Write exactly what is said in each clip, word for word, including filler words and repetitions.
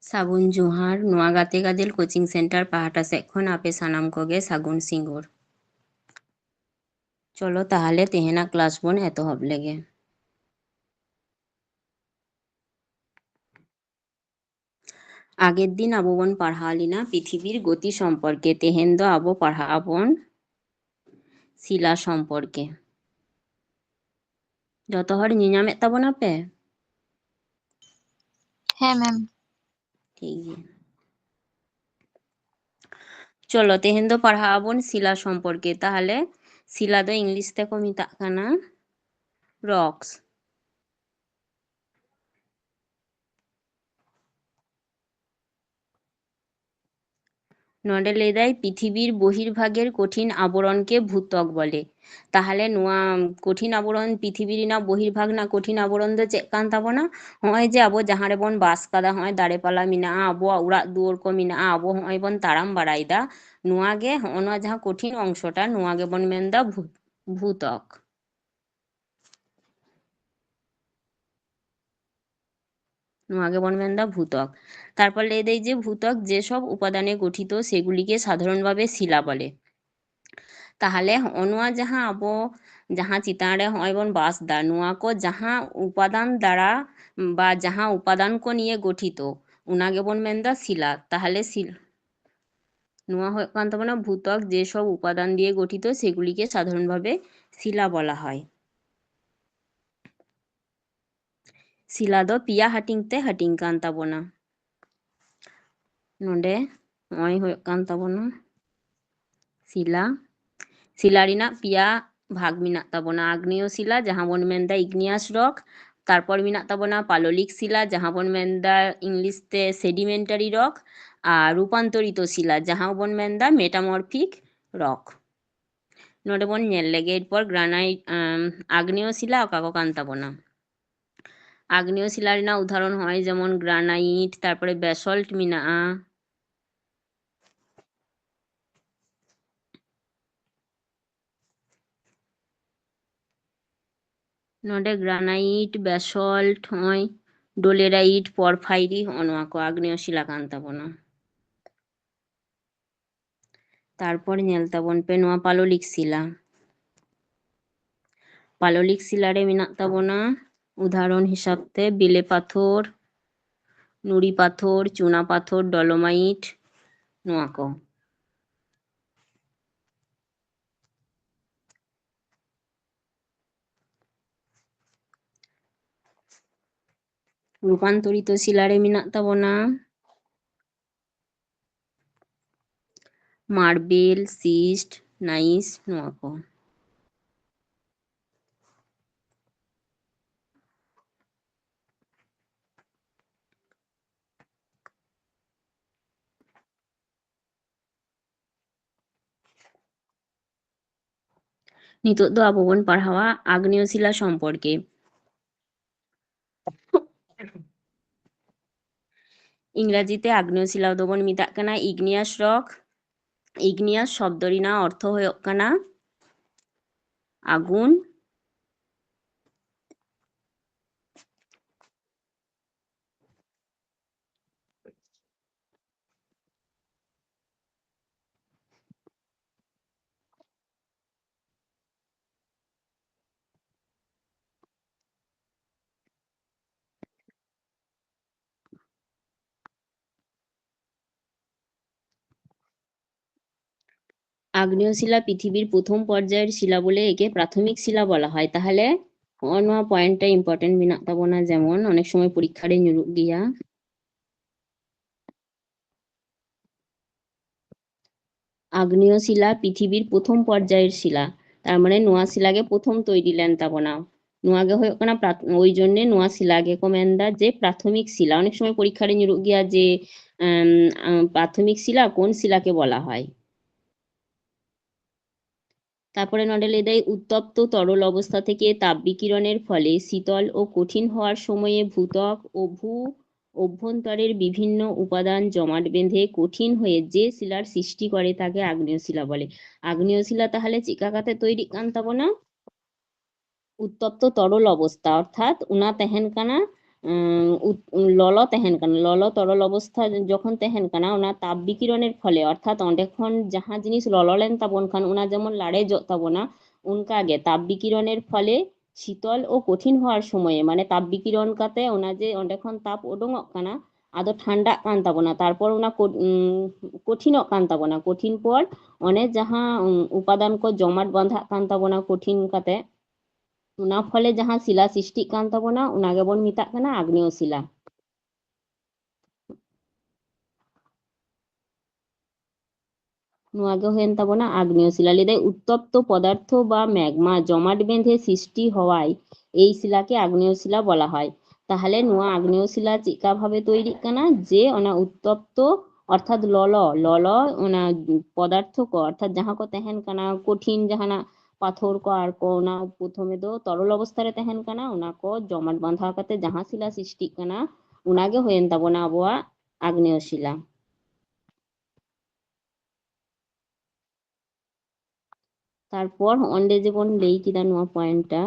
ᱥᱟᱹᱜᱩᱱ ᱡᱚᱦᱟᱨ, ᱱᱚᱣᱟ ᱜᱟᱛᱮ ᱜᱟᱫᱮᱞ coaching center ᱯᱟᱦᱴᱟ ᱥᱮᱫ ᱠᱷᱚᱱ ᱟᱯᱮ ᱥᱟᱱᱟᱢ ᱠᱚᱜᱮ ᱥᱟᱹᱜᱩᱱ ᱥᱤᱸᱜᱟᱹᱲ᱾ ᱪᱚᱞᱚ ᱛᱟᱦᱚᱞᱮ ᱛᱮᱦᱮᱧᱟᱜ class ᱵᱚᱱ ᱮᱛᱚᱦᱚᱵ ᱞᱮᱜᱮ᱾ ᱟᱜᱮᱨ ᱫᱤᱱ ᱟᱵᱚ ᱵᱚᱱ ᱯᱟᱲᱦᱟᱣ ᱞᱮᱱᱟ ᱯᱨᱤᱛᱷᱤᱵᱤᱨ ᱜᱚᱛᱤ ᱥᱚᱢᱯᱚᱨᱠᱮ, ᱛᱮᱦᱮᱧ ᱫᱚ ᱟᱵᱚ ᱯᱟᱲᱦᱟᱜ ᱟᱵᱚᱱ ᱥᱤᱞᱟ ᱥᱚᱢᱯᱚᱨᱠᱮ᱾ ᱡᱚᱛᱚ ᱦᱚᱲ ᱧᱮᱧᱟᱢᱮᱫ ᱛᱟᱵᱚᱱᱟ ᱯᱮ? ᱦᱮᱸ, ᱢᱮᱢ᱾ ᱴᱷᱤᱠ ᱜᱮᱭᱟ᱾ ᱪᱚᱞᱚ, ᱛᱮᱦᱮᱧ ᱫᱚ ᱯᱟᱲᱦᱟᱜ ᱟᱵᱚᱱ ᱥᱤᱞᱟ ᱥᱚᱢᱯᱚᱨᱠᱮ᱾ ᱛᱟᱦᱚᱞᱮ ᱥᱤᱞᱟ ᱫᱚ English ᱛᱮᱠᱚ ᱢᱮᱛᱟᱜ ᱠᱟᱱᱟ rocks᱾ ᱱᱚᱰᱮ ᱞᱟᱹᱭᱫᱟᱭ, ᱯᱨᱤᱛᱷᱤᱵᱤᱨ ᱵᱚᱦᱤᱨ ᱵᱷᱟᱜᱮᱨ ᱠᱚᱴᱷᱤᱱ ᱟᱵᱚᱨᱚᱱ ᱠᱮ ᱵᱷᱩᱛᱚᱠ ᱵᱚᱞᱮ᱾ ᱛᱟᱦᱚᱞᱮ ᱱᱚᱣᱟ ᱠᱚᱴᱷᱤᱱ ᱟᱵᱚᱨᱚᱱ, ᱯᱨᱤᱛᱷᱤᱵᱤ ᱨᱮᱱᱟᱜ ᱵᱚᱦᱤᱨ ᱵᱷᱟᱜᱽ ᱨᱮᱱᱟᱜ ᱠᱚᱴᱷᱤᱱ ᱟᱵᱚᱨᱚᱱ ᱫᱚ ᱪᱮᱫ ᱠᱟᱱ ᱛᱟᱵᱚᱱᱟ? ᱦᱚᱸᱜᱼᱚᱭ ᱡᱮ ᱟᱵᱚ ᱡᱟᱦᱟᱸ ᱨᱮᱵᱚᱱ ᱵᱟᱥ ᱠᱟᱫᱟ, ᱦᱚᱸᱜᱼᱚᱭ ᱫᱟᱨᱮ ᱯᱟᱞᱟ ᱢᱮᱱᱟᱜᱼᱟ, ᱟᱵᱚᱣᱟᱜ ᱚᱲᱟᱜ ᱫᱩᱣᱟᱹᱨ ᱠᱚ ᱢᱮᱱᱟᱜᱼᱟ, ᱟᱵᱚ ᱦᱚᱸᱜᱼᱚᱭ ᱵᱚᱱ ᱛᱟᱲᱟᱢ ᱵᱟᱲᱟᱭᱮᱫᱟ, ᱱᱚᱣᱟ ᱜᱮ, ᱦᱚᱸᱜᱼᱚ ᱱᱚᱣᱟ ᱡᱟᱦᱟᱸ ᱠᱚᱴᱷᱤᱱ ᱚᱝᱥᱚᱴᱟ, ᱱᱚᱣᱟ ᱜᱮᱵᱚᱱ ᱢᱮᱱᱫᱟ ᱵᱷᱩ-, ᱵᱷᱩᱛᱚᱠ᱾ ᱱᱚᱣᱟ ᱜᱮᱵᱚᱱ ᱢᱮᱱᱫᱟ ᱵᱷᱩᱛᱚᱠ᱾ ᱛᱟᱨᱯᱚᱨ ᱞᱟᱹᱭ ᱫᱟᱭ ᱡᱮ ᱵᱷᱩᱛᱚᱠ ᱡᱮ ᱥᱚᱵ ᱩᱯᱟᱫᱟᱱᱮ ᱜᱚᱴᱷᱤᱛ ᱥᱮᱜᱩᱞᱤᱠᱮ ᱥᱟᱫᱷᱟᱨᱚᱱ ᱵᱷᱟᱵᱮ ᱥᱤᱞᱟ ᱵᱚᱞᱮ᱾ ᱛᱟᱦᱚᱞᱮ ᱦᱚᱸᱜᱼᱚ ᱱᱚᱣᱟ ᱡᱟᱦᱟᱸ ᱟᱵᱚ ᱡᱟᱦᱟᱸ ᱪᱮᱛᱟᱱ ᱨᱮ ᱦᱚᱸᱜᱼᱚᱭ ᱵᱚᱱ ᱵᱟᱥ ᱫᱟ, ᱱᱚᱣᱟ ᱠᱚ ᱡᱟᱦᱟᱸ ᱩᱯᱟᱫᱟᱱ ᱫᱟᱨᱟ ᱵᱟ ᱡᱟᱦᱟᱸ ᱩᱯᱟᱫᱟᱱ ᱠᱚ ᱱᱤᱭᱮ ᱜᱚᱴᱷᱤᱛᱚ, ᱚᱱᱟ ᱜᱮᱵᱚᱱ ᱢᱮᱱᱫᱟ ᱥᱤᱞᱟ᱾ ᱛᱟᱦᱚᱞᱮ ᱥᱤᱞ-, ᱱᱚᱣᱟ ᱦᱩᱭᱩᱜ ᱠᱟᱱ ᱛᱟᱵᱚᱱᱟ ᱵᱷᱩᱛᱚᱠ, ᱡᱮ ᱥᱚᱵ ᱩᱯᱟᱫᱟᱱ ᱫᱤᱭᱮ ᱜᱚᱴᱷᱤᱛ ᱥᱮᱜᱩᱞᱤᱠᱮ ᱥᱟᱫᱷᱟᱨᱚᱱ ᱵᱷᱟᱵᱮ ᱥᱤᱞᱟ ᱵᱚᱞᱟ ᱦᱚᱭ᱾ ᱥᱤᱞᱟ ᱫᱚ ᱯᱮᱭᱟ ᱦᱟᱹᱴᱤᱧ ᱛᱮ ᱦᱟᱹᱴᱤᱧ ᱠᱟᱱ ᱛᱟᱵᱚᱱᱟ᱾ ᱱᱚᱰᱮ ᱱᱚᱜᱼᱚᱭ ᱦᱩᱭᱩᱜ ᱠᱟᱱ ᱛᱟᱵᱚᱱᱟ ᱥᱤᱞᱟ᱾ ᱥᱤᱞᱟ ᱨᱮᱱᱟᱜ ᱯᱮᱭᱟ ᱵᱷᱟᱜᱽ ᱢᱮᱱᱟᱜ ᱛᱟᱵᱚᱱᱟ, ᱟᱜᱽᱱᱮᱭᱚ ᱥᱤᱞᱟ, ᱡᱟᱦᱟᱸ ᱵᱚᱱ ᱢᱮᱱᱫᱟ igneous rock, ᱛᱟᱨᱯᱚᱨ ᱢᱮᱱᱟᱜ ᱛᱟᱵᱚᱱᱟ ᱯᱟᱞᱚᱞᱤᱠ ᱥᱤᱞᱟ, ᱡᱟᱦᱟᱸ ᱵᱚᱱ ᱢᱮᱱᱫᱟ English ᱛᱮ sedimentary rock, ᱟᱨ ᱨᱩᱯᱟᱱᱛᱚᱨᱤᱛᱚ ᱥᱤᱞᱟ, ᱡᱟᱦᱟᱸ ᱵᱚᱱ ᱢᱮᱱᱫᱟ metamorphic rock᱾ ᱱᱚᱰᱮ ᱵᱚᱱ ᱧᱮᱞ ᱞᱮᱜᱮ ᱮᱨᱯᱚᱨ granite, ᱟᱢ, ᱟᱜᱽᱱᱮᱭᱚ ᱥᱤᱞᱟ ᱚᱠᱟ ᱠᱚ ᱠᱟᱱ ᱛᱟᱵᱚᱱᱟ᱾ ᱟᱜᱽᱱᱮᱭᱚ ᱥᱤᱞᱟ ᱨᱮᱱᱟᱜ ᱩᱫᱟᱦᱚᱨᱚᱱ ᱦᱚᱸᱜᱼᱚᱭ ᱡᱮᱢᱚᱱ granite, ᱛᱟᱨᱯᱚᱨᱮ basalt ᱢᱮᱱᱟᱜᱼᱟ᱾ ᱱᱚᱰᱮ granite, basalt, ᱦᱚᱸᱜᱼᱚᱭ ᱰᱳᱞᱮᱨᱟᱭᱤᱴ, ᱯᱚᱨᱯᱷᱟᱭᱨᱤ, ᱦᱚᱸᱜᱼᱚ ᱱᱚᱣᱟ ᱠᱚ ᱟᱜᱽᱱᱮᱭᱚ ᱥᱤᱞᱟ ᱠᱟᱱ ᱛᱟᱵᱚᱱᱟ᱾ ᱛᱟᱨᱯᱚᱨ ᱧᱮᱞ ᱛᱟᱵᱚᱱ ᱯᱮ ᱱᱚᱣᱟ ᱯᱟᱞᱚᱞᱤᱠ ᱥᱤᱞᱟ᱾ ᱯᱟᱞᱚᱞᱤᱠ ᱥᱤᱞᱟ ᱨᱮ ᱢᱮᱱᱟᱜ ᱛᱟᱵᱚᱱᱟ ᱩᱫᱟᱦᱚᱨᱚᱱ ᱦᱤᱥᱟᱹᱵ ᱛᱮ ᱵᱮᱞᱮ ᱯᱟᱛᱷᱚᱨ, ᱱᱩᱲᱤ ᱯᱟᱛᱷᱚᱨ, ᱪᱩᱱᱟ ᱯᱟᱛᱷᱚᱨ, ᱰᱚᱞᱳᱢᱟᱭᱤᱴ, ᱱᱚᱣᱟ ᱠᱚ᱾ ᱨᱩᱯᱟᱱᱛᱚᱨᱤᱛᱚ ᱥᱤᱞᱟ ᱨᱮ ᱢᱮᱱᱟᱜ ᱛᱟᱵᱚᱱᱟ ᱢᱟᱨᱵᱮᱞ, ᱥᱤᱥᱴ, ᱱᱟᱭᱤᱥ, ᱱᱚᱣᱟ ᱠᱚ᱾ ᱱᱤᱛᱚᱜ ᱫᱚ ᱟᱵᱚ ᱵᱚᱱ ᱯᱟᱲᱦᱟᱣᱟ ᱟᱜᱽᱱᱮᱭᱚ ᱥᱤᱞᱟ ᱥᱚᱢᱯᱚᱨᱠᱮ᱾ ᱤᱝᱨᱟᱡᱤ ᱛᱮ ᱟᱜᱽᱱᱮᱭᱚ ᱥᱤᱞᱟ ᱫᱚᱵᱚᱱ ᱢᱮᱛᱟᱜ ᱠᱟᱱᱟ igneous rock᱾ Igneous ᱥᱚᱵᱫᱚ ᱨᱮᱱᱟᱜ ᱚᱨᱛᱷᱚ ᱦᱩᱭᱩᱜ ᱠᱟᱱᱟ ᱟᱜᱩᱱ᱾ আগ্নেয় শিলা পৃথিবীর প্রথম পর্যায়ের শিলা বলে একে প্রাথমিক শিলা বলা হয়। ᱛᱟᱦᱞᱮ ᱦᱚᱸᱜᱼᱚ ᱱᱚᱣᱟ ᱯᱚᱭᱮᱱᱴ ᱨᱮ ᱤᱢᱯᱚᱨᱴᱮᱱᱴ ᱢᱮᱱᱟᱜ ᱛᱟᱵᱚᱱᱟ, ᱡᱮᱢᱚᱱ ᱚᱱᱮᱠ ᱥᱚᱢᱚᱭ ᱯᱚᱨᱤᱠᱠᱷᱟ ᱨᱮ ᱧᱩᱨᱩᱜ ᱜᱮᱭᱟ᱾ আগ্নেয় শিলা পৃথিবীর প্রথম পর্যায়ের শিলা, ᱛᱟᱨ ᱢᱟᱱᱮ ᱱᱚᱣᱟ ᱥᱤᱞᱟ ᱜᱮ ᱯᱨᱚᱛᱷᱚᱢ ᱛᱚᱭᱨᱤ ᱞᱮᱱ ᱛᱟᱵᱚᱱᱟ᱾ ᱱᱚᱣᱟ ᱜᱮ ᱦᱩᱭᱩᱜ ᱠᱟᱱᱟ ᱯᱨᱟᱛ-, ᱳᱭ ᱡᱚᱱᱱᱮ ᱱᱚᱣᱟ ᱥᱤᱞᱟ ᱜᱮᱠᱚ ᱢᱮᱱᱫᱟ ᱡᱮ ᱯᱨᱟᱛᱷᱚᱢᱤᱠ ᱥᱤᱞᱟ᱾ ᱚᱱᱮᱠ ᱥᱚᱢᱚᱭ ᱯᱚᱨᱤᱠᱠᱷᱟ ᱨᱮ ᱧᱩᱨᱩᱜ ᱜᱮᱭᱟ ᱡᱮ, ᱮᱢ, ᱟᱢ, ᱯᱨᱟᱛᱷᱚᱢᱤᱠ ᱥᱤᱞᱟ ᱠᱳᱱ ᱥᱤᱞᱟᱠᱮ ᱵᱚᱞᱟ ᱦᱚᱭ? ᱛᱟᱨᱯᱚᱨᱮ ᱱᱚᱰᱮ ᱞᱟᱹᱭ ᱫᱟᱭ, উত্তপ্ত তরল অবস্থা থেকে তাপ বিকিরণের ফলে শীতল ও কঠিন হওয়ার সময়ে ভূত্বক ও ভূ অভ্যন্তরের বিভিন্ন উপাদান জমাট বেঁধে কঠিন হয়ে যে শিলার সৃষ্টি করে তাকে আগ্নেয় শিলা বলে। আগ্নেয় শিলা ᱛᱟᱦᱞᱮ ᱪᱮᱫᱠᱟ ᱠᱟᱛᱮ ᱛᱚᱭᱨᱤᱜ ᱠᱟᱱ ᱛᱟᱵᱚᱱᱟ? ᱩᱛᱛᱚᱯᱛᱚ ᱛᱚᱨᱚᱞ ᱚᱵᱚᱥᱛᱟ, ᱚᱨᱛᱷᱟᱛ ᱚᱱᱟ ᱛᱟᱦᱮᱱ ᱠᱟᱱᱟ, ᱩᱸ, ᱩᱛ-, ᱞᱚᱞᱚ ᱛᱟᱦᱮᱱ ᱠᱟᱱᱟ, ᱞᱚᱞᱚ ᱛᱚᱨᱚᱞ ᱚᱵᱚᱥᱛᱷᱟ ᱡᱚᱠᱷᱚᱱ ᱛᱟᱦᱮᱱ ᱠᱟᱱᱟ, ᱚᱱᱟ ᱛᱟᱯ ᱵᱤᱠᱤᱨᱚᱱᱮᱨ ᱯᱷᱚᱞᱮ, ᱚᱨᱛᱷᱟᱛ ᱚᱸᱰᱮ ᱠᱷᱚᱱ ᱡᱟᱦᱟᱸ ᱡᱤᱱᱤᱥ ᱞᱚᱞᱚ ᱞᱮᱱ ᱛᱟᱵᱚᱱ ᱠᱷᱟᱱ, ᱚᱱᱟ ᱡᱮᱢᱚᱱ ᱞᱟᱲᱮᱡᱚᱜ ᱛᱟᱵᱚᱱᱟ, ᱚᱱᱠᱟ ᱜᱮ ᱛᱟᱯ ᱵᱤᱠᱤᱨᱚᱱᱮᱨ ᱯᱷᱚᱞᱮ ᱥᱤᱛᱚᱞ ᱳ ᱠᱚᱴᱷᱤᱱ ᱦᱚᱣᱟᱨ ᱥᱚᱢᱚᱭᱮ, ᱢᱟᱱᱮ ᱛᱟᱯ ᱵᱤᱠᱤᱨᱚᱱ ᱠᱟᱛᱮ ᱚᱱᱟ ᱡᱮ ᱚᱸᱰᱮ ᱠᱷᱚᱱ ᱛᱟᱯ ᱳᱰᱳᱝᱚᱜ ᱠᱟᱱᱟ, ᱟᱫᱚ ᱴᱷᱟᱱᱰᱟᱜ ᱠᱟᱱ ᱛᱟᱵᱚᱱᱟ, ᱛᱟᱨᱯᱚᱨ ᱚᱱᱟ ᱠᱚ-, ᱩᱸ, ᱠᱚᱴᱷᱤᱱᱚᱜ ᱠᱟᱱ ᱛᱟᱵᱚᱱᱟ᱾ ᱠᱚᱴᱷᱤᱱ ᱯᱚᱨ ᱚᱱᱮ ᱡᱟᱦᱟᱸ, ᱩᱸ, ᱩᱯᱟᱫᱟᱱ ᱠᱚ ᱡᱚᱢᱟᱴ ᱵᱟᱸᱫᱷᱟᱜ ᱠᱟᱱ ᱛᱟᱵᱚᱱᱟ ᱠᱚᱴᱷᱤᱱ ᱠᱟᱛᱮ, ᱚᱱᱟ ᱯᱷᱚᱞᱮ ᱡᱟᱦᱟᱸ ᱥᱤᱞᱟ ᱥᱨᱤᱥᱴᱤᱜ ᱠᱟᱱ ᱛᱟᱵᱚᱱᱟ, ᱚᱱᱟ ᱜᱮᱵᱚᱱ ᱢᱮᱛᱟᱜ ᱠᱟᱱᱟ ᱟᱜᱽᱱᱮᱭᱚ ᱥᱤᱞᱟ᱾ ᱱᱚᱣᱟ ᱜᱮ ᱦᱩᱭᱮᱱ ᱛᱟᱵᱚᱱᱟ ᱟᱜᱽᱱᱮᱭᱚ ᱥᱤᱞᱟ᱾ ᱞᱟᱹᱭᱫᱟᱭ, ᱩᱛᱛᱚᱯᱛᱚ ᱯᱚᱫᱟᱨᱛᱷᱚ ᱵᱟ ম্যাগমা জমাট বেঁধে সৃষ্টি হওয়ায় এই শিলাকে আগ্নেয় শিলা বলা হয়। ᱛᱟᱦᱞᱮ ᱱᱚᱣᱟ ᱟᱜᱽᱱᱮᱭᱚ ᱥᱤᱞᱟ ᱪᱮᱫᱠᱟ ᱵᱷᱟᱵᱮ ᱛᱚᱭᱨᱤᱜ ᱠᱟᱱᱟ? ᱡᱮ ᱚᱱᱟ ᱩᱛᱛᱚᱯᱛᱚ ᱚᱨᱛᱷᱟᱛ ᱞᱚᱞᱚ, ᱞᱚᱞᱚ ᱚᱱᱟ ᱯᱚᱫᱟᱨᱛᱷᱚ ᱠᱚ, ᱚᱨᱛᱷᱟᱛ ᱡᱟᱦᱟᱸ ᱠᱚ ᱛᱟᱦᱮᱱ ᱠᱟᱱᱟ ᱠᱚᱴᱷᱤᱱ ᱡᱟᱦᱟᱱᱟᱜ ᱯᱟᱛᱷᱚᱨ ᱠᱚ, ᱟᱨ ᱠᱚ ᱚᱱᱟ ᱯᱨᱚᱛᱷᱚᱢᱮ ᱫᱚ ᱛᱚᱨᱚᱞ ᱚᱵᱚᱥᱛᱷᱟ ᱨᱮ ᱛᱟᱦᱮᱱ ᱠᱟᱱᱟ, ᱚᱱᱟ ᱠᱚ ᱡᱚᱢᱟᱴ ᱵᱟᱸᱫᱷᱟᱣ ᱠᱟᱛᱮ ᱡᱟᱦᱟᱸ ᱥᱤᱞᱟ ᱥᱨᱤᱥᱴᱤᱜ ᱠᱟᱱᱟ, ᱚᱱᱟ ᱜᱮ ᱦᱩᱭᱮᱱ ᱛᱟᱵᱚᱱᱟ ᱟᱵᱚᱣᱟᱜ ᱟᱜᱽᱱᱮᱭᱚ ᱥᱤᱞᱟ᱾ ᱛᱟᱨᱯᱚᱨ ᱦᱚᱸᱜᱼᱚᱱᱰᱮ ᱡᱮᱵᱚᱱ ᱞᱟᱹᱭ ᱠᱮᱫᱟ ᱱᱚᱣᱟ ᱯᱚᱭᱮᱱᱴ ᱴᱟ,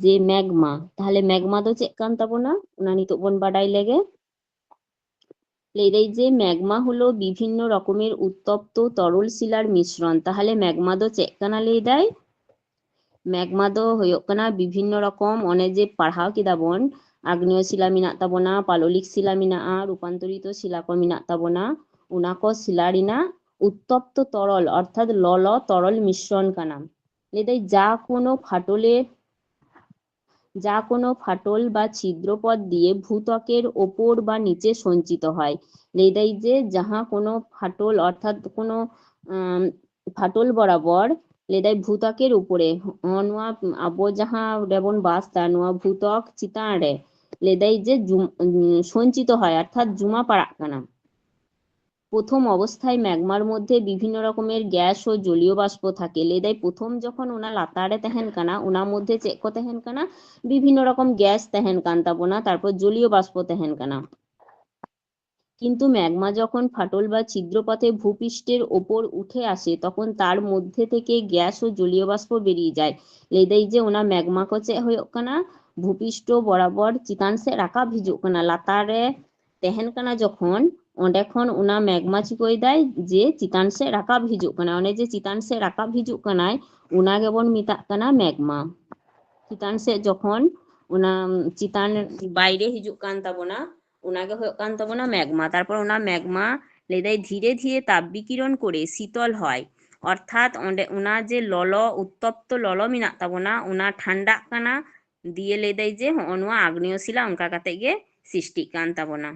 ᱡᱮ ম্যাগমা, ᱛᱟᱦᱞᱮ ম্যাগᱢᱟ ᱫᱚ ᱪᱮᱫ ᱠᱟᱱ ᱛᱟᱵᱚᱱᱟ, ᱚᱱᱟ ᱱᱤᱛᱚᱜ ᱵᱚᱱ ᱵᱟᱰᱟᱭ ᱞᱮᱜᱮ᱾ ᱞᱟᱹᱭ ᱫᱟᱭ ᱡᱮ ম্যাগমা হলো বিভিন্ন রকমের উত্তপ্ত তরল শিলার মিশ্রণ। ᱛᱟᱦᱞᱮ ম্যাগᱢᱟ ᱫᱚ ᱪᱮᱫ ᱠᱟᱱᱟ ᱞᱟᱹᱭ ᱫᱟᱭ? ম্যাগমা ᱫᱚ ᱦᱩᱭᱩᱜ ᱠᱟᱱᱟ ᱵᱤᱵᱷᱤᱱᱱᱚ ᱨᱚᱠᱚᱢ, ᱚᱱᱮ ᱡᱮ ᱯᱟᱲᱦᱟᱣ ᱠᱮᱫᱟ ᱵᱚᱱ, ᱟᱜᱽᱱᱮᱭᱚ ᱥᱤᱞᱟ ᱢᱮᱱᱟᱜ ᱛᱟᱵᱚᱱᱟ, ᱯᱟᱞᱚᱞᱤᱠ ᱥᱤᱞᱟ ᱢᱮᱱᱟᱜᱼᱟ, ᱨᱩᱯᱟᱱᱛᱚᱨᱤᱛᱚ ᱥᱤᱞᱟ ᱠᱚ ᱢᱮᱱᱟᱜ ᱛᱟᱵᱚᱱᱟ, ᱚᱱᱟ ᱠᱚ ᱥᱤᱞᱟ ᱨᱮᱱᱟᱜ ᱩᱛᱛᱚᱯᱛᱚ ᱛᱚᱨᱚᱞ ᱚᱨᱛᱷᱟᱛ ᱞᱚᱞᱚ ᱛᱚᱨᱚᱞ ᱢᱤᱥᱨᱚᱱ ᱠᱟᱱᱟ᱾ ᱞᱟᱹᱭ ᱫᱟᱭ ᱡᱟ ᱠᱳᱱᱳ ᱯᱷᱟᱴᱚᱞᱮ, যা কোনো ফাটল বা ছিদ্রপথ দিয়ে ভূত্বকের ওপর বা নিচে সঞ্চিত হয়। ᱞᱟᱹᱭ ᱫᱟᱭ ᱡᱮ ᱡᱟᱦᱟᱸ ᱠᱳᱱᱳ ᱯᱷᱟᱴᱚᱞ ᱚᱨᱛᱷᱟᱛ ᱠᱳᱱᱳ, ᱟᱢ, ᱯᱷᱟᱴᱚᱞ ᱵᱚᱨᱟᱵᱚᱨ, ᱞᱟᱹᱭ ᱫᱟᱭ ᱵᱷᱩᱛᱚᱠᱮᱨ ᱩᱯᱚᱨᱮ, ᱦᱚᱸᱜᱼᱚ ᱱᱚᱣᱟ ᱟᱵᱚ ᱡᱟᱦᱟᱸ ᱨᱮᱵᱚᱱ ᱵᱟᱥ ᱫᱟ, ᱱᱚᱣᱟ ᱵᱷᱩᱛᱚᱠ ᱪᱮᱛᱟᱱ ᱨᱮ, ᱞᱟᱹᱭ ᱫᱟᱭ ᱡᱮ ᱡᱩᱢ-, ᱩᱸ, ᱥᱚᱧᱪᱤᱛᱚ ᱦᱚᱭ, ᱚᱨᱛᱷᱟᱛ ᱡᱩᱢᱟ ᱯᱟᱲᱟᱜ ᱠᱟᱱᱟ᱾ প্রথম অবস্থায় ম্যাগমার মধ্যে বিভিন্ন রকমের গ্যাস ও জলীয় বাষ্প থাকে। ᱞᱟᱹᱭ ᱫᱟᱭ ᱯᱨᱚᱛᱷᱚᱢ ᱡᱚᱠᱷᱚᱱ ᱚᱱᱟ ᱞᱟᱛᱟᱨ ᱨᱮ ᱛᱟᱦᱮᱱ ᱠᱟᱱᱟ, ᱚᱱᱟ ᱢᱚᱫᱽᱫᱷᱮ ᱪᱮᱫ ᱠᱚ ᱛᱟᱦᱮᱱ ᱠᱟᱱᱟ? ᱵᱤᱵᱷᱤᱱᱱᱚ ᱨᱚᱠᱚᱢ ᱜᱮᱥ ᱛᱟᱦᱮᱱ ᱠᱟᱱ ᱛᱟᱵᱚᱱᱟ, ᱛᱟᱨᱯᱚᱨ ᱡᱚᱞᱤᱭᱚ ᱵᱟᱥᱯᱚ ᱛᱟᱦᱮᱱ ᱠᱟᱱᱟ᱾ কিন্তু ম্যাগমা যখন ফাটল বা ছিদ্রপথে ভূপৃষ্ঠের ওপর উঠে আসে, তখন তার মধ্যে থেকে গ্যাস ও জলীয় বাষ্প বেরিয়ে যায়। ᱞᱟᱹᱭ ᱫᱟᱭ ᱡᱮ ᱚᱱᱟ ম্যাগᱢᱟ ᱠᱚ ᱪᱮᱫ ᱦᱩᱭᱩᱜ ᱠᱟᱱᱟ? ᱵᱷᱩᱯᱤᱥᱴᱚ ᱵᱚᱨᱟᱵᱚᱨ ᱪᱮᱛᱟᱱ ᱥᱮᱫ ᱨᱟᱠᱟᱵ ᱦᱤᱡᱩᱜ ᱠᱟᱱᱟ, ᱞᱟᱛᱟᱨ ᱨᱮ ᱛᱟᱦᱮᱱ ᱠᱟᱱᱟ ᱡᱚᱠᱷᱚᱱ, ᱚᱸᱰᱮ ᱠᱷᱚᱱ ᱚᱱᱟ ᱢᱮᱜᱢᱟ ᱪᱤᱠᱟᱹᱭ ᱫᱟᱭ ᱡᱮ ᱪᱮᱛᱟᱱ ᱥᱮᱫ ᱨᱟᱠᱟᱵ ᱦᱤᱡᱩᱜ ᱠᱟᱱᱟ᱾ ᱚᱱᱮ ᱡᱮ ᱪᱮᱛᱟᱱ ᱥᱮᱫ ᱨᱟᱠᱟᱵ ᱦᱤᱡᱩᱜ ᱠᱟᱱᱟᱭ, ᱚᱱᱟ ᱜᱮᱵᱚᱱ ᱢᱮᱛᱟᱜ ᱠᱟᱱᱟ ᱢᱮᱜᱢᱟ᱾ ᱪᱮᱛᱟᱱ ᱥᱮᱫ ᱡᱚᱠᱷᱚᱱ ᱚᱱᱟ ᱪᱮᱛᱟᱱ ᱵᱟᱭᱨᱮ ᱦᱤᱡᱩᱜ ᱠᱟᱱ ᱛᱟᱵᱚᱱᱟ, ᱚᱱᱟ ᱜᱮ ᱦᱩᱭᱩᱜ ᱠᱟᱱ ᱛᱟᱵᱚᱱᱟ ᱢᱮᱜᱢᱟ᱾ ᱛᱟᱨᱯᱚᱨ ᱚᱱᱟ ᱢᱮᱜᱢᱟ ᱞᱟᱹᱭ ᱫᱟᱭ ᱫᱷᱤᱨᱮ ᱫᱷᱤᱨᱮ ᱛᱟᱯ ᱵᱤᱠᱤᱨᱚᱱ ᱠᱚᱨᱮ ᱥᱤᱛᱚᱞ ᱦᱚᱭ, ᱚᱨᱛᱷᱟᱛ ᱚᱸᱰᱮ ᱚᱱᱟ ᱡᱮ ᱞᱚᱞᱚ, ᱩᱛᱛᱚᱯᱛᱚ ᱞᱚᱞᱚ ᱢᱮᱱᱟᱜ ᱛᱟᱵᱚᱱᱟ, ᱚᱱᱟ ᱴᱷᱟᱱᱰᱟᱜ ᱠᱟᱱᱟ, ᱫᱤᱭᱮ ᱞᱟᱹᱭ ᱫᱟᱭ ᱡᱮ ᱦᱚᱸᱜᱼᱚ ᱱᱚᱣᱟ ᱟᱜᱽᱱᱮᱭᱚ ᱥᱤᱞᱟ ᱚᱱᱠᱟ ᱠᱟᱛᱮ ᱜᱮ ᱥᱨᱤᱥᱴᱤᱜ ᱠᱟᱱ ᱛᱟᱵᱚᱱᱟ᱾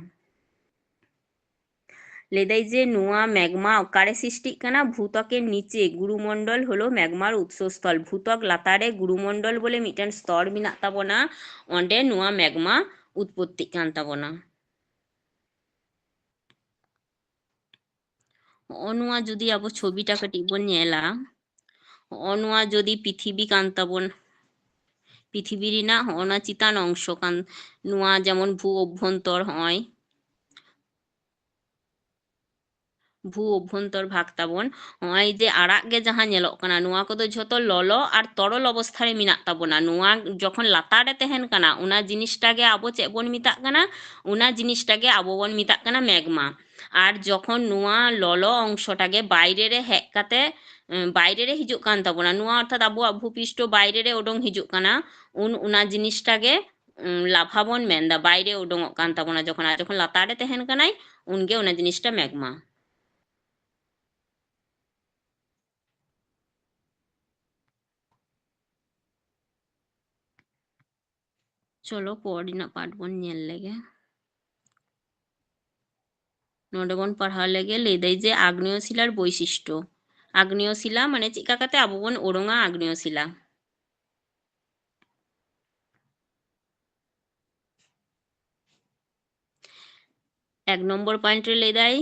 ᱞᱟᱹᱭ ᱫᱟᱭ ᱡᱮ ᱱᱚᱣᱟ ᱢᱮᱜᱢᱟ ᱚᱠᱟᱨᱮ ᱥᱨᱤᱥᱴᱤᱜ ᱠᱟᱱᱟ? ᱵᱷᱩᱛᱚᱠᱮᱨ ᱱᱤᱪᱮ ᱜᱩᱨᱩᱢᱚᱱᱰᱚᱞ ᱦᱚᱞᱚ ᱢᱮᱜᱢᱟᱨ ᱩᱛᱥᱚᱥᱛᱷᱚᱞ᱾ ᱵᱷᱩᱛᱚᱠ ᱞᱟᱛᱟᱨ ᱨᱮ ᱜᱩᱨᱩᱢᱚᱱᱰᱚᱞ ᱵᱚᱞᱮ ᱢᱤᱫᱴᱮᱱ ᱥᱛᱚᱨ ᱢᱮᱱᱟᱜ ᱛᱟᱵᱚᱱᱟ, ᱚᱸᱰᱮ ᱱᱚᱣᱟ ᱢᱮᱜᱢᱟ ᱩᱛᱯᱚᱛᱛᱤᱜ ᱠᱟᱱ ᱛᱟᱵᱚᱱᱟ᱾ ᱦᱚᱸᱜᱼᱚ ᱱᱚᱣᱟ ᱡᱩᱫᱤ ᱟᱵᱚ ᱪᱷᱚᱵᱤᱴᱟ ᱠᱟᱹᱴᱤᱡ ᱵᱚᱱ ᱧᱮᱞᱟ, ᱦᱚᱸᱜᱼᱚ ᱱᱚᱣᱟ ᱡᱩᱫᱤ ᱯᱤᱛᱷᱤᱵᱤ ᱠᱟᱱ ᱛᱟᱵᱚᱱ, ᱯᱤᱛᱷᱤᱵᱤ ᱨᱮᱱᱟᱜ ᱦᱚᱸᱜᱼᱚ ᱱᱚᱣᱟ ᱪᱮᱛᱟᱱ ᱚᱝᱥᱚ ᱠᱟᱱ, ᱱᱚᱣᱟ ᱡᱮᱢᱚᱱ ᱵᱷᱩ ᱚᱵᱷᱚᱱᱛᱚᱨ, ᱦᱚᱸᱜᱼᱚᱭ ᱵᱷᱩ ᱚᱵᱷᱚᱱᱛᱚᱨ ᱵᱷᱟᱜᱽ ᱛᱟᱵᱚᱱ, ᱦᱚᱸᱜᱼᱚᱭ ᱡᱮ ᱟᱲᱟᱜ ᱜᱮ ᱡᱟᱦᱟᱸ ᱧᱮᱞᱚᱜ ᱠᱟᱱᱟ, ᱱᱚᱣᱟ ᱠᱚᱫᱚ ᱡᱷᱚᱛᱚ ᱞᱚᱞᱚ ᱟᱨ ᱛᱚᱨᱚᱞ ᱚᱵᱚᱥᱛᱷᱟ ᱨᱮ ᱢᱮᱱᱟᱜ ᱛᱟᱵᱚᱱᱟ᱾ ᱱᱚᱣᱟ ᱡᱚᱠᱷᱚᱱ ᱞᱟᱛᱟᱨ ᱨᱮ ᱛᱟᱦᱮᱱ ᱠᱟᱱᱟ, ᱚᱱᱟ ᱡᱤᱱᱤᱥᱴᱟ ᱜᱮ ᱟᱵᱚ ᱪᱮᱫ ᱵᱚᱱ ᱢᱮᱛᱟᱜ ᱠᱟᱱᱟ? ᱚᱱᱟ ᱡᱤᱱᱤᱥᱴᱟ ᱜᱮ ᱟᱵᱚ ᱵᱚᱱ ᱢᱮᱛᱟᱜ ᱠᱟᱱᱟ ᱢᱮᱜᱢᱟ᱾ ᱟᱨ ᱡᱚᱠᱷᱚᱱ ᱱᱚᱣᱟ ᱞᱚᱞᱚ ᱚᱝᱥᱚᱴᱟ ᱜᱮ ᱵᱟᱭᱨᱮ ᱨᱮ ᱦᱮᱡ ᱠᱟᱛᱮ, ᱩᱸ, ᱵᱟᱭᱨᱮ ᱨᱮ ᱦᱤᱡᱩᱜ ᱠᱟᱱ ᱛᱟᱵᱚᱱᱟ, ᱱᱚᱣᱟ ᱚᱨᱛᱷᱟᱛ ᱟᱵᱚᱣᱟᱜ ᱵᱷᱩᱯᱤᱥᱴᱚ ᱵᱟᱭᱨᱮ ᱨᱮ ᱩᱰᱩᱝ ᱦᱤᱡᱩᱜ ᱠᱟᱱᱟ, ᱩᱱ ᱚᱱᱟ ᱡᱤᱱᱤᱥᱴᱟ ᱜᱮ, ᱩᱸ, ᱞᱟᱵᱷᱟ ᱵᱚᱱ ᱢᱮᱱᱫᱟ, ᱵᱟᱭᱨᱮ ᱩᱰᱩᱝᱚᱜ ᱠᱟᱱ ᱛᱟᱵᱚᱱᱟ ᱡᱚᱠᱷᱚᱱ᱾ ᱟᱨ ᱡᱚᱠᱷᱚᱱ ᱞᱟᱛᱟᱨ ᱨᱮ ᱛᱟᱦᱮᱱ ᱠᱟᱱᱟᱭ, ᱩᱱᱜᱮ ᱚᱱᱟ ᱡᱤᱱᱤᱥᱴᱟ ᱢᱮᱜᱢᱟ᱾ ᱪᱚᱞᱚ, ᱯᱚᱨ ᱨᱮᱱᱟᱜ ᱯᱟᱴ ᱵᱚᱱ ᱧᱮᱞ ᱞᱮᱜᱮ᱾ ᱱᱚᱰᱮ ᱵᱚᱱ ᱯᱟᱲᱦᱟᱣ ᱞᱮᱜᱮ, ᱞᱟᱹᱭ ᱫᱟᱭ ᱡᱮ ᱟᱜᱽᱱᱮᱭᱚ ᱥᱤᱞᱟᱨ ᱵᱳᱭᱥᱤᱥᱴᱚ᱾ ᱟᱜᱽᱱᱮᱭᱚ ᱥᱤᱞᱟ ᱢᱟᱱᱮ ᱪᱮᱫ ᱞᱮᱠᱟ ᱠᱟᱛᱮ ᱟᱵᱚ ᱵᱚᱱ ᱳᱰᱳᱝᱟ ᱟᱜᱽᱱᱮᱭᱚ ᱥᱤᱞᱟ? ᱮᱠ ᱱᱚᱢᱵᱚᱨ ᱯᱚᱭᱮᱱᱴ ᱨᱮ ᱞᱟᱹᱭ ᱫᱟᱭ,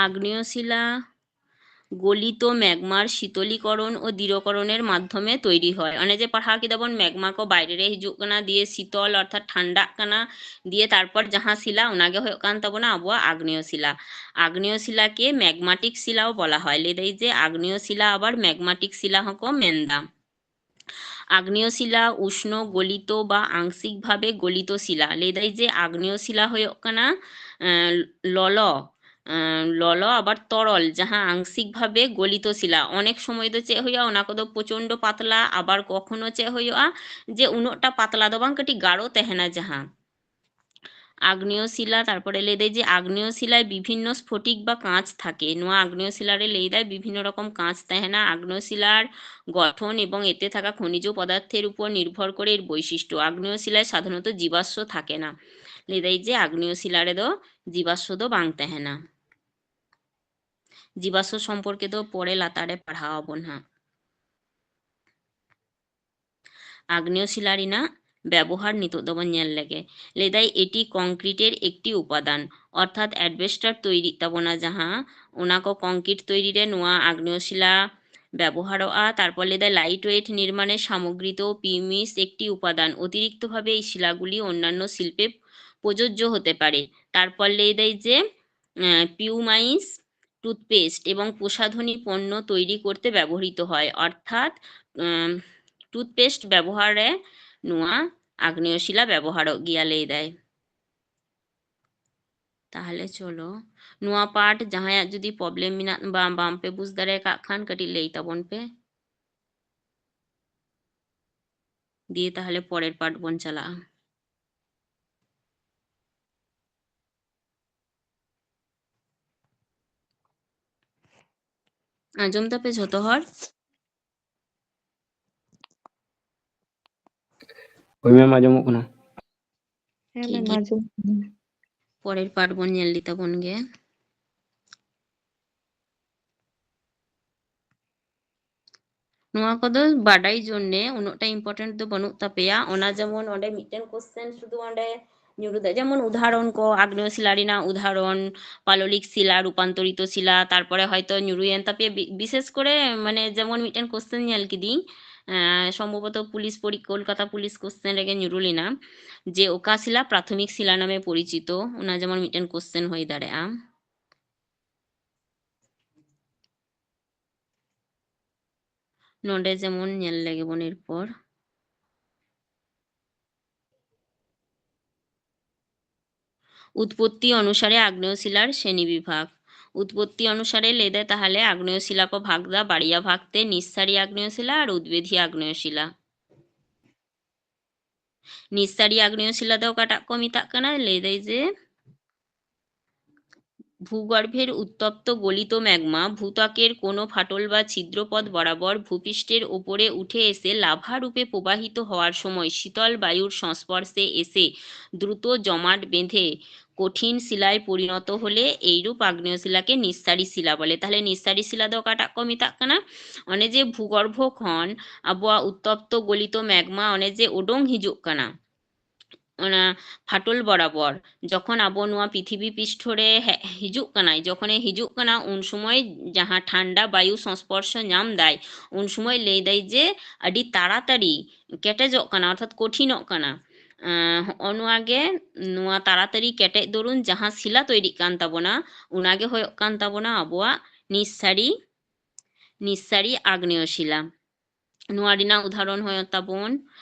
ᱟᱜᱽᱱᱮᱭᱚ ᱥᱤᱞᱟ গলিত ম্যাগমার শীতলীকরণ ও দৃঢ়করণের মাধ্যমে তৈরি হয়। ᱚᱱᱮ ᱡᱮ ᱯᱟᱲᱦᱟᱣ ᱠᱮᱫᱟ ᱵᱚᱱ, ম্যাগᱢᱟ ᱠᱚ ᱵᱟᱭᱨᱮ ᱨᱮ ᱦᱤᱡᱩᱜ ᱠᱟᱱᱟ, ᱫᱤᱭᱮ ᱥᱤᱛᱚᱞ ᱚᱨᱛᱷᱟᱛ ᱴᱷᱟᱱᱰᱟᱜ ᱠᱟᱱᱟ, ᱫᱤᱭᱮ ᱛᱟᱨᱯᱚᱨ ᱡᱟᱦᱟᱸ ᱥᱤᱞᱟ, ᱚᱱᱟ ᱜᱮ ᱦᱩᱭᱩᱜ ᱠᱟᱱ ᱛᱟᱵᱚᱱᱟ ᱟᱵᱚᱣᱟᱜ ᱟᱜᱽᱱᱮᱭᱚ ᱥᱤᱞᱟ᱾ ᱟᱜᱽᱱᱮᱭᱚ ᱥᱤᱞᱟ ᱠᱮ ম্যাগম্যাটিক শিলাও বলা হয়᱾ ᱞᱟᱹᱭ ᱫᱟᱭ ᱡᱮ ᱟᱜᱽᱱᱮᱭᱚ ᱥᱤᱞᱟ ᱟᱵᱟᱨ ম্যাগম্যাটিক ᱥᱤᱞᱟ ᱦᱚᱸᱠᱚ ᱢᱮᱱᱫᱟ᱾ ᱟᱜᱽᱱᱮᱭᱚ ᱥᱤᱞᱟ ᱩᱥᱱᱚ ᱜᱚᱞᱤᱛ ᱵᱟ ᱟᱝᱥᱤᱠ ᱵᱷᱟᱵᱮ ᱜᱚᱞᱤᱛ ᱥᱤᱞᱟ᱾ ᱞᱟᱹᱭ ᱫᱟᱭ ᱡᱮ ᱟᱜᱽᱱᱮᱭᱚ ᱥᱤᱞᱟ ᱦᱩᱭᱩᱜ ᱠᱟᱱᱟ, ᱮᱸ, ᱞᱚᱞᱚ, ᱮᱸ, ᱞᱚᱞᱚ ᱟᱵᱟᱨ ᱛᱚᱨᱚᱞ, ᱡᱟᱦᱟᱸ ᱟᱝᱥᱤᱠ ᱵᱷᱟᱵᱮ ᱜᱚᱞᱤᱛ ᱥᱤᱞᱟ᱾ ᱚᱱᱮᱠ ᱥᱚᱢᱚᱭ ᱫᱚ ᱪᱮᱫ ᱦᱩᱭᱩᱜᱼᱟ, ᱚᱱᱟ ᱠᱚᱫᱚ ᱯᱨᱚᱪᱚᱱᱰᱚ ᱯᱟᱛᱞᱟ, ᱟᱵᱟᱨ ᱠᱚᱠᱷᱚᱱᱚ ᱪᱮᱫ ᱦᱩᱭᱩᱜᱼᱟ, ᱡᱮ ᱩᱱᱟᱹᱜᱴᱟ ᱯᱟᱛᱞᱟ ᱫᱚ ᱵᱟᱝ, ᱠᱟᱹᱴᱤᱡ ᱜᱟᱲᱚ ᱛᱟᱦᱮᱱᱟ ᱡᱟᱦᱟᱸ᱾ আগ্নেয় শিলা, তারপরে ᱞᱟᱹᱭ ᱫᱟᱭ ᱡᱮ ᱟᱜᱽᱱᱮᱭᱚ ᱥᱤᱞᱟᱭ ᱵᱤᱵᱷᱤᱱᱱᱚ ᱥᱯᱷᱚᱴᱤᱠ ᱵᱟ ᱠᱟᱸᱪ ᱛᱷᱟᱠᱮ᱾ ᱱᱚᱣᱟ ᱟᱜᱽᱱᱮᱭᱚ ᱥᱤᱞᱟ ᱨᱮ ᱞᱟᱹᱭ ᱫᱟᱭ ᱵᱤᱵᱷᱤᱱᱱᱚ ᱨᱚᱠᱚᱢ ᱠᱟᱸᱪ ᱛᱟᱦᱮᱱᱟ᱾ ᱟᱜᱽᱱᱮᱭᱚ ᱥᱤᱞᱟᱨ ᱜᱚᱴᱷᱚᱱ ᱮᱵᱚᱝ ᱮᱛᱮ ᱛᱷᱟᱠᱟ ᱠᱷᱚᱱᱤᱡᱚ ᱯᱚᱫᱟᱨᱛᱷᱮᱨ ᱩᱯᱚᱨ ᱱᱤᱨᱵᱷᱚᱨ ᱠᱚᱨᱮ ᱮᱨ ᱵᱳᱭᱥᱤᱥᱴᱚ᱾ ᱟᱜᱽᱱᱮᱭᱚ ᱥᱤᱞᱟᱭ ᱥᱟᱫᱷᱟᱨᱚᱱᱚᱛᱚ ᱡᱤᱵᱟᱥᱥᱚ ᱛᱷᱟᱠᱮ ᱱᱟ᱾ ᱞᱟᱹᱭ ᱫᱟᱭ ᱡᱮ ᱟᱜᱽᱱᱮᱭᱚ ᱥᱤᱞᱟ ᱨᱮᱫᱚ ᱡᱤᱵᱟᱥᱥᱚ ᱫᱚ ᱵᱟᱝ ᱛᱟᱦᱮᱱᱟ᱾ ᱡᱤᱵᱟᱥᱥᱚ ᱥᱚᱢᱯᱚᱨᱠᱮ ᱫᱚ ᱯᱚᱨᱮ ᱞᱟᱛᱟᱨ ᱨᱮ ᱯᱟᱲᱦᱟᱣ ᱟᱵᱚᱱ ᱦᱟᱸᱜ᱾ ᱟᱜᱽᱱᱮᱭᱚ ᱥᱤᱞᱟ ᱨᱮᱱᱟᱜ ᱵᱮᱵᱚᱦᱟᱨ ᱱᱤᱛᱚᱜ ᱫᱚᱵᱚᱱ ᱧᱮᱞ ᱞᱮᱜᱮ᱾ ᱞᱟᱹᱭ ᱫᱟᱭ, এটি কংক্রিটের একটি উপাদান, ᱚᱨᱛᱷᱟᱛ ᱮᱰᱵᱮᱥᱴᱟᱨ ᱛᱳᱭᱨᱤᱜ ᱛᱟᱵᱚᱱᱟ ᱡᱟᱦᱟᱸ, ᱚᱱᱟ ᱠᱚ ᱠᱚᱝᱠᱨᱤᱴ ᱛᱳᱭᱨᱤ ᱨᱮ ᱱᱚᱣᱟ ᱟᱜᱽᱱᱮᱭᱚ ᱥᱤᱞᱟ ᱵᱮᱵᱚᱦᱟᱨᱚᱜᱼᱟ᱾ ᱛᱟᱨᱯᱚᱨ ᱞᱟᱹᱭ ᱫᱟᱭ, ᱞᱟᱭᱤᱴ ᱳᱭᱮᱴ ᱱᱤᱨᱢᱟᱬᱮ সামগ্রীতেও পিউমিস একটি উপাদান, অতিরিক্তভাবে এই শিলাগুলি অন্যান্য শিল্পে প্রযোজ্য হতে পারে। তারপর লেই দেয় যে, আহ, পিউমাইস টুথপেস্ট এবং প্রসাধনী পণ্য তৈরি করতে ব্যবহৃত হয়, ᱚᱨᱛᱷᱟᱛ, ᱩᱸ, ᱴᱩᱛᱷᱯᱮᱥᱴ ᱵᱮᱵᱚᱦᱟᱨ ᱨᱮ ᱱᱚᱣᱟ ᱟᱜᱽᱱᱮᱭᱚ ᱥᱤᱞᱟ ᱵᱮᱵᱚᱦᱟᱨᱚᱜ ᱜᱮᱭᱟ, ᱞᱟᱹᱭ ᱫᱟᱭ᱾ ᱛᱟᱦᱞᱮ ᱪᱚᱞᱚ, ᱱᱚᱣᱟ ᱯᱟᱨᱴ ᱡᱟᱦᱟᱸᱭᱟᱜ ᱡᱩᱫᱤ ᱯᱨᱚᱵᱞᱮᱢ ᱢᱮᱱᱟᱜ, ᱵᱟᱝ, ᱵᱟᱝ ᱯᱮ ᱵᱩᱡᱽ ᱫᱟᱲᱮ ᱟᱠᱟᱫ ᱠᱷᱟᱱ, ᱠᱟᱹᱴᱤᱡ ᱞᱟᱹᱭ ᱛᱟᱵᱚᱱ ᱯᱮ᱾ ᱫᱤᱭᱮ ᱛᱟᱦᱞᱮ ᱯᱚᱨᱮᱨ ᱯᱟᱨᱴ ᱵᱚᱱ ᱪᱟᱞᱟᱜᱼᱟ᱾ ᱟᱸᱡᱚᱢ ᱫᱟᱯᱮ ᱡᱷᱚᱛᱚ ᱦᱚᱲ? ᱦᱳᱭ ᱢᱮᱢ, ᱟᱸᱡᱚᱢᱚᱜ ᱠᱟᱱᱟ᱾ ᱦᱮᱸ ᱴᱷᱤᱠ ᱢᱮᱢ, ᱜᱮᱭᱟ᱾ ᱟᱸᱡᱚᱢᱚᱜ ᱠᱟᱱᱟ᱾ ᱯᱚᱨᱮᱨ ᱯᱟᱨᱴ ᱵᱚᱱ ᱧᱮᱞ ᱤᱫᱤ ᱛᱟᱵᱚᱱ ᱜᱮ᱾ ᱱᱚᱣᱟ ᱠᱚᱫᱚ ᱵᱟᱰᱟᱭ ᱡᱚᱱᱱᱮ ᱩᱱᱟᱹᱜᱴᱟ ᱤᱢᱯᱚᱨᱴᱮᱱᱴ ᱫᱚ ᱵᱟᱹᱱᱩᱜ ᱛᱟᱯᱮᱭᱟ᱾ ᱚᱱᱟ ᱡᱮᱢᱚᱱ ᱚᱸᱰᱮ ᱢᱤᱫᱴᱮᱱ ᱠᱚᱥᱪᱮᱱ ᱥᱩᱫᱷᱩ ᱚᱸᱰᱮ ᱧᱩᱨᱩ ᱫᱟᱲᱮᱭᱟᱜᱼᱟ᱾ ᱡᱮᱢᱚᱱ ᱩᱫᱟᱦᱚᱨᱚᱱ ᱠᱚ, ᱟᱜᱽᱱᱮᱭᱚ ᱥᱤᱞᱟ ᱨᱮᱱᱟᱜ ᱩᱫᱟᱦᱚᱨᱚᱱ, ᱯᱟᱞᱚᱞᱤᱠ ᱥᱤᱞᱟ, ᱨᱩᱯᱟᱱᱛᱚᱨᱤᱛᱚ ᱥᱤᱞᱟ, ᱛᱟᱨᱯᱚᱨᱮ ᱦᱚᱭᱛᱚ ᱧᱩᱨᱩᱭᱮᱱ ᱛᱟᱯᱮᱭᱟ, ᱵᱤ-, ᱵᱤᱥᱮᱥ ᱠᱚᱨᱮ ᱢᱟᱱᱮ ᱡᱮᱢᱚᱱ ᱢᱤᱫᱴᱮᱱ ᱠᱳᱥᱪᱮᱱ ᱧᱮᱞ ᱠᱤᱫᱤᱧ, ᱮᱸ, ᱥᱚᱢᱵᱷᱚᱵᱚᱛᱚ ᱯᱩᱞᱤᱥ ᱯᱚᱨᱤ-, ᱠᱳᱞᱠᱟᱛᱟ ᱯᱩᱞᱤᱥ ᱠᱳᱥᱪᱮᱱ ᱨᱮᱜᱮ ᱧᱩᱨᱩ ᱞᱮᱱᱟ, ᱡᱮ ᱚᱠᱟ ᱥᱤᱞᱟ ᱯᱨᱟᱛᱷᱚᱢᱤᱠ ᱥᱤᱞᱟ ᱱᱟᱢᱮ ᱯᱚᱨᱤᱪᱤᱛᱚ, ᱚᱱᱟ ᱡᱮᱢᱚᱱ ᱢᱤᱫᱴᱮᱱ ᱠᱳᱥᱪᱮᱱ ᱦᱩᱭ ᱫᱟᱲᱮᱭᱟᱜᱼᱟ᱾ ᱱᱚᱰᱮ ᱡᱮᱢᱚᱱ ᱧᱮᱞ ᱞᱮᱜᱮ ᱵᱚᱱ ᱮᱨᱯᱚᱨ᱾ উৎপত্তি অনুসারে আগ্নেয় শিলার শ্রেণী বিভাগ। উৎপত্তি অনুসারে লেদে তাহলে আগ্নেয় শিলা কো ভাগ দা বাড়িয়া ভাগ তে নিঃসারী আগ্নেয় শিলা আর উদ্বেধী আগ্নেয় শিলা। নিঃসারী আগ্নেয় শিলা ᱫᱚ ᱚᱠᱟᱴᱟᱜ ᱠᱚ ᱢᱮᱛᱟᱜ ᱠᱟᱱᱟ? ᱞᱟᱹᱭ ᱫᱟᱭ ᱡᱮ ᱵᱷᱩᱜᱚᱨᱵᱷᱮᱨ উত্তপ্ত গলিত ম্যাগমা ভূত্বকের কোনো ফাটল বা ছিদ্রপথ বরাবর ভূপৃষ্ঠের ওপরে উঠে এসে লাভা রূপে প্রবাহিত হওয়ার সময় শীতল বায়ুর সংস্পর্শে এসে দ্রুত জমাট বেঁধে কঠিন শিলায় পরিণত হলে এইরূপ আগ্নেয় শিলাকে নিঃসারী শিলা বলে। তাহলে নিঃসারী শিলা ᱫᱚ ᱚᱠᱟᱴᱟᱜ ᱠᱚ ᱢᱮᱛᱟᱜ ᱠᱟᱱᱟ? ᱚᱱᱮ ᱡᱮ ᱵᱷᱩᱜᱚᱨᱵᱷᱚ ᱠᱷᱚᱱ ᱟᱵᱚᱣᱟᱜ ᱩᱛᱛᱚᱯᱛᱚ ᱜᱚᱞᱤᱛᱚ ᱢᱮᱜᱽᱢᱟ ᱚᱱᱮ ᱡᱮ ᱩᱰᱩᱝ ᱦᱤᱡᱩᱜ ᱠᱟᱱᱟ, ᱚᱱᱟ ᱯᱷᱟᱴᱚᱞ ᱵᱚᱨᱟᱵᱚᱨ ᱡᱚᱠᱷᱚᱱ ᱟᱵᱚ ᱱᱚᱣᱟ ᱯᱨᱤᱛᱷᱤᱵᱤ ᱯᱤᱥᱴᱷᱚ ᱨᱮ ᱦᱮᱡ ᱦᱤᱡᱩᱜ ᱠᱟᱱᱟᱭ, ᱡᱚᱠᱷᱚᱱᱮ ᱦᱤᱡᱩᱜ ᱠᱟᱱᱟ, ᱩᱱ ᱥᱚᱢᱚᱭ ᱡᱟᱦᱟᱸ ᱴᱷᱟᱱᱰᱟ ᱵᱟᱭᱩ ᱥᱚᱝᱥᱯᱚᱨᱥᱚ ᱧᱟᱢ ᱫᱟᱭ, ᱩᱱ ᱥᱚᱢᱚᱭ ᱞᱟᱹᱭ ᱫᱟᱭ ᱡᱮ ᱟᱹᱰᱤ ᱛᱟᱲᱟᱛᱟᱲᱤ ᱠᱮᱴᱮᱡᱚᱜ ᱠᱟᱱᱟ, ᱚᱨᱛᱷᱟᱛ ᱠᱚᱴᱷᱤᱱᱚᱜ ᱠᱟᱱᱟ᱾ ᱟᱸ, ᱦᱚᱸᱜᱼᱚ ᱱᱚᱣᱟ ᱜᱮ, ᱱᱚᱣᱟ ᱛᱟᱲᱟᱛᱟᱲᱤ ᱠᱮᱴᱮᱡ ᱫᱚᱨᱩᱱ ᱡᱟᱦᱟᱸ ᱥᱤᱞᱟ ᱛᱚᱭᱨᱤᱜ ᱠᱟᱱ ᱛᱟᱵᱚᱱᱟ, ᱚᱱᱟ ᱜᱮ ᱦᱩᱭᱩᱜ ᱠᱟᱱ ᱛᱟᱵᱚᱱᱟ ᱟᱵᱚᱣᱟᱜ ᱱᱤᱥᱥᱟᱨᱤ, ᱱᱤᱥᱥᱟᱨᱤ ᱟᱜᱽᱱᱮᱭᱚ ᱥᱤᱞᱟ᱾ ᱱᱚᱣᱟ ᱨᱮᱱᱟᱜ ᱩᱫᱟᱦᱚᱨᱚᱱ ᱦᱩᱭᱩᱜ ᱛᱟᱵᱚᱱ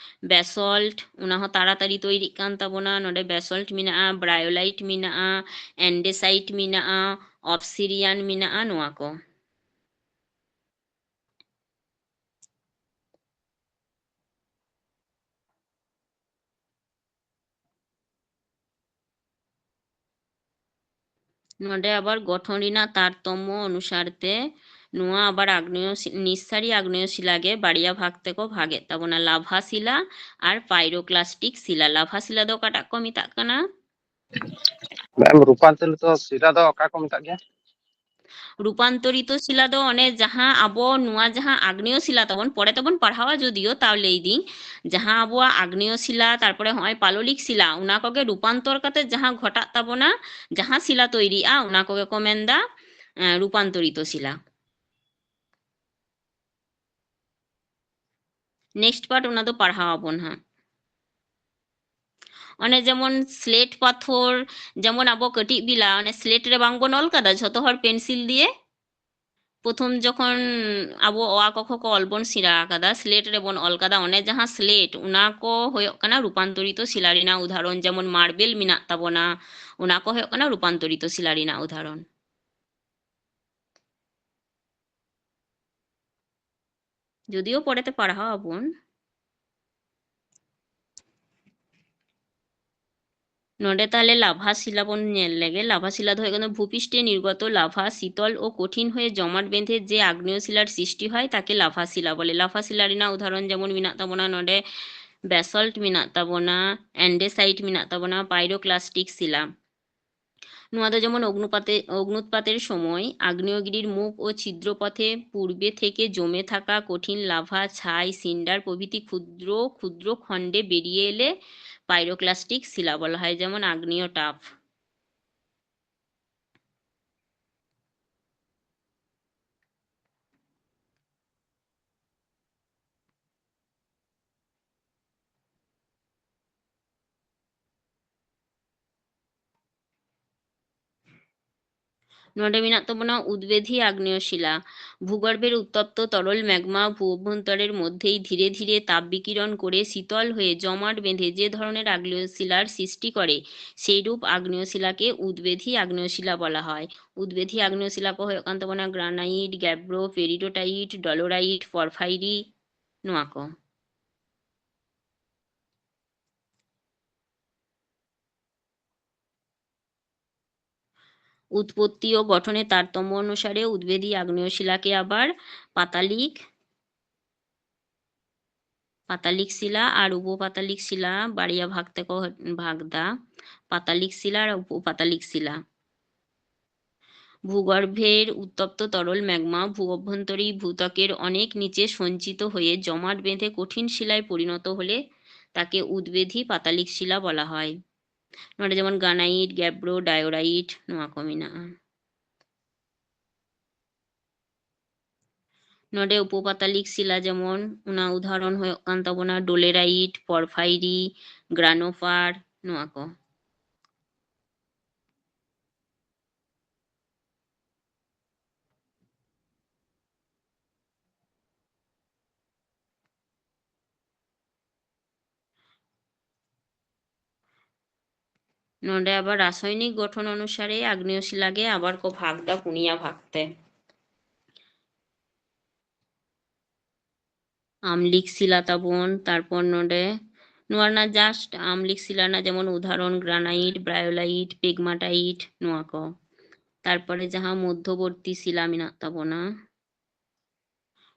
basalt, ᱚᱱᱟ ᱦᱚᱸ ᱛᱟᱲᱟᱛᱟᱲᱤ ᱛᱚᱭᱨᱤᱜ ᱠᱟᱱ ᱛᱟᱵᱚᱱᱟ᱾ ᱱᱚᱰᱮ basalt ᱢᱮᱱᱟᱜᱼᱟ, briolite ᱢᱮᱱᱟᱜᱼᱟ, andesite ᱢᱮᱱᱟᱜᱼᱟ, obsidian ᱢᱮᱱᱟᱜᱼᱟ, ᱱᱚᱣᱟ ᱠᱚ᱾ ᱱᱚᱰᱮ ᱟᱵᱟᱨ ᱜᱚᱴᱷᱚᱱ ᱨᱮᱱᱟᱜ ᱛᱟᱨᱛᱚᱢᱢᱚ ᱚᱱᱩᱥᱟᱨ ᱛᱮ ᱱᱚᱣᱟ ᱟᱵᱟᱨ ᱟᱜᱽᱱᱮᱭᱚ ᱥᱤ-, ᱱᱤᱥᱥᱟᱨᱤ ᱟᱜᱽᱱᱮᱭᱚ ᱥᱤᱞᱟ ᱜᱮ ᱵᱟᱨᱭᱟ ᱵᱷᱟᱜᱽ ᱛᱮᱠᱚ ᱵᱷᱟᱜᱮᱫ ᱛᱟᱵᱚᱱᱟ, ᱞᱟᱵᱷᱟ ᱥᱤᱞᱟ ᱟᱨ pyroclastic ᱥᱤᱞᱟ᱾ ᱞᱟᱵᱷᱟ ᱥᱤᱞᱟ ᱫᱚ ᱚᱠᱟᱴᱟᱜ ᱠᱚ ᱢᱮᱛᱟᱜ ᱠᱟᱱᱟ? ᱢᱮᱢ, ᱨᱩᱯᱟᱱᱛᱚᱨᱤᱛᱚ ᱥᱤᱞᱟ ᱫᱚ ᱚᱠᱟ ᱠᱚ ᱢᱮᱛᱟᱜ ᱜᱮᱭᱟ? ᱨᱩᱯᱟᱱᱛᱚᱨᱤᱛᱚ ᱥᱤᱞᱟ ᱫᱚ ᱚᱱᱮ ᱡᱟᱦᱟᱸ ᱟᱵᱚ ᱱᱚᱣᱟ ᱡᱟᱦᱟᱸ ᱟᱜᱽᱱᱮᱭᱚ ᱥᱤᱞᱟ ᱛᱟᱵᱚᱱ, ᱯᱚᱨᱮ ᱛᱮᱵᱚᱱ ᱯᱟᱲᱦᱟᱣᱟ ᱡᱚᱫᱤᱭᱳ, ᱛᱟᱣ ᱞᱟᱹᱭᱫᱤᱧ, ᱡᱟᱦᱟᱸ ᱟᱵᱚᱣᱟᱜ ᱟᱜᱽᱱᱮᱭᱚ ᱥᱤᱞᱟ, ᱛᱟᱨᱯᱚᱨᱮ ᱦᱚᱸᱜᱼᱚᱭ ᱯᱟᱞᱚᱞᱤᱠ ᱥᱤᱞᱟ, ᱚᱱᱟ ᱠᱚᱜᱮ ᱨᱩᱯᱟᱱᱛᱚᱨ ᱠᱟᱛᱮ ᱡᱟᱦᱟᱸ ᱜᱷᱚᱴᱟᱜ ᱛᱟᱵᱚᱱᱟ, ᱡᱟᱦᱟᱸ ᱥᱤᱞᱟ ᱛᱚᱭᱨᱤᱜᱼᱟ, ᱚᱱᱟ ᱠᱚᱜᱮ ᱠᱚ ᱢᱮᱱᱫᱟ, ᱮᱸ, ᱨᱩᱯᱟᱱᱛᱚᱨᱤᱛᱚ ᱥᱤᱞᱟ᱾ Next part ᱚᱱᱟ ᱫᱚ ᱯᱟᱲᱦᱟᱣ ᱟᱵᱚᱱ ᱦᱟᱸᱜ᱾ ᱚᱱᱮ ᱡᱮᱢᱚᱱ ᱥᱞᱮᱴ ᱯᱟᱛᱷᱚᱨ, ᱡᱮᱢᱚᱱ ᱟᱵᱚ ᱠᱟᱹᱴᱤᱡ ᱵᱮᱞᱟ ᱚᱱᱮ ᱥᱞᱮᱴ ᱨᱮ ᱵᱟᱝ ᱵᱚᱱ ᱚᱞ ᱠᱟᱫᱟ ᱡᱷᱚᱛᱚ ᱦᱚᱲ ᱯᱮᱱᱥᱤᱞ ᱫᱤᱭᱮ? ᱯᱨᱚᱛᱷᱚᱢ ᱡᱚᱠᱷᱚᱱ ᱟᱵᱚ ᱚ ᱟ ᱠᱚ ᱠᱷᱚ ᱠᱚ ᱚᱞ ᱵᱚᱱ ᱥᱮᱬᱟ ᱟᱠᱟᱫᱟ, ᱥᱞᱮᱴ ᱨᱮᱵᱚᱱ ᱚᱞ ᱠᱟᱫᱟ, ᱚᱱᱮ ᱡᱟᱦᱟᱸ ᱥᱞᱮᱴ, ᱚᱱᱟ ᱠᱚ ᱦᱩᱭᱩᱜ ᱠᱟᱱᱟ ᱨᱩᱯᱟᱱᱛᱚᱨᱤᱛᱚ ᱥᱤᱞᱟ ᱨᱮᱱᱟᱜ ᱩᱫᱟᱦᱚᱨᱚᱱ᱾ ᱡᱮᱢᱚᱱ ᱢᱟᱨᱵᱮᱞ ᱢᱮᱱᱟᱜ ᱛᱟᱵᱚᱱᱟ, ᱚᱱᱟ ᱠᱚ ᱦᱩᱭᱩᱜ ᱠᱟᱱᱟ ᱨᱩᱯᱟᱱᱛᱚᱨᱤᱛᱚ ᱥᱤᱞᱟ ᱨᱮᱱᱟᱜ ᱩᱫᱟᱦᱚᱨᱚᱱ᱾ ᱡᱚᱫᱤᱭᱳ ᱯᱚᱨᱮᱛᱮ ᱯᱟᱲᱦᱟᱣ ᱟᱵᱚᱱ᱾ ᱱᱚᱰᱮ ᱛᱟᱦᱞᱮ ᱞᱟᱵᱷᱟ ᱥᱤᱞᱟ ᱵᱚᱱ ᱧᱮᱞ ᱞᱮᱜᱮ᱾ ᱞᱟᱵᱷᱟ ᱥᱤᱞᱟ ᱫᱚ ᱦᱩᱭᱩᱜ ᱠᱟᱱᱟ ᱵᱷᱩᱯᱤᱥᱴᱮ ᱱᱤᱨᱜᱚᱛᱚ ᱞᱟᱵᱷᱟ শীতল ও কঠিন হয়ে জমাট বেঁধে যে আগ্নেয় শিলার সৃষ্টি হয় তাকে লাভা শিলা বলে। লাভা শিলা ᱨᱮᱱᱟᱜ ᱩᱫᱟᱦᱚᱨᱚᱱ ᱡᱮᱢᱚᱱ ᱢᱮᱱᱟᱜ ᱛᱟᱵᱚᱱᱟ ᱱᱚᱰᱮ basalt ᱢᱮᱱᱟᱜ ᱛᱟᱵᱚᱱᱟ, andesite ᱢᱮᱱᱟᱜ ᱛᱟᱵᱚᱱᱟ, pyroclastic শিলা। ᱱᱚᱣᱟ ᱫᱚ ᱡᱮᱢᱚᱱ ᱚᱜᱱᱩᱯᱟᱛᱮ-, ᱚᱜᱱᱩᱛᱯᱟᱛᱮর সময় আগ্নেয়গিরির মুখ ও ছিদ্রপথে পূর্বে থেকে জমে থাকা কঠিন লাভা, ছাই, সিন্ডার প্রভৃতি ক্ষুদ্র ক্ষুদ্র খণ্ডে বেরিয়ে এলে pyroclastic শিলা বলা হয়, যেমন আগ্নেয় টাফ। ᱱᱚᱰᱮ ᱢᱮᱱᱟᱜ ᱛᱟᱵᱚᱱᱟ ᱩᱫᱵᱮᱫᱷᱤ ᱟᱜᱽᱱᱮᱭᱚ ᱥᱤᱞᱟ᱾ ভূগর্ভের উত্তপ্ত তরল ম্যাগমা ভূ অভ্যন্তরের মধ্যেই ধীরে ধীরে তাপ বিকিরণ করে শীতল হয়ে জমাট বেঁধে যে ধরনের আগ্নেয় শিলার সৃষ্টি করে, সেই রূপ আগ্নেয় শিলাকে উদ্বেধী আগ্নেয় শিলা বলা হয়। উদ্বেধী আগ্নেয় শিলা ᱠᱚ ᱦᱩᱭᱩᱜ ᱠᱟᱱ ᱛᱟᱵᱚᱱᱟ granite, gabbro, peridotite, dolerite, porphyry, ᱱᱚᱣᱟ ᱠᱚ᱾ উৎপত্তি ও গঠনের তারতম্য অনুসারে উদ্বেধী আগ্নেয় শিলাকে আবার পাতালিক, পাতালিক শিলা আর উপপাতালিক শিলা বারিয়া ভাগ ᱛᱮᱠᱚ ᱵᱷᱟᱜᱽ ᱫᱟ, ᱯᱟᱛᱟᱞᱤᱠ ᱥᱤᱞᱟ ᱟᱨ ᱩᱯᱚᱯᱟᱛᱟᱞᱤᱠ ᱥᱤᱞᱟ᱾ ভূগর্ভের উত্তপ্ত তরল ম্যাগমা ভূ অভ্যন্তরীণ ভূত্বকের অনেক নিচে সঞ্চিত হয়ে জমাট বেঁধে কঠিন শিলায় পরিণত হলে তাকে উদ্বেধী পাতালিক শিলা বলা হয়। ᱱᱚᱰᱮ ᱡᱮᱢᱚᱱ ᱜᱟᱱᱟᱭᱤᱴ, ᱜᱮᱵᱽᱨᱳ, ᱰᱟᱭᱳᱨᱟᱭᱤᱴ, ᱱᱚᱣᱟ ᱠᱚ ᱢᱮᱱᱟᱜᱼᱟ᱾ ᱱᱚᱰᱮ ᱩᱯᱚᱯᱟᱛᱟᱞᱤᱠ ᱥᱤᱞᱟ ᱡᱮᱢᱚᱱ, ᱚᱱᱟ ᱩᱫᱟᱦᱚᱨᱚᱱ ᱦᱩᱭᱩᱜ ᱠᱟᱱ ᱛᱟᱵᱚᱱᱟ ᱰᱳᱞᱮᱨᱟᱭᱤᱴ, ᱯᱚᱨᱯᱷᱟᱭᱨᱤ, ᱜᱨᱟᱱᱳᱯᱷᱟᱨ, ᱱᱚᱣᱟ ᱠᱚ᱾ ᱱᱚᱰᱮ ᱟᱵᱟᱨ ᱨᱟᱥᱟᱭᱚᱱᱤᱠ ᱜᱚᱴᱷᱚᱱ ᱚᱱᱩᱥᱟᱨᱮ ᱟᱜᱽᱱᱮᱭᱚ ᱥᱤᱞᱟ ᱜᱮ ᱟᱵᱟᱨ ᱠᱚ ᱵᱷᱟᱜᱽ ᱫᱟ ᱯᱩᱱᱭᱟ ᱵᱷᱟᱜᱽ ᱛᱮ᱾ ᱟᱢᱞᱤᱠ ᱥᱤᱞᱟ ᱛᱟᱵᱚᱱ, ᱛᱟᱨᱯᱚᱨ ᱱᱚᱰᱮ ᱱᱚᱣᱟ ᱨᱮᱱᱟᱜ just ᱟᱢᱞᱤᱠ ᱥᱤᱞᱟ ᱨᱮᱱᱟᱜ ᱡᱮᱢᱚᱱ ᱩᱫᱟᱦᱚᱨᱚᱱ ᱜᱨᱟᱱᱟᱭᱤᱴ, ᱵᱨᱟᱭᱳᱞᱟᱭᱤᱴ, ᱯᱮᱜᱢᱟᱴᱟᱭᱤᱴ, ᱱᱚᱣᱟ ᱠᱚ᱾ ᱛᱟᱨᱯᱚᱨᱮ ᱡᱟᱦᱟᱸ ᱢᱚᱫᱽᱫᱷᱚᱵᱚᱨᱛᱤ ᱥᱤᱞᱟ ᱢᱮᱱᱟᱜ ᱛᱟᱵᱚᱱᱟ,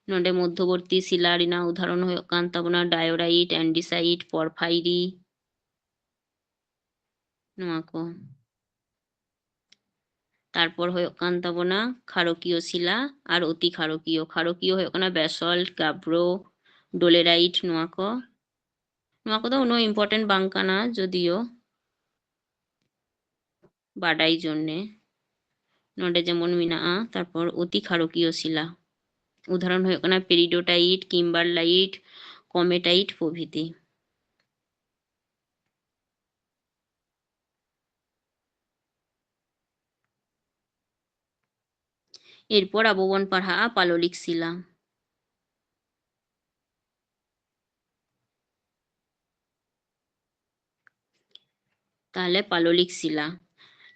ᱱᱚᱰᱮ ᱢᱚᱫᱽᱫᱷᱚᱵᱚᱨᱛᱤ ᱥᱤᱞᱟ ᱨᱮᱱᱟᱜ ᱩᱫᱟᱦᱚᱨᱚᱱ ᱦᱩᱭᱩᱜ ᱠᱟᱱ ᱛᱟᱵᱚᱱᱟ ᱰᱟᱭᱳᱨᱟᱭᱤᱴ, ᱮᱱᱰᱤᱥᱟᱭᱤᱴ, ᱯᱚᱨᱯᱷᱟᱭᱨᱤ, ᱱᱚᱣᱟ ᱠᱚ᱾ ᱛᱟᱨᱯᱚᱨ ᱦᱩᱭᱩᱜ ᱠᱟᱱ ᱛᱟᱵᱚᱱᱟ ᱠᱷᱟᱨᱚᱠᱤᱭᱚ ᱥᱤᱞᱟ ᱟᱨ ᱚᱛᱤ ᱠᱷᱟᱨᱚᱠᱤᱭᱚ᱾ ᱠᱷᱟᱨᱚᱠᱤᱭᱚ ᱦᱩᱭᱩᱜ ᱠᱟᱱᱟ ᱵᱮᱥᱚᱞᱴ, ᱜᱟᱵᱽᱨᱳ, ᱰᱳᱞᱮᱨᱟᱭᱤᱴ, ᱱᱚᱣᱟ ᱠᱚ᱾ ᱱᱚᱣᱟ ᱠᱚᱫᱚ ᱩᱱᱟᱹᱜ important ᱵᱟᱝ ᱠᱟᱱᱟ, ᱡᱚᱫᱤᱭᱳ ᱵᱟᱰᱟᱭ ᱡᱚᱱᱱᱮ᱾ ᱱᱚᱰᱮ ᱡᱮᱢᱚᱱ ᱢᱮᱱᱟᱜᱼᱟ, ᱛᱟᱨᱯᱚᱨ ᱚᱛᱤ ᱠᱷᱟᱨᱚᱠᱤᱭᱚ ᱥᱤᱞᱟ, ᱩᱫᱟᱦᱚᱨᱚᱱ ᱦᱩᱭᱩᱜ ᱠᱟᱱᱟ ᱯᱮᱨᱤᱰᱳᱴᱟᱭᱤᱴ, ᱠᱤᱢᱵᱟᱨᱞᱟᱭᱤᱴ, ᱠᱚᱢᱮᱴᱟᱭᱤᱴ ᱯᱨᱚᱵᱷᱨᱤᱛᱤ᱾ ᱮᱨᱯᱚᱨ ᱟᱵᱚ ᱵᱚᱱ ᱯᱟᱲᱦᱟᱜᱼᱟ ᱯᱟᱞᱚᱞᱤᱠ ᱥᱤᱞᱟ᱾ ᱛᱟᱦᱞᱮ ᱯᱟᱞᱚᱞᱤᱠ ᱥᱤᱞᱟ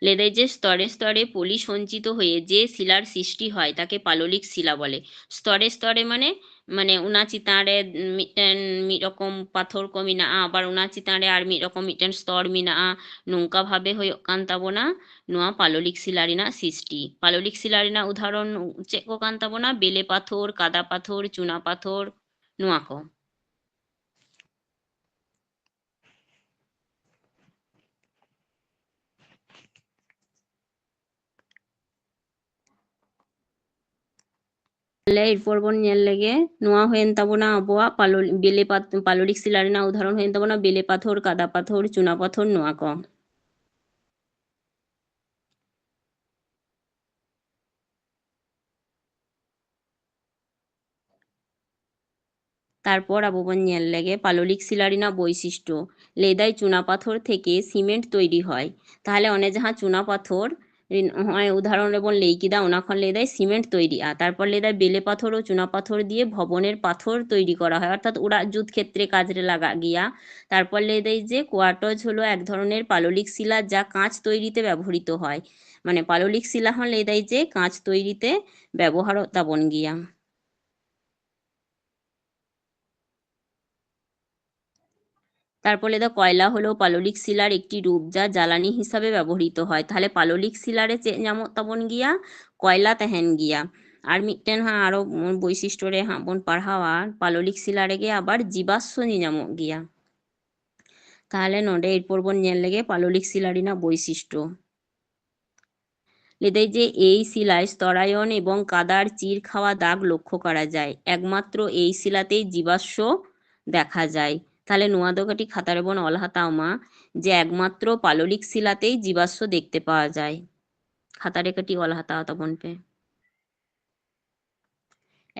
ᱞᱟᱹᱭᱫᱟᱭ ᱡᱮ স্তরে স্তরে পলি সঞ্চিত হয়ে যে শিলার সৃষ্টি হয় তাকে পাললিক শিলা বলে। স্তরে স্তরে মানে, মানে ᱚᱱᱟ ᱪᱮᱛᱟᱱ ᱨᱮ ᱢᱤᱫᱴᱮᱱ, ᱢᱤᱫ ᱨᱚᱠᱚᱢ ᱯᱟᱛᱷᱚᱨ ᱠᱚ ᱢᱮᱱᱟᱜᱼᱟ, ᱟᱵᱟᱨ ᱚᱱᱟ ᱪᱮᱛᱟᱱ ᱨᱮ ᱟᱨ ᱢᱤᱫ ᱨᱚᱠᱚᱢ ᱢᱤᱫᱴᱮᱱ স্তর ᱢᱮᱱᱟᱜᱼᱟ᱾ ᱱᱚᱝᱠᱟ ᱵᱷᱟᱵᱮ ᱦᱩᱭᱩᱜ ᱠᱟᱱ ᱛᱟᱵᱚᱱᱟ ᱱᱚᱣᱟ ᱯᱟᱞᱚᱞᱤᱠ ᱥᱤᱞᱟ ᱨᱮᱱᱟᱜ ᱥᱨᱤᱥᱴᱤ᱾ ᱯᱟᱞᱚᱞᱤᱠ ᱥᱤᱞᱟ ᱨᱮᱱᱟᱜ ᱩᱫᱟᱦᱚᱨᱚᱱ ᱪᱮᱫ ᱠᱚ ᱠᱟᱱ ᱛᱟᱵᱚᱱᱟ? ᱵᱮᱞᱮ ᱯᱟᱛᱷᱚᱨ, ᱠᱟᱫᱟ ᱯᱟᱛᱷᱚᱨ, ᱪᱩᱱᱟ ᱯᱟᱛᱷᱚᱨ, ᱱᱚᱣᱟ ᱠᱚ᱾ ᱛᱟᱦᱞᱮ ᱮᱨᱯᱚᱨ ᱵᱚᱱ ᱧᱮᱞ ᱞᱮᱜᱮ, ᱱᱚᱣᱟ ᱦᱩᱭᱮᱱ ᱛᱟᱵᱚᱱᱟ ᱟᱵᱚᱣᱟᱜ ᱯᱟᱞᱚᱞ-, ᱵᱮᱞᱮ ᱯᱟᱛ-, ᱯᱟᱞᱚᱞᱤᱠ ᱥᱤᱞᱟ ᱨᱮᱱᱟᱜ ᱩᱫᱟᱦᱚᱨᱚᱱ ᱦᱩᱭᱮᱱ ᱛᱟᱵᱚᱱᱟ ᱵᱮᱞᱮ ᱯᱟᱛᱷᱚᱨ, ᱠᱟᱫᱟ ᱯᱟᱛᱷᱚᱨ, ᱪᱩᱱᱟ ᱯᱟᱛᱷᱚᱨ, ᱱᱚᱣᱟ ᱠᱚ᱾ ᱛᱟᱨᱯᱚᱨ ᱟᱵᱚ ᱵᱚᱱ ᱧᱮᱞ ᱞᱮᱜᱮ ᱯᱟᱞᱚᱞᱤᱠ ᱥᱤᱞᱟ ᱨᱮᱱᱟᱜ ᱵᱳᱭᱥᱤᱥᱴᱚ᱾ ᱞᱟᱹᱭᱫᱟᱭ ᱪᱩᱱᱟ ᱯᱟᱛᱷᱚᱨ ᱛᱷᱮᱠᱮ ᱥᱤᱢᱮᱱᱴ ᱛᱚᱭᱨᱤ ᱦᱚᱭ᱾ ᱛᱟᱦᱞᱮ ᱚᱱᱮ ᱡᱟᱦᱟᱸ ᱪᱩᱱᱟ ᱯᱟᱛᱷᱚᱨ ᱨᱤᱱ-, ᱱᱚᱜᱼᱚᱭ ᱩᱫᱟᱦᱚᱨᱚᱱ ᱨᱮᱵᱚᱱ ᱞᱟᱹᱭ ᱠᱮᱫᱟ, ᱚᱱᱟ ᱠᱷᱚᱱ ᱞᱟᱹᱭᱫᱟᱭ ᱥᱤᱢᱮᱱᱴ ᱛᱚᱭᱨᱤᱜᱼᱟ᱾ ᱛᱟᱨᱯᱚᱨ ᱞᱟᱹᱭᱫᱟᱭ ᱵᱮᱞᱮ ᱯᱟᱛᱷᱚᱨ ও চুনা পাথর দিয়ে ভবনের পাথর তৈরি করা হয়, অর্থাৎ ᱚᱲᱟᱜ ᱡᱩᱛ ᱠᱷᱮᱛᱨᱮ ᱠᱟᱡᱽ ᱨᱮ ᱞᱟᱜᱟᱜ ᱜᱮᱭᱟ᱾ তারপর ᱞᱟᱹᱭᱫᱟᱭ যে কোয়ার্টার্স হলো এক ধরনের পাললিক শিলা যা কাঁচ তৈরিতে ব্যবহৃত হয়। মানে পাললিক শিলা ᱦᱚᱸ ᱞᱟᱹᱭᱫᱟᱭ ᱡᱮ ᱠᱟᱸᱪ ᱛᱚᱭᱨᱤᱛᱮ ᱵᱮᱵᱚᱦᱟᱨᱚᱜ ᱛᱟᱵᱚᱱ ᱜᱮᱭᱟ᱾ তারপর ᱞᱟᱹᱭᱫᱟ ᱠᱚᱭᱞᱟ ᱦᱚᱞᱚ ᱯᱟᱞᱚᱞᱤᱠ ᱥᱤᱞᱟᱨ ᱮᱠᱴᱤ ᱨᱩᱯ ᱡᱟ ᱡᱟᱞᱟᱱᱤ ᱦᱤᱥᱟᱵᱮ ᱵᱮᱵᱚᱦᱨᱤᱛ ᱦᱚᱭ᱾ ᱛᱟᱦᱞᱮ ᱯᱟᱞᱚᱞᱤᱠ ᱥᱤᱞᱟ ᱨᱮ ᱪᱮᱫ ᱧᱟᱢᱚᱜ ᱛᱟᱵᱚᱱ ᱜᱮᱭᱟ? ᱠᱚᱭᱞᱟ ᱛᱟᱦᱮᱱ ᱜᱮᱭᱟ᱾ ᱟᱨ ᱢᱤᱫᱴᱮᱱ ᱦᱟᱸᱜ ᱟᱨᱚ ᱵᱳᱭᱥᱤᱥᱴᱚ ᱨᱮ ᱦᱟᱸᱜ ᱵᱚᱱ ᱯᱟᱲᱦᱟᱣᱟ, ᱯᱟᱞᱚᱞᱤᱠ ᱥᱤᱞᱟ ᱨᱮᱜᱮ ᱟᱵᱟᱨ ᱡᱤᱵᱟᱥᱥᱚ ᱧᱮᱧᱟᱢᱚᱜ ᱜᱮᱭᱟ᱾ ᱛᱟᱦᱞᱮ ᱱᱚᱰᱮ ᱮᱨᱯᱚᱨ ᱵᱚᱱ ᱧᱮᱞ ᱞᱮᱜᱮ ᱯᱟᱞᱚᱞᱤᱠ ᱥᱤᱞᱟ ᱨᱮᱱᱟᱜ ᱵᱳᱭᱥᱤᱥᱴᱚ᱾ ᱞᱟᱹᱭᱫᱟᱭ ᱡᱮ ᱮᱭ ᱥᱤᱞᱟᱭ স্তরায়ন এবং কাদার চির খাওয়া দাগ লক্ষ্য করা যায়, একমাত্র এই শিলাতেই জীবাশ্ম দেখা যায়। ᱛᱟᱦᱞᱮ ᱱᱚᱣᱟ ᱫᱚ ᱠᱟᱹᱴᱤᱡ ᱠᱷᱟᱛᱟ ᱨᱮᱵᱚᱱ ᱚᱞ ᱦᱟᱛᱟᱣ ᱢᱟ ᱡᱮ একমাত্র পাললিক শিলাতেই জীবাশ্ম দেখতে পাওয়া যায়। ᱠᱷᱟᱛᱟ ᱨᱮ ᱠᱟᱹᱴᱤᱡ ᱚᱞ ᱦᱟᱛᱟᱣ ᱛᱟᱵᱚᱱ ᱯᱮ᱾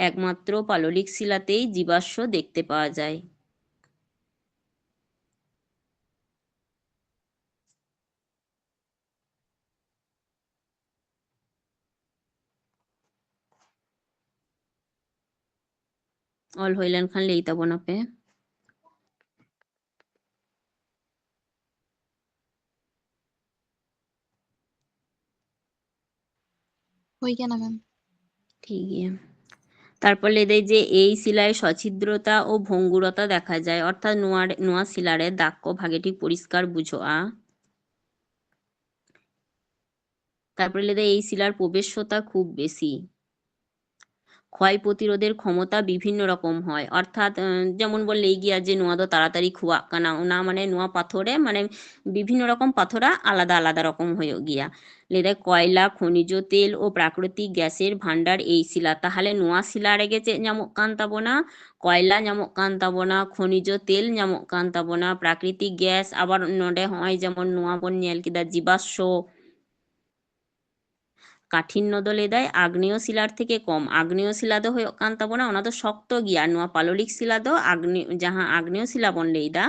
একমাত্র পাললিক শিলাতেই জীবাশ্ম দেখতে পাওয়া যায়। ᱚᱞ ᱦᱩᱭ ᱞᱮᱱᱠᱷᱟᱱ ᱞᱟᱹᱭ ᱛᱟᱵᱚᱱᱟᱯᱮ᱾ ᱦᱩᱭ ᱠᱟᱱᱟ, ᱢᱮᱢ᱾ ᱴᱷᱤᱠ ᱜᱮᱭᱟ᱾ ᱛᱟᱨᱯᱚᱨ ᱞᱟᱹᱭ ᱫᱟᱭ ᱡᱮ ᱮᱭ ᱥᱤᱞᱟᱭ ᱥᱚᱪᱷᱤᱫᱨᱚᱛᱟ ᱳ ᱵᱷᱚᱝᱜᱩᱨᱚᱛᱟ ᱫᱮᱠᱷᱟ ᱡᱟᱭ, ᱚᱨᱛᱷᱟᱛ ᱱᱚᱣᱟ ᱨᱮ, ᱱᱚᱣᱟ ᱥᱤᱞᱟ ᱨᱮ ᱫᱟᱜ ᱠᱚ ᱵᱷᱟᱜᱮ ᱴᱷᱤᱠ ᱯᱚᱨᱤᱥᱠᱟᱨ ᱵᱩᱡᱷᱟᱹᱜᱼᱟ᱾ ᱛᱟᱨᱯᱚᱨᱮ ᱞᱟᱹᱭ ᱫᱟᱭ ᱮᱭ ᱥᱤᱞᱟᱨ ᱯᱨᱚᱵᱮᱥᱥᱚᱛᱟ ᱠᱷᱩᱵ ᱵᱮᱥᱤ᱾ ᱠᱷᱚᱭ ᱯᱨᱚᱛᱤᱨᱳধের ক্ষমতা বিভিন্ন রকম হয়, ᱚᱨᱛᱷᱟᱛ, ᱮᱸ, ᱡᱮᱢᱚᱱ ᱵᱚᱱ ᱞᱟᱹᱭ ᱜᱮᱭᱟ ᱡᱮ ᱱᱚᱣᱟ ᱫᱚ ᱛᱟᱲᱟᱛᱟᱲᱤ ᱠᱷᱩᱣᱟᱜ ᱠᱟᱱᱟ, ᱚᱱᱟ ᱢᱟᱱᱮ ᱱᱚᱣᱟ ᱯᱟᱛᱷᱚᱨ ᱨᱮ ᱢᱟᱱᱮ ᱵᱤᱵᱷᱤᱱᱱᱚ ᱨᱚᱠᱚᱢ ᱯᱟᱛᱷᱚᱨᱟᱜ ᱟᱞᱟᱫᱟ ᱟᱞᱟᱫᱟ ᱨᱚᱠᱚᱢ ᱦᱩᱭᱩᱜ ᱜᱮᱭᱟ᱾ ᱞᱟᱹᱭ ᱫᱟᱭ ᱠᱚᱭᱞᱟ, ᱠᱷᱚᱱᱤᱡᱽ ᱛᱮᱞ ᱳ ᱯᱨᱟᱠᱨᱤᱛᱤᱠ ᱜᱮᱥᱮᱨ ᱵᱷᱟᱱᱰᱟᱨ ᱮᱭ ᱥᱤᱞᱟ᱾ ᱛᱟᱦᱚᱞᱮ ᱱᱚᱣᱟ ᱥᱤᱞᱟ ᱨᱮᱜᱮ ᱪᱮᱫ ᱧᱟᱢᱚᱜ ᱠᱟᱱ ᱛᱟᱵᱚᱱᱟ? ᱠᱚᱭᱞᱟ ᱧᱟᱢᱚᱜ ᱠᱟᱱ ᱛᱟᱵᱚᱱᱟ, ᱠᱷᱚᱱᱤᱡᱽ ᱛᱮᱞ ᱧᱟᱢᱚᱜ ᱠᱟᱱ ᱛᱟᱵᱚᱱᱟ, ᱯᱨᱟᱠᱨᱤᱛᱤᱠ ᱜᱮᱥ, ᱟᱵᱟᱨ ᱱᱚᱰᱮ ᱦᱚᱸᱜᱼᱚᱭ ᱡᱮᱢᱚᱱ ᱱᱚᱣᱟ ᱵᱚᱱ ᱧᱮᱞ ᱠᱮᱫᱟ ᱡᱤᱵᱟᱥᱥᱚ᱾ ᱠᱟᱴᱷᱤᱱᱱᱚ ᱫᱚ ᱞᱟᱹᱭ ᱫᱟᱭ ᱟᱜᱽᱱᱮᱭᱚ ᱥᱤᱞᱟᱨ ᱛᱷᱮᱠᱮ ᱠᱚᱢ᱾ ᱟᱜᱽᱱᱮᱭᱚ ᱥᱤᱞᱟ ᱫᱚ ᱦᱩᱭᱩᱜ ᱠᱟᱱ ᱛᱟᱵᱚᱱᱟ, ᱚᱱᱟ ᱫᱚ ᱥᱚᱠᱛᱚ ᱜᱮᱭᱟ, ᱟᱨ ᱱᱚᱣᱟ ᱯᱟᱞᱚᱞᱤᱠ ᱥᱤᱞᱟ ᱫᱚ ᱟᱜᱽᱱᱮ-, ᱡᱟᱦᱟᱸ ᱟᱜᱽᱱᱮᱭᱚ ᱥᱤᱞᱟ ᱵᱚᱱ ᱞᱟᱹᱭ ᱫᱟ,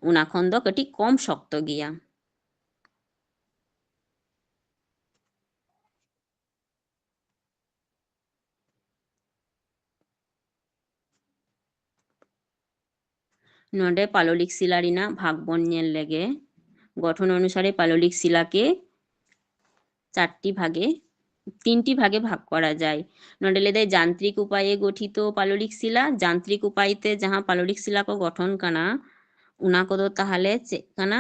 ᱚᱱᱟ ᱠᱷᱚᱱ ᱫᱚ ᱠᱟᱹᱴᱤᱡ ᱠᱚᱢ ᱥᱚᱠᱛᱚ ᱜᱮᱭᱟ᱾ ᱱᱚᱰᱮ ᱯᱟᱞᱚᱞᱤᱠ ᱥᱤᱞᱟ ᱨᱮᱱᱟᱜ ᱵᱷᱟᱜᱽ ᱵᱚᱱ ᱧᱮᱞ ᱞᱮᱜᱮ᱾ গঠন অনুসারে পাললিক শিলাকে চারটি ভাগে, তিনটি ভাগে ভাগ করা যায়। ᱱᱚᱰᱮ ᱞᱟᱹᱭ ᱫᱟᱭ ᱡᱟᱱᱛᱨᱤᱠ ᱩᱯᱟᱭᱮ ᱜᱚᱴᱷᱤᱛ ᱯᱟᱞᱚᱞᱤᱠ ᱥᱤᱞᱟ, ᱡᱟᱱᱛᱨᱤᱠ ᱩᱯᱟᱭ ᱛᱮ ᱡᱟᱦᱟᱸ ᱯᱟᱞᱚᱞᱤᱠ ᱥᱤᱞᱟ ᱠᱚ ᱜᱚᱴᱷᱚᱱ ᱠᱟᱱᱟ, ᱚᱱᱟ ᱠᱚᱫᱚ ᱛᱟᱦᱚᱞᱮ ᱪᱮᱫ ᱠᱟᱱᱟ?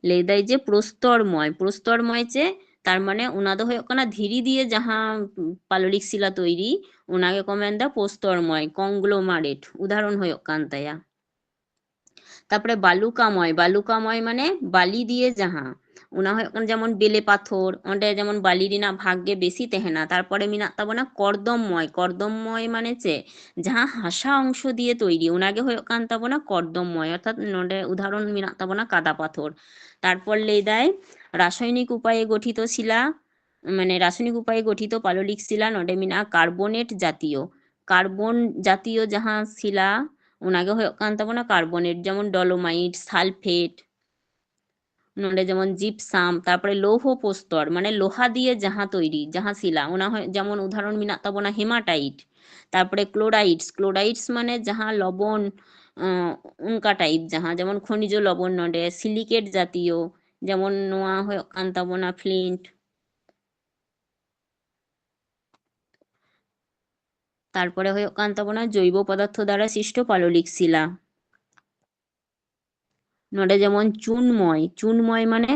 ᱞᱟᱹᱭ ᱫᱟᱭ ᱡᱮ ᱯᱨᱚᱥᱛᱚᱨᱢᱚᱭ᱾ ᱯᱨᱚᱥᱛᱚᱨᱢᱚᱭ ᱪᱮᱫ? ᱛᱟᱨ ᱢᱟᱱᱮ ᱚᱱᱟ ᱫᱚ ᱦᱩᱭᱩᱜ ᱠᱟᱱᱟ ᱫᱷᱤᱨᱤ ᱫᱤᱭᱮ ᱡᱟᱦᱟᱸ ᱯᱟᱞᱚᱞᱤᱠ ᱥᱤᱞᱟ ᱛᱚᱭᱨᱤ, ᱚᱱᱟ ᱜᱮᱠᱚ ᱢᱮᱱᱫᱟ ᱯᱨᱚᱥᱛᱚᱨᱢᱚᱭ, conglomerate, ᱩᱫᱟᱦᱚᱨᱚᱱ ᱦᱩᱭᱩᱜ ᱠᱟᱱ ᱛᱟᱭᱟ᱾ ᱛᱟᱨᱯᱚᱨᱮ ᱵᱟᱞᱩᱠᱟᱢᱚᱭ, ᱵᱟᱞᱩᱠᱟᱢᱚᱭ ᱢᱟᱱᱮ ᱵᱟᱞᱤ ᱫᱤᱭᱮ ᱡᱟᱦᱟᱸ, ᱚᱱᱟ ᱦᱩᱭᱩᱜ ᱠᱟᱱᱟ ᱡᱮᱢᱚᱱ ᱵᱮᱞᱮ ᱯᱟᱛᱷᱚᱨ, ᱚᱸᱰᱮ ᱡᱮᱢᱚᱱ ᱵᱟᱞᱤ ᱨᱮᱱᱟᱜ ᱵᱷᱟᱜᱽ ᱜᱮ ᱵᱮᱥᱤ ᱛᱟᱦᱮᱱᱟ᱾ ᱛᱟᱨᱯᱚᱨᱮ ᱢᱮᱱᱟᱜ ᱛᱟᱵᱚᱱᱟ ᱠᱚᱨᱫᱚᱢᱢᱚᱭ, ᱠᱚᱨᱫᱚᱢᱢᱚᱭ ᱢᱟᱱᱮ ᱪᱮᱫ? ᱡᱟᱦᱟᱸ ᱦᱟᱥᱟ ᱚᱝᱥᱚ ᱫᱤᱭᱮ ᱛᱚᱭᱨᱤ, ᱚᱱᱟ ᱜᱮ ᱦᱩᱭᱩᱜ ᱠᱟᱱ ᱛᱟᱵᱚᱱᱟ ᱠᱚᱨᱫᱚᱢᱢᱚᱭ, ᱚᱨᱛᱷᱟᱛ ᱱᱚᱰᱮ ᱩᱫᱟᱦᱚᱨᱚᱱ ᱢᱮᱱᱟᱜ ᱛᱟᱵᱚᱱᱟ ᱠᱟᱫᱟ ᱯᱟᱛᱷᱚᱨ᱾ ᱛᱟᱨᱯᱚᱨ ᱞᱟᱹᱭ ᱫᱟᱭ ᱨᱟᱥᱟᱭᱚᱱᱤᱠ ᱩᱯᱟᱭᱮ ᱜᱚᱴᱷᱤᱛ ᱥᱤᱞᱟ, ᱢᱟᱱᱮ ᱨᱟᱥᱟᱭᱚᱱᱤᱠ ᱩᱯᱟᱭᱮ ᱜᱚᱴᱷᱤᱛ ᱯᱟᱞᱚᱞᱤᱠ ᱥᱤᱞᱟ, ᱱᱚᱰᱮ ᱢᱮᱱᱟᱜᱼᱟ ᱠᱟᱨᱵᱚᱱᱮᱴ ᱡᱟᱛᱤᱭᱚ, ᱠᱟᱨᱵᱚᱱ ᱡᱟᱛᱤᱭᱚ ᱡᱟᱦᱟᱸ ᱥᱤᱞᱟ, ᱚᱱᱟ ᱜᱮ ᱦᱩᱭᱩᱜ ᱠᱟᱱ ᱛᱟᱵᱚᱱᱟ ᱠᱟᱨᱵᱚᱱᱮᱴ, ᱡᱮᱢᱚᱱ ᱰᱚᱞᱳᱢᱟᱭᱤᱴ, ᱥᱟᱞᱯᱷᱮᱴ, ᱱᱚᱰᱮ ᱡᱮᱢᱚᱱ ᱡᱤᱯᱥᱟᱢ, ᱛᱟᱨᱯᱚᱨᱮ ᱞᱳᱦᱚ ᱯᱨᱚᱥᱛᱚᱨ, ᱢᱟᱱᱮ ᱞᱳᱦᱟ ᱫᱤᱭᱮ ᱡᱟᱦᱟᱸ ᱛᱚᱭᱨᱤ, ᱡᱟᱦᱟᱸ ᱥᱤᱞᱟ, ᱚᱱᱟ ᱦᱚᱸ ᱡᱮᱢᱚᱱ ᱩᱫᱟᱦᱚᱨᱚᱱ ᱢᱮᱱᱟᱜ ᱛᱟᱵᱚᱱᱟ ᱦᱮᱢᱟᱴᱟᱭᱤᱴ, ᱛᱟᱨᱯᱚᱨᱮ ᱠᱞᱳᱨᱟᱭᱤᱰᱥ, ᱠᱞᱳᱨᱟᱭᱤᱰᱥ ᱢᱟᱱᱮ ᱡᱟᱦᱟᱸ ᱞᱚᱵᱚᱱ, ᱟᱸ, ᱚᱱᱠᱟ ᱴᱟᱭᱤᱯ ᱡᱟᱦᱟᱸ, ᱡᱮᱢᱚᱱ ᱠᱷᱚᱱᱤᱡᱚ ᱞᱚᱵᱚᱱ, ᱱᱚᱰᱮ ᱥᱤᱞᱤᱠᱮᱴ ᱡᱟᱛᱤᱭᱚ, ᱡᱮᱢᱚᱱ ᱱᱚᱣᱟ ᱦᱩᱭᱩᱜ ᱠᱟᱱ ᱛᱟᱵᱚᱱᱟ ᱯᱷᱞᱤᱱᱴ᱾ ᱛᱟᱨᱯᱚᱨᱮ ᱦᱩᱭᱩᱜ ᱠᱟᱱ ᱛᱟᱵᱚᱱᱟ ᱡᱚᱭᱵᱚ ᱯᱚᱫᱟᱨᱛᱷᱚ ᱫᱟᱨᱟ ᱥᱨᱤᱥᱴ ᱯᱟᱞᱚᱞᱤᱠ ᱥᱤᱞᱟ᱾ ᱱᱚᱰᱮ ᱡᱮᱢᱚᱱ ᱪᱩᱱᱢᱚᱭ, ᱪᱩᱱᱢᱚᱭ ᱢᱟᱱᱮ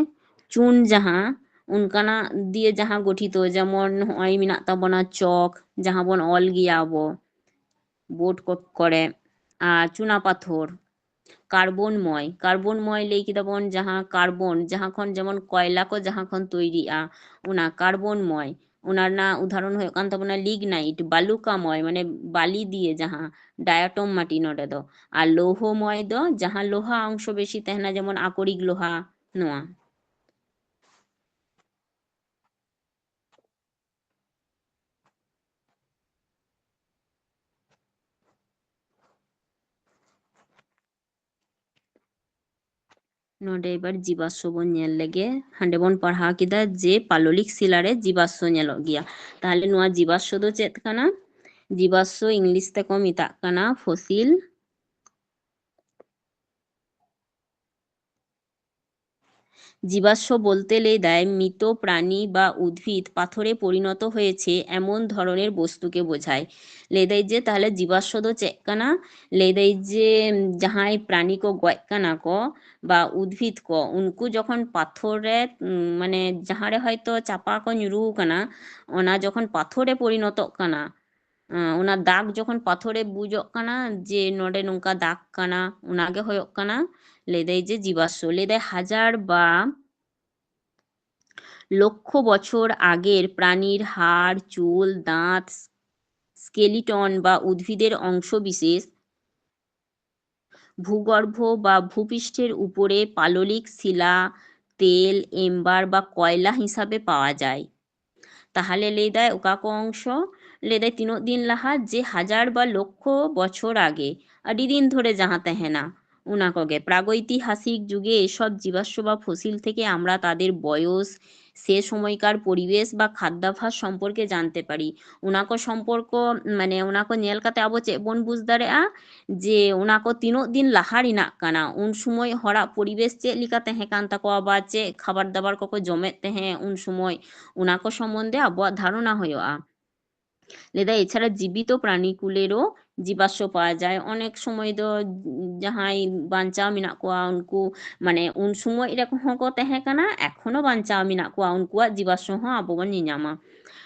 ᱪᱩᱱ ᱡᱟᱦᱟᱸ, ᱚᱱᱠᱟᱱᱟᱜ ᱫᱤᱭᱮ ᱡᱟᱦᱟᱸ ᱜᱚᱴᱷᱤᱛᱚ, ᱡᱮᱢᱚᱱ ᱱᱚᱜᱼᱚᱭ ᱢᱮᱱᱟᱜ ᱛᱟᱵᱚᱱᱟ ᱪᱚᱠ, ᱡᱟᱦᱟᱸ ᱵᱚᱱ ᱚᱞ ᱜᱮᱭᱟ ᱟᱵᱚ ᱵᱳᱨᱰ ᱠᱚ ᱠᱚᱨᱮ, ᱟᱨ ᱪᱩᱱᱟ ᱯᱟᱛᱷᱚᱨ, ᱠᱟᱨᱵᱚᱱ ᱢᱚᱭ, ᱠᱟᱨᱵᱚᱱ ᱢᱚᱭ ᱞᱟᱹᱭ ᱠᱮᱫᱟ ᱵᱚᱱ ᱡᱟᱦᱟᱸ ᱠᱟᱨᱵᱚᱱ, ᱡᱟᱦᱟᱸ ᱠᱷᱚᱱ ᱡᱮᱢᱚᱱ ᱠᱚᱭᱞᱟ ᱠᱚ ᱡᱟᱦᱟᱸ ᱠᱷᱚᱱ ᱛᱚᱭᱨᱤᱜᱼᱟ, ᱚᱱᱟ ᱠᱟᱨᱵᱚᱱ ᱢᱚᱭ᱾ ᱚᱱᱟ ᱨᱮᱱᱟᱜ ᱩᱫᱟᱦᱚᱨᱚᱱ ᱦᱩᱭᱩᱜ ᱠᱟᱱ ᱛᱟᱵᱚᱱᱟ ᱞᱤᱜᱱᱟᱭᱤᱴ, ᱵᱟᱞᱩᱠᱟᱢᱚᱭ, ᱢᱟᱱᱮ ᱵᱟᱞᱤ ᱫᱤᱭᱮ ᱡᱟᱦᱟᱸ ᱰᱟᱭᱟᱴᱚᱢ ᱢᱟᱴᱤ ᱱᱚᱰᱮ ᱫᱚ, ᱟᱨ ᱞᱳᱦᱚᱢᱚᱭ ᱫᱚ ᱡᱟᱦᱟᱸ ᱞᱳᱦᱟ ᱚᱝᱥᱚ ᱵᱮᱥᱤ ᱛᱟᱦᱮᱱᱟ, ᱡᱮᱢᱚᱱ ᱟᱠᱚᱨᱤᱠ ᱞᱳᱦᱟ, ᱱᱚᱣᱟ᱾ ᱱᱚᱰᱮ ᱮᱵᱟᱨ ᱡᱤᱵᱟᱥᱥᱚ ᱵᱚᱱ ᱧᱮᱞ ᱞᱮᱜᱮ᱾ ᱦᱟᱸᱰᱮ ᱵᱚᱱ ᱯᱟᱲᱦᱟᱣ ᱠᱮᱫᱟ ᱡᱮ ᱯᱟᱞᱚᱞᱤᱠ ᱥᱤᱞᱟ ᱨᱮ ᱡᱤᱵᱟᱥᱥᱚ ᱧᱮᱞᱚᱜ ᱜᱮᱭᱟ᱾ ᱛᱟᱦᱞᱮ ᱱᱚᱣᱟ ᱡᱤᱵᱟᱥᱥᱚ ᱫᱚ ᱪᱮᱫ ᱠᱟᱱᱟ? ᱡᱤᱵᱟᱥᱥᱚ ᱤᱝᱞᱤᱥ ᱛᱮᱠᱚ ᱢᱮᱛᱟᱜ ᱠᱟᱱᱟ ᱯᱷᱚᱥᱤᱞ᱾ ᱡᱤᱵᱟᱥᱥᱚ ᱵᱚᱞᱛᱮ ᱞᱟᱹᱭᱫᱟᱭ ᱢᱤᱛᱚ ᱯᱨᱟণী ᱵᱟ ᱩᱫভিদ ᱯᱟᱛᱷᱚᱨᱮ ᱯᱚᱨᱤᱱᱚᱛ ᱦᱚᱭᱮছে এমন ধরনের বস্তুকে বোঝায়। ᱞᱟᱹᱭᱫᱟᱭ ᱡᱮ ᱛᱟᱦᱞᱮ ᱡᱤᱵᱟᱥᱥᱚ ᱫᱚ ᱪᱮᱫ ᱠᱟᱱᱟ? ᱞᱟᱹᱭᱫᱟᱭ ᱡᱮ ᱡᱟᱦᱟᱸᱭ ᱯᱨᱟণᱤ ᱠᱚ ᱜᱚᱡ ᱠᱟᱱᱟ ᱠᱚ ᱵᱟ ᱩᱫভিদ ᱠᱚ, ᱩᱱᱠᱩ ᱡᱚᱠᱷᱚᱱ ᱯᱟᱛᱷᱚᱨ ᱨᱮ, ᱩᱢ, ᱢᱟᱱᱮ ᱡᱟᱦᱟᱸ ᱨᱮ ᱦᱚᱭᱛᱚ ᱪᱟᱯᱟ ᱠᱚ ᱧᱩᱨᱩ ᱠᱟᱱᱟ, ᱚᱱᱟ ᱡᱚᱠᱷᱚᱱ ᱯᱟᱛᱷᱚᱨ ᱨᱮ ᱯᱚᱨᱤᱱᱚᱛᱚᱜ ᱠᱟᱱᱟ, ᱟᱸ, ᱚᱱᱟ ᱫᱟᱜᱽ ᱡᱚᱠᱷᱚᱱ ᱯᱟᱛᱷᱚᱨ ᱨᱮ ᱵᱩᱡᱚᱜ ᱠᱟᱱᱟ ᱡᱮ ᱱᱚᱰᱮ ᱱᱚᱝᱠᱟ ᱫᱟᱜᱽ ᱠᱟᱱᱟ, ᱚᱱᱟᱜᱮ ᱦᱩᱭᱩᱜ ᱠᱟᱱᱟ, ᱞᱟᱹᱭᱫᱟᱭ ᱡᱮ ᱡᱤᱵᱟᱥᱥᱚ᱾ ᱞᱟᱹᱭᱫᱟᱭ ᱦᱟᱡᱟᱨ ᱵᱟ ᱞᱚᱠᱷᱚ ᱵᱚᱪᱷᱚᱨ ᱟᱜᱮᱨ ᱯᱨᱟণᱤᱨ ᱦᱟᱲ, ᱪᱩᱞ, ᱫᱟᱸᱛ, স্কেলিটন বা উদ্ভিদের অংশ বিশেষ ভূগর্ভ বা ভূপৃষ্ঠের উপরে পাললিক শিলা, তেল, এম্বার বা কয়লা হিসাবে পাওয়া যায়। ᱛᱟᱦᱞᱮ ᱞᱟᱹᱭᱫᱟᱭ ᱚᱠᱟ ᱠᱚ ᱚᱝᱥᱚ? ᱞᱟᱹᱭᱫᱟᱭ ᱛᱤᱱᱟᱹᱜ ᱫᱤᱱ ᱞᱟᱦᱟ, ᱡᱮ ᱦᱟᱡᱟᱨ ᱵᱟ ᱞᱚᱠᱷᱚ ᱵᱚᱪᱷᱚᱨ ᱟᱜᱮ, ᱟᱹᱰᱤ ᱫᱤᱱ ᱫᱷᱚᱨᱮ ᱡᱟᱦᱟᱸ ᱛᱟᱦᱮᱱᱟ, ᱚᱱᱟ ᱠᱚᱜᱮ᱾ প্রাগৈতিহাসিক যুগে এসব জীবাশ্ম বা ফসিল থেকে আমরা তাদের বয়স, সে সময়কার পরিবেশ বা খাদ্যাভ্যাস সম্পর্কে জানতে পারি। ᱚᱱᱟ ᱠᱚ ᱥᱚᱢᱯᱚᱨᱠᱚ, ᱢᱟᱱᱮ ᱚᱱᱟ ᱠᱚ ᱧᱮᱞ ᱠᱟᱛᱮ ᱟᱵᱚ ᱪᱮᱫ ᱵᱚᱱ ᱵᱩᱡᱽ ᱫᱟᱲᱮᱭᱟᱜᱼᱟ? ᱡᱮ ᱚᱱᱟ ᱠᱚ ᱛᱤᱱᱟᱹᱜ ᱫᱤᱱ ᱞᱟᱦᱟ ᱨᱮᱱᱟᱜ ᱠᱟᱱᱟ, ᱩᱱ ᱥᱚᱢᱚᱭ ᱦᱚᱲᱟᱜ ᱯᱚᱨᱤᱵᱮᱥ ᱪᱮᱫ ᱞᱮᱠᱟ ᱛᱟᱦᱮᱸ ᱠᱟᱱ ᱛᱟᱠᱚᱣᱟ ᱵᱟ ᱪᱮᱫ ᱠᱷᱟᱵᱟᱨ ᱫᱟᱵᱟᱨ ᱠᱚᱠᱚ ᱡᱚᱢᱮᱫ ᱛᱟᱦᱮᱸᱫ ᱩᱱ ᱥᱚᱢᱚᱭ, ᱚᱱᱟ ᱠᱚ ᱥᱚᱢᱵᱚᱱᱫᱷᱮ ᱟᱵᱚᱣᱟᱜ ᱫᱷᱟᱨᱚᱱᱟ ᱦᱩᱭᱩᱜᱼᱟ᱾ ᱞᱟᱹᱭᱫᱟᱭ, এছাড়া জীবিত প্রাণীকুলেরও ᱡᱤᱵᱟᱥᱥᱚ ᱯᱟᱣᱟ ᱡᱟᱭ᱾ ᱚᱱᱮᱠ ᱥᱚᱢᱚᱭ ᱫᱚ ᱡᱟᱦᱟᱸᱭ ᱵᱟᱧᱪᱟᱣ ᱢᱮᱱᱟᱜ ᱠᱚᱣᱟ ᱩᱱᱠᱩ, ᱢᱟᱱᱮ, ᱩᱱ ᱥᱚᱢᱚᱭ ᱨᱮᱦᱚᱸ ᱠᱚ ᱛᱟᱦᱮᱸ ᱠᱟᱱᱟ, ᱮᱠᱷᱚᱱᱳ ᱵᱟᱧᱪᱟᱣ ᱢᱮᱱᱟᱜ ᱠᱚᱣᱟ, ᱩᱱᱠᱩᱣᱟᱜ ᱡᱤᱵᱟᱥᱥᱚ ᱦᱚᱸ ᱟᱵᱚ ᱵᱚᱱ ᱧᱮᱧᱟᱢᱟ᱾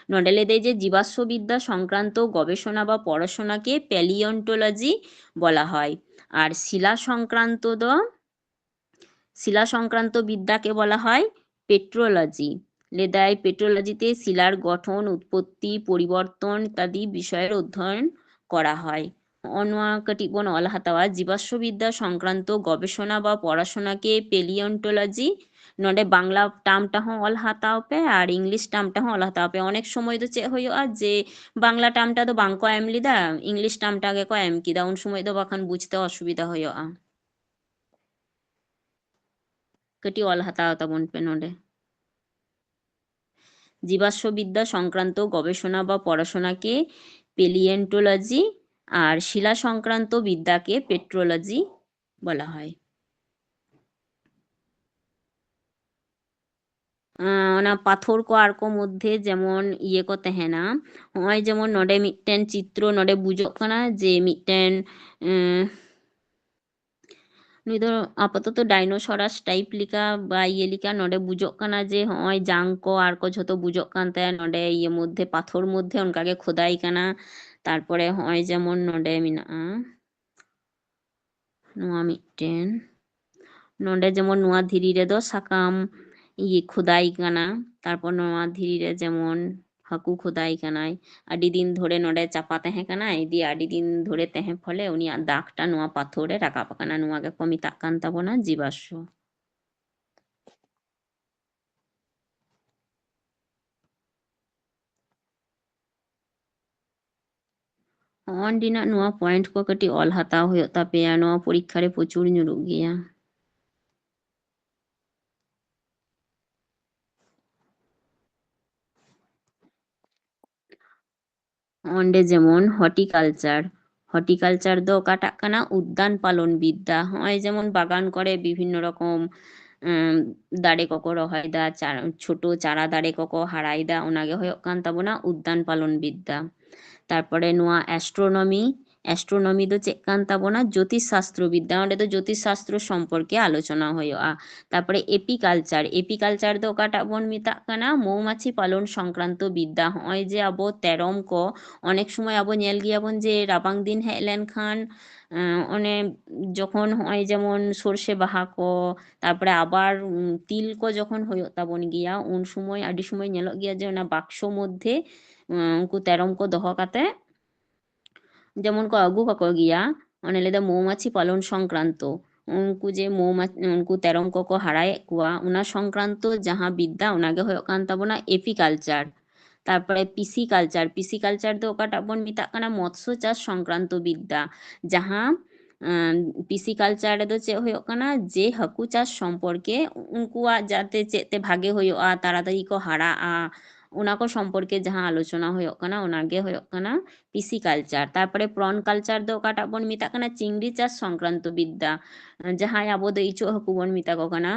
ᱱᱚᱰᱮ ᱞᱟᱹᱭ ᱫᱟᱭ ᱡᱮ ᱡᱤᱵᱟᱥᱥᱚ ᱵᱤᱫᱽᱫᱟ ᱥᱚᱝᱠᱨᱟᱱᱛᱚ ᱜᱚᱵᱮᱥᱚᱱᱟ ᱵᱟ ᱯᱚᱲᱟᱥᱚᱱᱟᱠᱮ paleontology ᱵᱚᱞᱟ ᱦᱚᱭ, ᱟᱨ ᱥᱤᱞᱟ ᱥᱚᱝᱠᱨᱟᱱᱛᱚ ᱫᱚ শিলা সংক্রান্ত বিদ্যাকে বলা হয় পেট্রোলজি। লেদাই পেট্রোলজিতে শিলার গঠন, উৎপত্তি, পরিবর্তন ইত্যাদি বিষয়ের অধ্যয়ন করা হয়। ᱱᱚᱜᱼᱚ ᱱᱚᱣᱟ ᱠᱟᱹᱴᱤᱡ ᱵᱚᱱ ᱚᱞ ᱦᱟᱛᱟᱣᱟ, ᱡᱤᱵᱟᱥᱥᱚ ᱵᱤᱫᱽᱫᱟ ᱥᱚᱝᱠᱨᱟᱱᱛᱚ ᱜᱚᱵᱮᱥᱚᱱᱟ ᱵᱟ ᱯᱚᱲᱟᱥᱚᱱᱟᱠᱮ paleontology᱾ ᱱᱚᱰᱮ ᱵᱟᱝᱞᱟ term ᱴᱟ ᱦᱚᱸ ᱚᱞ ᱦᱟᱛᱟᱣ ᱯᱮ ᱟᱨ English term ᱴᱟ ᱦᱚᱸ ᱚᱞ ᱦᱟᱛᱟᱣ ᱯᱮ᱾ ᱚᱱᱮᱠ ᱥᱚᱢᱚᱭ ᱫᱚ ᱪᱮᱫ ᱦᱩᱭᱩᱜᱼᱟ ᱡᱮ ᱵᱟᱝᱞᱟ term ᱴᱟ ᱫᱚ ᱵᱟᱝ ᱠᱚ ᱮᱢ ᱞᱮᱫᱟ, English term ᱴᱟ ᱜᱮᱠᱚ ᱮᱢ ᱠᱮᱫᱟ, ᱩᱱ ᱥᱚᱢᱚᱭ ᱫᱚ ᱵᱟᱠᱷᱟᱱ ᱵᱩᱡᱽᱛᱮ ᱚᱥᱩᱵᱤᱫᱷᱟ ᱦᱩᱭᱩᱜᱼᱟ᱾ ᱠᱟᱹᱴᱤᱡ ᱚᱞ ᱦᱟᱛᱟᱣ ᱛᱟᱵᱚᱱ ᱯᱮ ᱱᱚᱰᱮ᱾ জীবাশ্ম বিদ্যা সংক্রান্ত গবেষণা বা পড়াশোনাকে প্যালিওন্টোলজি আর শিলা সংক্রান্ত বিদ্যাকে পেট্রোলজি বলা হয়। আহ, ᱚᱱᱟ ᱯᱟᱛᱷᱚᱨ ᱠᱚ ᱟᱨ ᱠᱚ ᱢᱚᱫᱽᱫᱷᱮ ᱡᱮᱢᱚᱱ ᱤᱭᱟᱹ ᱠᱚ ᱛᱟᱦᱮᱱᱟ, ᱱᱚᱜᱼᱚᱭ ᱡᱮᱢᱚᱱ ᱱᱚᱰᱮ ᱢᱤᱫᱴᱮᱱ ᱪᱤᱛᱨᱚ ᱱᱚᱰᱮ ᱵᱩᱡᱚᱜ ᱠᱟᱱᱟ ᱡᱮ ᱢᱤᱫᱴᱮᱱ, ᱩᱸ, ᱱᱩᱭ ᱫᱚ ᱟᱯᱟᱛᱚᱛᱚ ᱰᱟᱭᱱᱳᱥᱚᱨᱟᱥ ᱴᱟᱭᱤᱯ ᱞᱮᱠᱟ ᱵᱟ ᱤᱭᱟᱹ ᱞᱮᱠᱟ᱾ ᱱᱚᱰᱮ ᱵᱩᱡᱚᱜ ᱠᱟᱱᱟ ᱡᱮ ᱦᱚᱸᱜᱼᱚᱭ ᱡᱟᱝ ᱠᱚ ᱟᱨ ᱠᱚ ᱡᱷᱚᱛᱚ ᱵᱩᱡᱚᱜ ᱠᱟᱱ ᱛᱟᱭᱟ᱾ ᱱᱚᱰᱮ ᱤᱭᱟᱹ ᱢᱚᱫᱽᱫᱷᱮ, ᱯᱟᱛᱷᱚᱨ ᱢᱚᱫᱽᱫᱷᱮ ᱚᱱᱠᱟ ᱜᱮ ᱠᱷᱚᱫᱟᱭ ᱠᱟᱱᱟ᱾ ᱛᱟᱨᱯᱚᱨᱮ ᱦᱚᱸᱜᱼᱚᱭ ᱡᱮᱢᱚᱱ ᱱᱚᱰᱮ ᱢᱮᱱᱟᱜᱼᱟ ᱱᱚᱣᱟ ᱢᱤᱫᱴᱮᱱ, ᱱᱚᱰᱮ ᱡᱮᱢᱚᱱ ᱱᱚᱣᱟ ᱫᱷᱤᱨᱤ ᱨᱮᱫᱚ ᱥᱟᱠᱟᱢ ᱤᱭᱟᱹ ᱠᱷᱚᱫᱟᱭ ᱠᱟᱱᱟ, ᱛᱟᱨᱯᱚᱨ ᱱᱚᱣᱟ ᱫᱷᱤᱨᱤ ᱨᱮ ᱡᱮᱢᱚᱱ ᱦᱟᱹᱠᱩ ᱠᱷᱚᱫᱟᱭ ᱠᱟᱱᱟᱭ, ᱟᱹᱰᱤ ᱫᱤᱱ ᱫᱷᱚᱨᱮ ᱱᱚᱰᱮ ᱪᱟᱯᱟ ᱛᱟᱦᱮᱸ ᱠᱟᱱᱟᱭ, ᱫᱤᱭᱮ ᱟᱹᱰᱤ ᱫᱤᱱ ᱫᱷᱚᱨᱮ ᱛᱟᱦᱮᱸ ᱯᱷᱚᱞᱮ ᱩᱱᱤᱭᱟᱜ ᱫᱟᱜᱽ ᱴᱟ ᱱᱚᱣᱟ ᱯᱟᱛᱷᱚᱨ ᱨᱮ ᱨᱟᱠᱟᱵ ᱟᱠᱟᱱᱟ᱾ ᱱᱚᱣᱟ ᱜᱮᱠᱚ ᱢᱮᱛᱟᱜ ᱠᱟᱱ ᱛᱟᱵᱚᱱᱟ ᱡᱤᱵᱟᱥᱥᱚ᱾ ᱚᱸᱰᱮᱱᱟᱜ ᱱᱚᱣᱟ point ᱠᱚ ᱠᱟᱹᱴᱤᱡ ᱚᱞ ᱦᱟᱛᱟᱣ ᱦᱩᱭᱩᱜ ᱛᱟᱯᱮᱭᱟ, ᱱᱚᱣᱟ ᱯᱚᱨᱤᱠᱠᱷᱟ ᱨᱮ ᱯᱨᱚᱪᱩᱨ ᱧᱩᱨᱩᱜ ᱜᱮᱭᱟ᱾ ᱚᱸᱰᱮ ᱡᱮᱢᱚᱱ horticulture, horticulture ᱫᱚ ᱚᱠᱟᱴᱟᱜ ᱠᱟᱱᱟ? ᱩᱫᱽᱫᱟᱱ ᱯᱟᱞᱚᱱ ᱵᱤᱫᱽᱫᱟ᱾ ᱦᱚᱸᱜᱼᱚᱭ ᱡᱮᱢᱚᱱ ᱵᱟᱜᱟᱱ ᱠᱚᱨᱮ ᱵᱤᱵᱷᱤᱱᱱᱚ ᱨᱚᱠᱚᱢ, ᱮᱸ, ᱫᱟᱨᱮ ᱠᱚᱠᱚ ᱨᱚᱦᱚᱭᱮᱫᱟ, ᱪᱟ-, ᱪᱷᱳᱴᱳ ᱪᱟᱨᱟ ᱫᱟᱨᱮ ᱠᱚᱠᱚ ᱦᱟᱨᱟᱭᱮᱫᱟ, ᱚᱱᱟ ᱜᱮ ᱦᱩᱭᱩᱜ ᱠᱟᱱ ᱛᱟᱵᱚᱱᱟ ᱩᱫᱽᱫᱟᱱ ᱯᱟᱞᱚᱱ ᱵᱤᱫᱽᱫᱟ᱾ ᱛᱟᱨᱯᱚᱨᱮ ᱱᱚᱣᱟ astronomy, ᱮᱥᱴᱨᱳᱱᱚᱢᱤ ᱫᱚ ᱪᱮᱫ ᱠᱟᱱ ᱛᱟᱵᱚᱱᱟ? ᱡᱳᱛᱤᱥ ᱥᱟᱥᱛᱨᱚ ᱵᱤᱫᱽᱫᱟ᱾ ᱚᱸᱰᱮ ᱫᱚ ᱡᱳᱛᱤᱥ ᱥᱟᱥᱛᱨᱚ ᱥᱚᱢᱯᱚᱨᱠᱮ ᱟᱞᱳᱪᱚᱱᱟ ᱦᱩᱭᱩᱜᱼᱟ᱾ ᱛᱟᱨᱯᱚᱨᱮ ᱮᱯᱤᱠᱟᱞᱪᱟᱨ, ᱮᱯᱤᱠᱟᱞᱪᱟᱨ ᱫᱚ ᱚᱠᱟᱴᱟᱜ ᱵᱚᱱ ᱢᱮᱛᱟᱜ ᱠᱟᱱᱟ? ᱢᱳᱣᱢᱟᱪᱷᱤ ᱯᱟᱞᱚᱱ ᱥᱚᱝᱠᱨᱟᱱᱛᱚ ᱵᱤᱫᱽᱫᱟ᱾ ᱦᱚᱸᱜᱼᱚᱭ ᱡᱮ ᱟᱵᱚ ᱛᱮᱨᱚᱢ ᱠᱚ ᱚᱱᱮᱠ ᱥᱚᱢᱚᱭ ᱟᱵᱚ ᱧᱮᱞ ᱜᱮᱭᱟᱵᱚᱱ ᱡᱮ ᱨᱟᱵᱟᱝ ᱫᱤᱱ ᱦᱮᱡ ᱞᱮᱱᱠᱷᱟᱱ, ᱮᱸ, ᱚᱱᱮ ᱡᱚᱠᱷᱚᱱ ᱦᱚᱸᱜᱼᱚᱭ ᱡᱮᱢᱚᱱ ᱥᱚᱨᱥᱮ ᱵᱟᱦᱟ ᱠᱚ, ᱛᱟᱨᱯᱚᱨᱮ ᱟᱵᱟᱨ, ᱩᱸ, ᱛᱤᱞ ᱠᱚ ᱡᱚᱠᱷᱚᱱ ᱦᱩᱭᱩᱜ ᱛᱟᱵᱚᱱ ᱜᱮᱭᱟ, ᱩᱱ ᱥᱚᱢᱚᱭ ᱟᱹᱰᱤ ᱥᱚᱢᱚᱭ ᱧᱮᱞᱚᱜ ᱜᱮᱭᱟ ᱡᱮ ᱚᱱᱟ ᱵᱟᱠᱥᱚ ᱢᱚᱫᱽᱫᱷᱮ, ᱩᱸ, ᱩᱱᱠᱩ ᱛᱮᱨᱚᱢ ᱠᱚ ᱫᱚᱦᱚ ᱠᱟᱛᱮ ᱡᱮᱢᱚᱱ ᱠᱚ ᱟᱹᱜᱩ ᱠᱟᱠᱚ ᱜᱮᱭᱟ, ᱚᱱᱮ ᱞᱟᱹᱭᱫᱟ ᱢᱳᱣᱢᱟᱪᱷᱤ ᱯᱟᱞᱚᱱ ᱥᱚᱝᱠᱨᱟᱱᱛᱚ, ᱩᱱᱠᱩ ᱡᱮ ᱢᱳᱣᱢᱟ-, ᱩᱱᱠᱩ ᱛᱮᱨᱚᱢ ᱠᱚᱠᱚ ᱦᱟᱨᱟᱭᱮᱫ ᱠᱚᱣᱟ, ᱚᱱᱟ ᱥᱚᱝᱠᱨᱟᱱᱛᱚ ᱡᱟᱦᱟᱸ ᱵᱤᱫᱽᱫᱟ, ᱚᱱᱟᱜᱮ ᱦᱩᱭᱩᱜ ᱠᱟᱱ ᱛᱟᱵᱚᱱᱟ ᱮᱯᱤᱠᱟᱞᱪᱟᱨ᱾ ᱛᱟᱨᱯᱚᱨᱮ ᱯᱤᱥᱤᱠᱟᱞᱪᱟᱨ, ᱯᱤᱥᱤᱠᱟᱞᱪᱟᱨ ᱫᱚ ᱚᱠᱟᱴᱟᱜ ᱵᱚᱱ ᱢᱮᱛᱟᱜ ᱠᱟᱱᱟ? ᱢᱚᱛᱥᱚ ᱪᱟᱥ ᱥᱚᱝᱠᱨᱟᱱᱛᱚ ᱵᱤᱫᱽᱫᱟ, ᱡᱟᱦᱟᱸ, ᱟᱸ, ᱯᱤᱥᱤᱠᱟᱞᱪᱟᱨ ᱨᱮᱫᱚ ᱪᱮᱫ ᱦᱩᱭᱩᱜ ᱠᱟᱱᱟ? ᱡᱮ ᱦᱟᱹᱠᱩ ᱪᱟᱥ ᱥᱚᱢᱯᱚᱨᱠᱮ ᱩᱱᱠᱩᱣᱟᱜ ᱡᱟᱛᱮ ᱪᱮᱫ ᱛᱮ ᱵᱷᱟᱜᱮ ᱦᱩᱭᱩᱜᱼᱟ, ᱛᱟᱲᱟᱛᱟᱲᱤ ᱠᱚ ᱦᱟᱨᱟᱜᱼᱟ, ᱚᱱᱟ ᱠᱚ ᱥᱚᱢᱯᱚᱨᱠᱮ ᱡᱟᱦᱟᱸ ᱟᱞᱳᱪᱚᱱᱟ ᱦᱩᱭᱩᱜ ᱠᱟᱱᱟ, ᱚᱱᱟᱜᱮ ᱦᱩᱭᱩᱜ ᱠᱟᱱᱟ ᱯᱤᱥᱤᱠᱟᱞᱪᱟᱨ᱾ ᱛᱟᱨᱯᱚᱨᱮ ᱯᱨᱚᱱ ᱠᱟᱞᱪᱟᱨ ᱫᱚ ᱚᱠᱟᱴᱟᱜ ᱵᱚᱱ ᱢᱮᱛᱟᱜ ᱠᱟᱱᱟ? ᱪᱤᱝᱲᱤ ᱪᱟᱥ ᱥᱚᱝᱠᱨᱟᱱᱛᱚ ᱵᱤᱫᱽᱫᱟ, ᱡᱟᱦᱟᱸᱭ ᱟᱵᱚ ᱫᱚ ᱤᱪᱟᱹᱜ ᱦᱟᱹᱠᱩ ᱵᱚᱱ ᱢᱮᱛᱟ ᱠᱚ ᱠᱟᱱᱟ,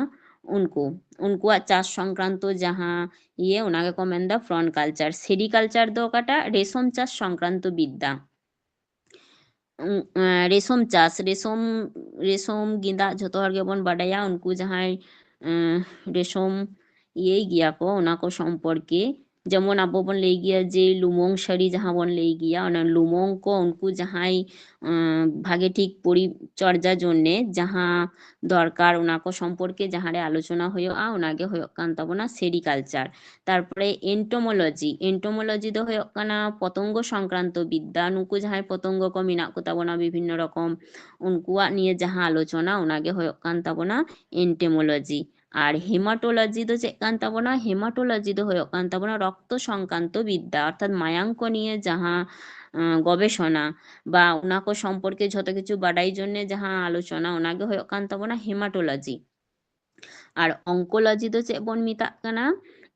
ᱩᱱᱠᱩ, ᱩᱱᱠᱩᱣᱟᱜ ᱪᱟᱥ ᱥᱚᱝᱠᱨᱟᱱᱛᱚ ᱡᱟᱦᱟᱸ ᱤᱭᱟᱹ, ᱚᱱᱟ ᱜᱮᱠᱚ ᱢᱮᱱᱫᱟ ᱯᱨᱚᱱ ᱠᱟᱞᱪᱟᱨ᱾ ᱥᱮᱨᱤᱠᱟᱞᱪᱟᱨ ᱫᱚ ᱚᱠᱟᱴᱟᱜ? ᱨᱮᱥᱚᱢ ᱪᱟᱥ ᱥᱚᱝᱠᱨᱟᱱᱛᱚ ᱵᱤᱫᱽᱫᱟ᱾ ᱩᱸ, ᱮᱸ, ᱨᱮᱥᱚᱢ ᱪᱟᱥ, ᱨᱮᱥᱚᱢ, ᱨᱮᱥᱚᱢ ᱜᱮᱸᱫᱟᱜ ᱡᱷᱚᱛᱚ ᱦᱚᱲ ᱜᱮᱵᱚᱱ ᱵᱟᱰᱟᱭᱟ, ᱩᱱᱠᱩ ᱡᱟᱦᱟᱸᱭ, ᱮᱸ, ᱨᱮᱥᱚᱢ ᱤᱭᱟᱹᱭ ᱜᱮᱭᱟ ᱠᱚ, ᱚᱱᱟ ᱠᱚ ᱥᱚᱢᱯᱚᱨᱠᱮ, ᱡᱮᱢᱚᱱ ᱟᱵᱚ ᱵᱚᱱ ᱞᱟᱹᱭ ᱜᱮᱭᱟ ᱡᱮ ᱞᱩᱢᱚᱝ ᱥᱟᱹᱲᱤ ᱡᱟᱦᱟᱸ ᱵᱚᱱ ᱞᱟᱹᱭ ᱜᱮᱭᱟ, ᱚᱱᱟ ᱞᱩᱢᱚᱝ ᱠᱚ ᱩᱱᱠᱩ ᱡᱟᱦᱟᱸᱭ, ᱮᱸ, ᱵᱷᱟᱜᱮ ᱴᱷᱤᱠ ᱯᱚᱨᱤᱪᱚᱨᱡᱟ ᱡᱚᱱᱱᱮ ᱡᱟᱦᱟᱸ ᱫᱚᱨᱠᱟᱨ, ᱚᱱᱟ ᱠᱚ ᱥᱚᱢᱯᱚᱨᱠᱮ ᱡᱟᱦᱟᱸ ᱨᱮ ᱟᱞᱳᱪᱚᱱᱟ ᱦᱩᱭᱩᱜᱼᱟ, ᱚᱱᱟ ᱜᱮ ᱦᱩᱭᱩᱜ ᱠᱟᱱ ᱛᱟᱵᱚᱱᱟ ᱥᱮᱨᱤᱠᱟᱞᱪᱟᱨ᱾ ᱛᱟᱨᱯᱚᱨᱮ ᱮᱱᱴᱳᱢᱳᱞᱚᱡᱤ, ᱮᱱᱴᱳᱢᱳᱞᱚᱡᱤ ᱫᱚ ᱦᱩᱭᱩᱜ ᱠᱟᱱᱟ ᱯᱚᱛᱚᱝᱜᱚ ᱥᱚᱝᱠᱨᱟᱱᱛᱚ ᱵᱤᱫᱽᱫᱟ, ᱱᱩᱠᱩ ᱡᱟᱦᱟᱸᱭ ᱯᱚᱛᱚᱝᱜᱚ ᱠᱚ ᱢᱮᱱᱟᱜ ᱠᱚ ᱛᱟᱵᱚᱱᱟ ᱵᱤᱵᱷᱤᱱᱱᱚ ᱨᱚᱠᱚᱢ, ᱩᱱᱠᱩᱣᱟᱜ ᱱᱤᱭᱮ ᱡᱟᱦᱟᱸ ᱟᱞᱳᱪᱚᱱᱟ, ᱚᱱᱟ ᱜᱮ ᱦᱩᱭᱩᱜ ᱠᱟᱱ ᱛᱟᱵᱚᱱᱟ ᱮᱱᱴᱳᱢᱳᱞᱚᱡᱤ᱾ ᱟᱨ ᱦᱮᱢᱟᱴᱳᱞᱚᱡᱤ ᱫᱚ ᱪᱮᱫ ᱠᱟᱱ ᱛᱟᱵᱚᱱᱟ? ᱦᱮᱢᱟᱴᱳᱞᱚᱡᱤ ᱫᱚ ᱦᱩᱭᱩᱜ ᱠᱟᱱ ᱛᱟᱵᱚᱱᱟ ᱨᱚᱠᱛᱚ ᱥᱚᱝᱠᱨᱟᱱᱛᱚ ᱵᱤᱫᱽᱫᱟ, ᱚᱨᱛᱷᱟᱛ ᱢᱟᱭᱟᱝ ᱠᱚ ᱱᱤᱭᱮ ᱡᱟᱦᱟᱸ, ᱟᱸ, ᱜᱚᱵᱮᱥᱚᱱᱟ ᱵᱟ ᱚᱱᱟ ᱠᱚ ᱥᱚᱢᱯᱚᱨᱠᱮ ᱡᱷᱚᱛᱚ ᱠᱤᱪᱷᱩ ᱵᱟᱰᱟᱭ ᱡᱚᱱᱱᱮ ᱡᱟᱦᱟᱸ ᱟᱞᱳᱪᱚᱱᱟ, ᱚᱱᱟ ᱜᱮ ᱦᱩᱭᱩᱜ ᱠᱟᱱ ᱛᱟᱵᱚᱱᱟ ᱦᱮᱢᱟᱴᱳᱞᱚᱡᱤ᱾ ᱟᱨ ᱚᱝᱠᱳᱞᱚᱡᱤ ᱫᱚ ᱪᱮᱫ ᱵᱚᱱ ᱢᱮᱛᱟᱜ ᱠᱟᱱᱟ?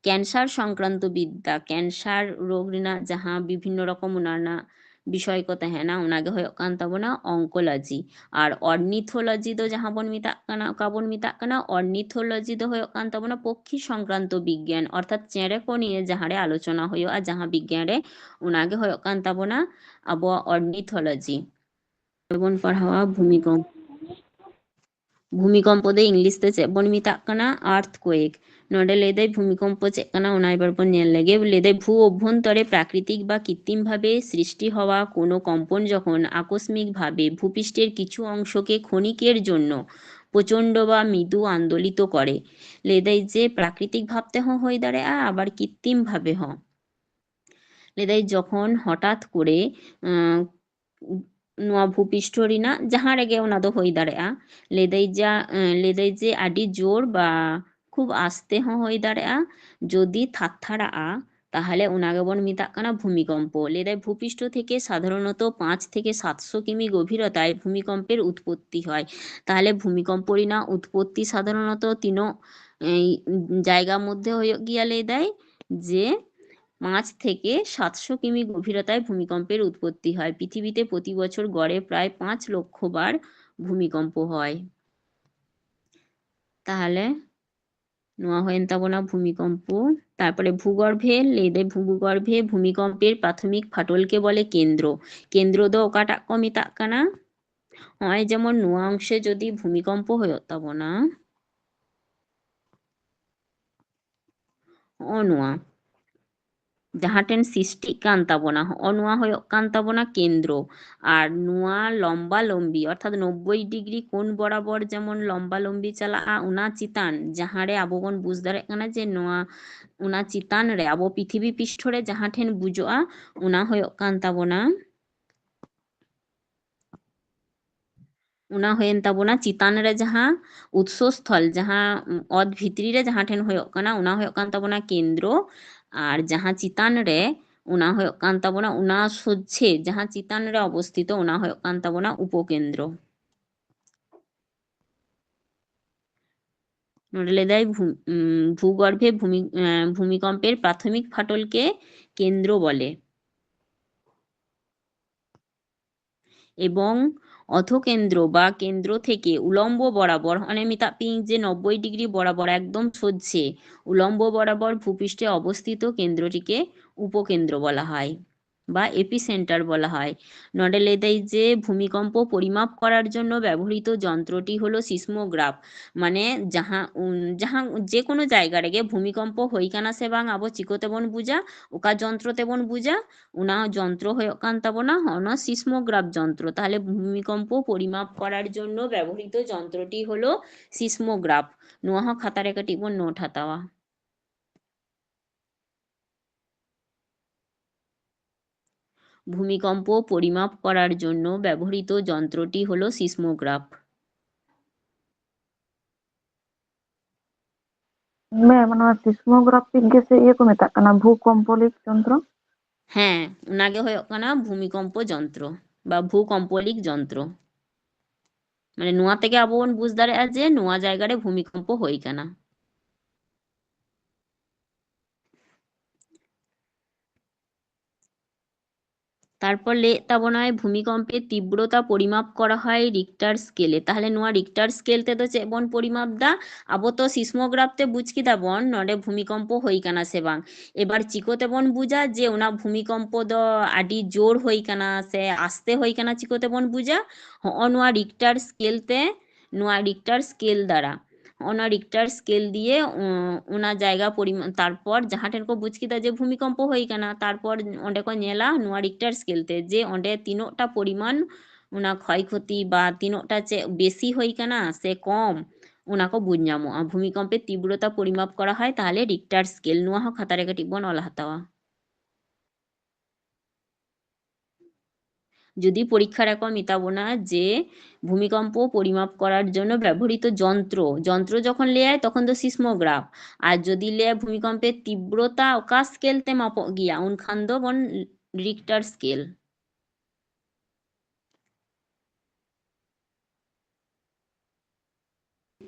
ᱠᱮᱱᱥᱟᱨ ᱥᱚᱝᱠᱨᱟᱱᱛᱚ ᱵᱤᱫᱽᱫᱟ, ᱠᱮᱱᱥᱟᱨ ᱨᱳᱜᱽ ᱨᱮᱱᱟᱜ ᱡᱟᱦᱟᱸ ᱵᱤᱵᱷᱤᱱᱱᱚ ᱨᱚᱠᱚᱢ ᱚᱱᱟ ᱨᱮᱱᱟᱜ ᱵᱤᱥᱚᱭ ᱠᱚ ᱛᱟᱦᱮᱱᱟ, ᱚᱱᱟ ᱜᱮ ᱦᱩᱭᱩᱜ ᱠᱟᱱ ᱛᱟᱵᱚᱱᱟ ᱚᱱᱠᱳᱞᱚᱡᱤ᱾ ᱟᱨ ᱚᱨᱱᱤᱛᱷᱳᱞᱚᱡᱤ ᱫᱚ ᱡᱟᱦᱟᱸ ᱵᱚᱱ ᱢᱮᱛᱟᱜ ᱠᱟᱱᱟ, ᱚᱠᱟ ᱵᱚᱱ ᱢᱮᱛᱟᱜ ᱠᱟᱱᱟ, ᱚᱨᱱᱤᱛᱷᱳᱞᱚᱡᱤ ᱫᱚ ᱦᱩᱭᱩᱜ ᱠᱟᱱ ᱛᱟᱵᱚᱱᱟ ᱯᱚᱠᱠᱷᱤ ᱥᱚᱝᱠᱨᱟᱱᱛᱚ ᱵᱤᱜᱽᱜᱟᱱ, ᱚᱨᱛᱷᱟᱛ ᱪᱮᱬᱮ ᱠᱚ ᱱᱤᱭᱮ ᱡᱟᱦᱟᱸ ᱨᱮ ᱟᱞᱳᱪᱚᱱᱟ ᱦᱩᱭᱩᱜᱼᱟ, ᱡᱟᱦᱟᱸ ᱵᱤᱜᱽᱜᱟᱱ ᱨᱮ, ᱚᱱᱟ ᱜᱮ ᱦᱩᱭᱩᱜ ᱠᱟᱱ ᱛᱟᱵᱚᱱᱟ ᱟᱵᱚᱣᱟᱜ ᱚᱨᱱᱤᱛᱷᱳᱞᱚᱡᱤ᱾ ᱵᱚᱱ ᱯᱟᱲᱦᱟᱣᱟ ᱵᱷᱩᱢᱤᱠᱚᱢᱯ᱾ ᱵᱷᱩᱢᱤᱠᱚᱢᱯᱚ ᱫᱚ ᱤᱝᱞᱤᱥ ᱛᱮ ᱪᱮᱫ ᱵᱚᱱ ᱢᱮᱛᱟᱜ ᱠᱟᱱᱟ? ᱟᱨᱛᱷᱠᱩᱭᱮᱠ᱾ ᱱᱚᱰᱮ ᱞᱟᱹᱭ ᱫᱟᱭ ᱵᱷᱩᱢᱤᱠᱚᱢᱯᱚ ᱪᱮᱫ ᱠᱟᱱᱟ, ᱚᱱᱟ ᱮᱵᱟᱨ ᱵᱚᱱ ᱧᱮᱞ ᱞᱮᱜᱮ᱾ ᱞᱟᱹᱭ ᱫᱟᱭ ᱵᱷᱩ ᱚᱵᱷᱚᱱᱛᱚᱨᱮ ᱯᱨᱟᱠᱨᱤᱛᱤᱠ ᱵᱟ ᱠᱤᱛᱛᱤᱢ ᱵᱷᱟᱵᱮ ᱥᱨᱤᱥᱴᱤ ᱦᱚᱣᱟ ᱠᱳᱱᱳ ᱠᱚᱢᱯᱚᱱ যখন আকস্মিক ভাবে ভূপৃষ্ঠের কিছু অংশকে ক্ষণিকের জন্য প্রচণ্ড বা মৃদু আন্দোলিত করে। ᱞᱟᱹᱭ ᱫᱟᱭ ᱡᱮ ᱯᱨᱟᱠᱨᱤᱛᱤᱠ ᱵᱷᱟᱵ ᱛᱮᱦᱚᱸ ᱦᱩᱭ ᱫᱟᱲᱮᱭᱟᱜᱼᱟ, ᱟᱵᱟᱨ ᱠᱤᱛᱛᱤᱢ ᱵᱷᱟᱵᱮ ᱦᱚᱸ᱾ ᱞᱟᱹᱭ ᱫᱟᱭ ᱡᱚᱠᱷᱚᱱ ᱦᱚᱴᱟᱛ ᱠᱚᱨᱮ, ᱟᱸ, ᱱᱚᱣᱟ ᱵᱷᱩᱯᱤᱥᱴᱷᱚ ᱨᱮᱱᱟᱜ ᱡᱟᱦᱟᱸ ᱨᱮᱜᱮ ᱚᱱᱟ ᱫᱚ ᱦᱩᱭ ᱫᱟᱲᱮᱭᱟᱜᱼᱟ, ᱞᱟᱹᱭ ᱫᱟᱭ ᱡᱟ, ᱟᱸ, ᱞᱟᱹᱭ ᱫᱟᱭ ᱡᱮ ᱟᱹᱰᱤ ᱡᱳᱨ ᱵᱟ ᱠᱷᱩᱵ ᱟᱥᱛᱮ ᱦᱚᱸ ᱦᱩᱭ ᱫᱟᱲᱮᱭᱟᱜᱼᱟ, ᱡᱩᱫᱤ ᱛᱷᱟᱨᱛᱷᱟᱨᱟᱜᱼᱟ, ᱛᱟᱦᱚᱞᱮ ᱚᱱᱟ ᱜᱮᱵᱚᱱ ᱢᱮᱛᱟᱜ ᱠᱟᱱᱟ ᱵᱷᱩᱢᱤᱠᱚᱢᱯᱚ᱾ ᱞᱟᱹᱭ ᱫᱟᱭ ᱵᱷᱩᱯᱤᱥᱴᱷᱚ ᱛᱷᱮᱠᱮ ᱥᱟᱫᱷᱟᱨᱚᱱᱚᱛᱚ ᱯᱟᱸᱪ ᱛᱷᱮᱠᱮ ᱥᱟᱛᱥᱚ ᱠᱤᱢᱤ ᱜᱚᱵᱷᱤᱨᱚᱛᱟᱭ ᱵᱷᱩᱢᱤᱠᱚᱢᱯᱮᱨ ᱩᱛᱯᱚᱛᱛᱤ ᱦᱚᱭ᱾ ᱛᱟᱦᱚᱞᱮ ᱵᱷᱩᱢᱤᱠᱚᱢᱯᱚ ᱨᱮᱱᱟᱜ ᱩᱛᱯᱚᱛᱛᱤ ᱥᱟᱫᱷᱟᱨᱚᱱᱚᱛᱚ ᱛᱤᱱᱟᱹᱜ, ᱮ, ᱡᱟᱭᱜᱟ ᱢᱚᱫᱽᱫᱷᱮ ᱦᱩᱭᱩᱜ ᱜᱮᱭᱟ? ᱞᱟᱹᱭ ᱫᱟᱭ ᱡᱮ ᱯᱟᱸᱪ ᱛᱷᱮᱠᱮ ᱥᱟᱛᱥᱚ ᱠᱤᱢᱤ ᱜᱚᱵᱷᱤᱨᱚᱛᱟয় ভূমিকম্পের উৎপত্তি হয়। পৃথিবীতে প্রতি বছর গড়ে প্রায় পাঁচ লক্ষ বার ভূমিকম্প হয়। ᱛᱟᱦᱚᱞᱮ ᱱᱚᱣᱟ ᱦᱩᱭᱮᱱ ᱛᱟᱵᱚᱱᱟ ᱵᱷᱩᱢᱤᱠᱚᱢᱯᱚ᱾ ᱛᱟᱨᱯᱚᱨᱮ ᱵᱷᱩᱜᱚᱨᱵᱷᱮ, ᱞᱟᱹᱭ ᱫᱟᱭ ᱵᱷᱩ-, ᱵᱷᱩᱜᱚᱨᱵᱷᱮ ᱵᱷᱩᱢᱤᱠᱚᱢᱯᱮᱨ ᱯᱨᱟᱛᱷᱚᱢᱤᱠ ᱯᱷᱟᱴᱚᱞᱠᱮ ᱵᱚᱞᱮ ᱠᱮᱱᱫᱽᱨᱚ᱾ ᱠᱮᱱᱫᱽᱨᱚ ᱫᱚ ᱚᱠᱟᱴᱟᱜ ᱠᱚ ᱢᱮᱛᱟᱜ ᱠᱟᱱᱟ? ᱱᱚᱜᱼᱚᱭ ᱡᱮᱢᱚᱱ ᱱᱚᱣᱟ ᱚᱝᱥᱮ ᱡᱩᱫᱤ ᱵᱷᱩᱢᱤᱠᱚᱢᱯᱚ ᱦᱩᱭᱩᱜ ᱛᱟᱵᱚᱱᱟ, ᱦᱚᱸᱜᱼᱚ ᱱᱚᱣᱟ ᱡᱟᱦᱟᱸ ᱴᱷᱮᱱ ᱥᱨᱤᱥᱴᱤᱜ ᱠᱟᱱ ᱛᱟᱵᱚᱱᱟ, ᱦᱚᱸᱜᱼᱚ ᱱᱚᱣᱟ ᱦᱩᱭᱩᱜ ᱠᱟᱱ ᱛᱟᱵᱚᱱᱟ ᱠᱮᱱᱫᱽᱨᱚ᱾ ᱟᱨ ᱱᱚᱣᱟ ᱞᱚᱢᱵᱟ ᱞᱚᱢᱵᱤ, ᱚᱨᱛᱷᱟᱛ ᱱᱚᱵᱵᱳᱭ ᱰᱤᱜᱽᱨᱤ ᱠᱳᱱ ᱵᱚᱨᱟᱵᱚᱨ ᱡᱮᱢᱚᱱ ᱞᱚᱢᱵᱟ ᱞᱚᱢᱵᱤ ᱪᱟᱞᱟᱜᱼᱟ, ᱚᱱᱟ ᱪᱮᱛᱟᱱ ᱡᱟᱦᱟᱸ ᱨᱮ ᱟᱵᱚ ᱵᱚᱱ ᱵᱩᱡᱽ ᱫᱟᱲᱮᱭᱟᱜ ᱠᱟᱱᱟ ᱡᱮ ᱱᱚᱣᱟ, ᱚᱱᱟ ᱪᱮᱛᱟᱱ ᱨᱮ ᱟᱵᱚ ᱯᱨᱤᱛᱷᱤᱵᱤ ᱯᱤᱥᱴᱷᱚ ᱨᱮ ᱡᱟᱦᱟᱸ ᱴᱷᱮᱱ ᱵᱩᱡᱩᱜᱼᱟ, ᱚᱱᱟ ᱦᱩᱭᱩᱜ ᱠᱟᱱ ᱛᱟᱵᱚᱱᱟ ᱚᱱᱟ ᱦᱩᱭᱮᱱ ᱛᱟᱵᱚᱱᱟ ᱪᱮᱛᱟᱱ ᱨᱮ ᱡᱟᱦᱟᱸ ᱩᱛᱥᱚᱥᱛᱷᱚᱞ, ᱡᱟᱦᱟᱸ, ᱩᱢ, ᱚᱛ ᱵᱷᱤᱛᱨᱤ ᱨᱮ ᱡᱟᱦᱟᱸ ᱴᱷᱮᱱ ᱦᱩᱭᱩᱜ ᱠᱟᱱᱟ, ᱚᱱᱟ ᱦᱩᱭᱩᱜ ᱠᱟᱱ ᱛᱟᱵᱚᱱᱟ ᱠᱮᱱᱫᱽᱨᱚ, ᱟᱨ ᱡᱟᱦᱟᱸ ᱪᱮᱛᱟᱱ ᱨᱮ, ᱚᱱᱟ ᱦᱩᱭᱩᱜ ᱠᱟᱱ ᱛᱟᱵᱚᱱᱟ, ᱚᱱᱟ ᱥᱚᱡᱷᱮ ᱡᱟᱦᱟᱸ ᱪᱮᱛᱟᱱ ᱨᱮ ᱚᱵᱚᱥᱛᱷᱤᱛᱚ, ᱚᱱᱟ ᱦᱩᱭᱩᱜ ᱠᱟᱱ ᱛᱟᱵᱚᱱᱟ ᱩᱯᱚᱠᱮᱱᱫᱽᱨᱚ᱾ ᱱᱚᱰᱮ ᱞᱟᱹᱭ ᱫᱟᱭ ᱵᱷᱩ-, ᱩᱢ, ᱵᱷᱩᱜᱚᱨᱵᱷᱮ ᱵᱷᱩᱢᱤ-, ᱮᱸ, ᱵᱷᱩᱢᱤᱠᱚᱢᱯᱮᱨ ᱯᱨᱟᱛᱷᱚᱢᱤᱠ ᱯᱷᱟᱴᱚᱞᱠᱮ ᱠᱮᱱᱫᱽᱨᱚ ᱵᱚᱞᱮ᱾ এবং অথোকেন্দ্র বা কেন্দ্র থেকে উলম্ব বরাবর, মানে, ᱢᱮᱛᱟᱜ ᱯᱤᱧ ᱡᱮ ᱱᱚᱵᱵᱳᱭ ᱰᱤᱜᱽᱨᱤ ᱵᱚᱨᱟᱵᱚᱨ, ᱮᱠᱫᱚᱢ ᱥᱚᱡᱷᱮ ᱩᱞᱚᱢᱵᱚ ᱵᱚᱨᱟᱵᱚᱨ ᱵᱷᱩᱯᱤᱥᱴᱮ ᱚᱵᱚᱥᱛᱷᱤᱛᱚ কেন্দ্রটিকে উপকেন্দ্র বলা হয় বা এপিসেন্টার বলা হয়। ᱱᱚᱰᱮ ᱞᱟᱹᱭ ᱫᱟᱭ ᱡᱮ ᱵᱷᱩᱢᱤᱠᱚᱢᱯᱚ ᱯᱚᱨᱤᱢᱟᱯ ᱠᱚᱨᱟᱨ ᱡᱚᱱᱱᱚ ᱵᱮᱵᱚᱦᱨᱤᱛ ᱡᱚᱱᱛᱨᱚᱴᱤ ᱦᱚᱞᱚ ᱥᱤᱥᱢᱳᱜᱨᱟᱯᱷ᱾ ᱢᱟᱱᱮ ᱡᱟᱦᱟᱸ, ᱩᱱ, ᱡᱟᱦᱟᱸ ᱡᱮ ᱠᱳᱱᱳ ᱡᱟᱭᱜᱟ ᱨᱮᱜᱮ ᱵᱷᱩᱢᱤᱠᱚᱢᱯᱚ ᱦᱩᱭ ᱠᱟᱱᱟ ᱥᱮ ᱵᱟᱝ, ᱟᱵᱚ ᱪᱤᱠᱟᱹ ᱛᱮᱵᱚᱱ ᱵᱩᱡᱟ? ᱚᱠᱟ ᱡᱚᱱᱛᱨᱚ ᱛᱮᱵᱚᱱ ᱵᱩᱡᱟ? ᱚᱱᱟ ᱡᱚᱱᱛᱨᱚ ᱦᱩᱭᱩᱜ ᱠᱟᱱ ᱛᱟᱵᱚᱱᱟ ᱦᱚᱸᱜᱼᱚ ᱱᱚᱣᱟ ᱥᱤᱥᱢᱳᱜᱨᱟᱯᱷ ᱡᱚᱱᱛᱨᱚ᱾ ᱛᱟᱦᱚᱞᱮ ᱵᱷᱩᱢᱤᱠᱚᱢᱯᱚ ᱯᱚᱨᱤᱢᱟᱯ ᱠᱚᱨᱟᱨ ᱡᱚᱱᱱᱚ ᱵᱮᱵᱚᱦᱨᱤᱛ ᱡᱚᱱᱛᱨᱚᱴᱤ ᱦᱚᱞᱚ ᱥᱤᱥᱢᱳᱜᱨᱟᱯᱷ᱾ ᱱᱚᱣᱟ ᱦᱚᱸ ᱠᱷᱟᱛᱟ ᱨᱮ ᱠᱟᱹᱴᱤᱡ ᱵᱚᱱ ᱱᱳᱴ ᱦᱟᱛᱟᱣᱟ᱾ ভূমিকম্প পরিমাপ করার জন্য ব্যবহৃত যন্ত্রটি হলো সিসমোগ্রাফ। ম্যাম, ᱚᱱᱟ ᱥᱤᱥᱢᱳᱜᱨᱟᱯᱷᱤᱠ ᱜᱮ ᱥᱮ ᱤᱭᱟᱹ ᱠᱚ ᱢᱮᱛᱟᱜ ᱠᱟᱱᱟ, ᱵᱷᱩᱠᱚᱢᱯᱚᱞᱤᱠ ᱡᱚᱱᱛᱨᱚ? ᱦᱮᱸ, ᱚᱱᱟᱜᱮ ᱦᱩᱭᱩᱜ ᱠᱟᱱᱟ ᱵᱷᱩᱢᱤᱠᱚᱢᱯᱚ ᱡᱚᱱᱛᱨᱚ ᱵᱟ ᱵᱷᱩᱠᱚᱢᱯᱚᱞᱤᱠ ᱡᱚᱱᱛᱨᱚ᱾ ᱢᱟᱱᱮ ᱱᱚᱣᱟ ᱛᱮᱜᱮ ᱟᱵᱚ ᱵᱚᱱ ᱵᱩᱡᱽ ᱫᱟᱲᱮᱭᱟᱜᱼᱟ ᱡᱮ ᱱᱚᱣᱟ ᱡᱟᱭᱜᱟ ᱨᱮ ᱵᱷᱩᱢᱤᱠᱚᱢᱯᱚ ᱦᱩᱭ ᱠᱟᱱᱟ᱾ ᱛᱟᱨᱯᱚᱨ ᱞᱟᱹᱭᱮᱫ ᱛᱟᱵᱚᱱᱟᱭ ᱵᱷᱩᱢᱤᱠᱚᱢᱯᱮ ᱛᱤᱵᱨᱚᱛᱟ ᱯᱚᱨᱤᱢᱟᱯ ᱠᱚᱨᱟ ᱦᱚᱭ ᱨᱤᱠᱴᱟᱨ ᱥᱠᱮᱞᱮ᱾ ᱛᱟᱦᱞᱮ ᱱᱚᱣᱟ ᱨᱤᱠᱴᱟᱨ ᱥᱠᱮᱞ ᱛᱮᱫᱚ ᱪᱮᱫ ᱵᱚᱱ ᱯᱚᱨᱤᱢᱟᱯ ᱫᱟ? ᱟᱵᱚ ᱛᱚ ᱥᱤᱥᱢᱳᱜᱨᱟᱯᱷ ᱛᱮ ᱵᱩᱡᱽ ᱠᱮᱫᱟ ᱵᱚᱱ ᱱᱚᱰᱮ ᱵᱷᱩᱢᱤᱠᱚᱢᱯᱚ ᱦᱩᱭ ᱠᱟᱱᱟ ᱥᱮ ᱵᱟᱝ᱾ ᱮᱵᱟᱨ ᱪᱤᱠᱟᱹ ᱛᱮᱵᱚᱱ ᱵᱩᱡᱟ ᱡᱮ ᱚᱱᱟ ᱵᱷᱩᱢᱤᱠᱚᱢᱯᱚ ᱫᱚ ᱟᱹᱰᱤ ᱡᱳᱨ ᱦᱩᱭ ᱠᱟᱱᱟ ᱥᱮ ᱟᱥᱛᱮ ᱦᱩᱭ ᱠᱟᱱᱟ? ᱪᱤᱠᱟᱹ ᱛᱮᱵᱚᱱ ᱵᱩᱡᱟ? ᱦᱚᱸᱜᱼᱚ ᱱᱚᱣᱟ ᱨᱤᱠᱴᱟᱨ ᱥᱠᱮᱞ ᱛᱮ, ᱱᱚᱣᱟ ᱨᱤᱠᱴᱟᱨ ᱥᱠᱮᱞ ᱫᱟᱨᱟ, ᱚᱱᱟ ᱨᱤᱠᱴᱟᱨ ᱥᱠᱮᱞ ᱫᱤᱭᱮ, ᱩᱸ, ᱚᱱᱟ ᱡᱟᱭᱜᱟ ᱯᱚᱨᱤᱢᱟᱱ, ᱛᱟᱨᱯᱚᱨ ᱡᱟᱦᱟᱸ ᱴᱷᱮᱱ ᱠᱚ ᱵᱩᱡᱽ ᱠᱮᱫᱟ ᱡᱮ ᱵᱷᱩᱢᱤᱠᱚᱢᱯᱚ ᱦᱩᱭ ᱠᱟᱱᱟ, ᱛᱟᱨᱯᱚᱨ ᱚᱸᱰᱮ ᱠᱚ ᱧᱮᱞᱟ ᱱᱚᱣᱟ ᱨᱤᱠᱴᱟᱨ ᱥᱠᱮᱞ ᱛᱮ ᱡᱮ ᱚᱸᱰᱮ ᱛᱤᱱᱟᱹᱜ ᱴᱟ ᱯᱚᱨᱤᱢᱟᱱ ᱚᱱᱟ ᱠᱷᱚᱭ ᱠᱷᱚᱛᱤ ᱵᱟ ᱛᱤᱱᱟᱹᱜ ᱴᱟ ᱪᱮᱫ ᱵᱮᱥᱤ ᱦᱩᱭ ᱠᱟᱱᱟ ᱥᱮ ᱠᱚᱢ, ᱚᱱᱟ ᱠᱚ ᱵᱩᱡᱽ ᱧᱟᱢᱚᱜᱼᱟ᱾ ᱵᱷᱩᱢᱤᱠᱚᱢᱯᱮ ᱛᱤᱵᱨᱚᱛᱟ ᱯᱚᱨᱤᱢᱟᱯ ᱠᱚᱨᱟ ᱦᱚᱭ, ᱛᱟᱦᱞᱮ ᱨᱤᱠᱴᱟᱨ ᱥᱠᱮᱞ, ᱱᱚᱣᱟ ᱦᱚᱸ ᱠᱷᱟᱛᱟ ᱨᱮ ᱠᱟᱹᱴᱤᱡ ᱵᱚᱱ ᱚᱞ ᱦᱟᱛᱟᱣᱟ᱾ ᱡᱩᱫᱤ ᱯᱚᱨᱤᱠᱠᱷᱟ ᱨᱮᱠᱚ ᱢᱮᱛᱟ ᱵᱚᱱᱟ ᱡᱮ ᱵᱷᱩᱢᱤᱠᱚᱢᱯᱚ ᱯᱚᱨᱤᱢᱟᱯ ᱠᱚᱨᱟᱨ ᱡᱚᱱᱱᱚ ᱵᱮᱵᱚᱦᱨᱤᱛ ᱡᱚᱱᱛᱨᱚ, ᱡᱚᱱᱛᱨᱚ ᱡᱚᱠᱷᱚᱱ ᱞᱟᱹᱭᱟᱭ ᱛᱚᱠᱷᱚᱱ ᱫᱚ ᱥᱤᱥᱢᱳᱜᱨᱟᱯᱷ, ᱟᱨ ᱡᱩᱫᱤ ᱞᱟᱹᱭᱟᱭ ᱵᱷᱩᱢᱤᱠᱚᱢᱯᱮ ᱛᱤᱵᱨᱚᱛᱟ ᱚᱠᱟ ᱥᱠᱮᱞ ᱛᱮ ᱢᱟᱯᱚᱜ ᱜᱮᱭᱟ, ᱩᱱᱠᱷᱟᱱ ᱫᱚ ᱵᱚᱱ ᱨᱤᱠᱴᱟᱨ ᱥᱠᱮᱞ᱾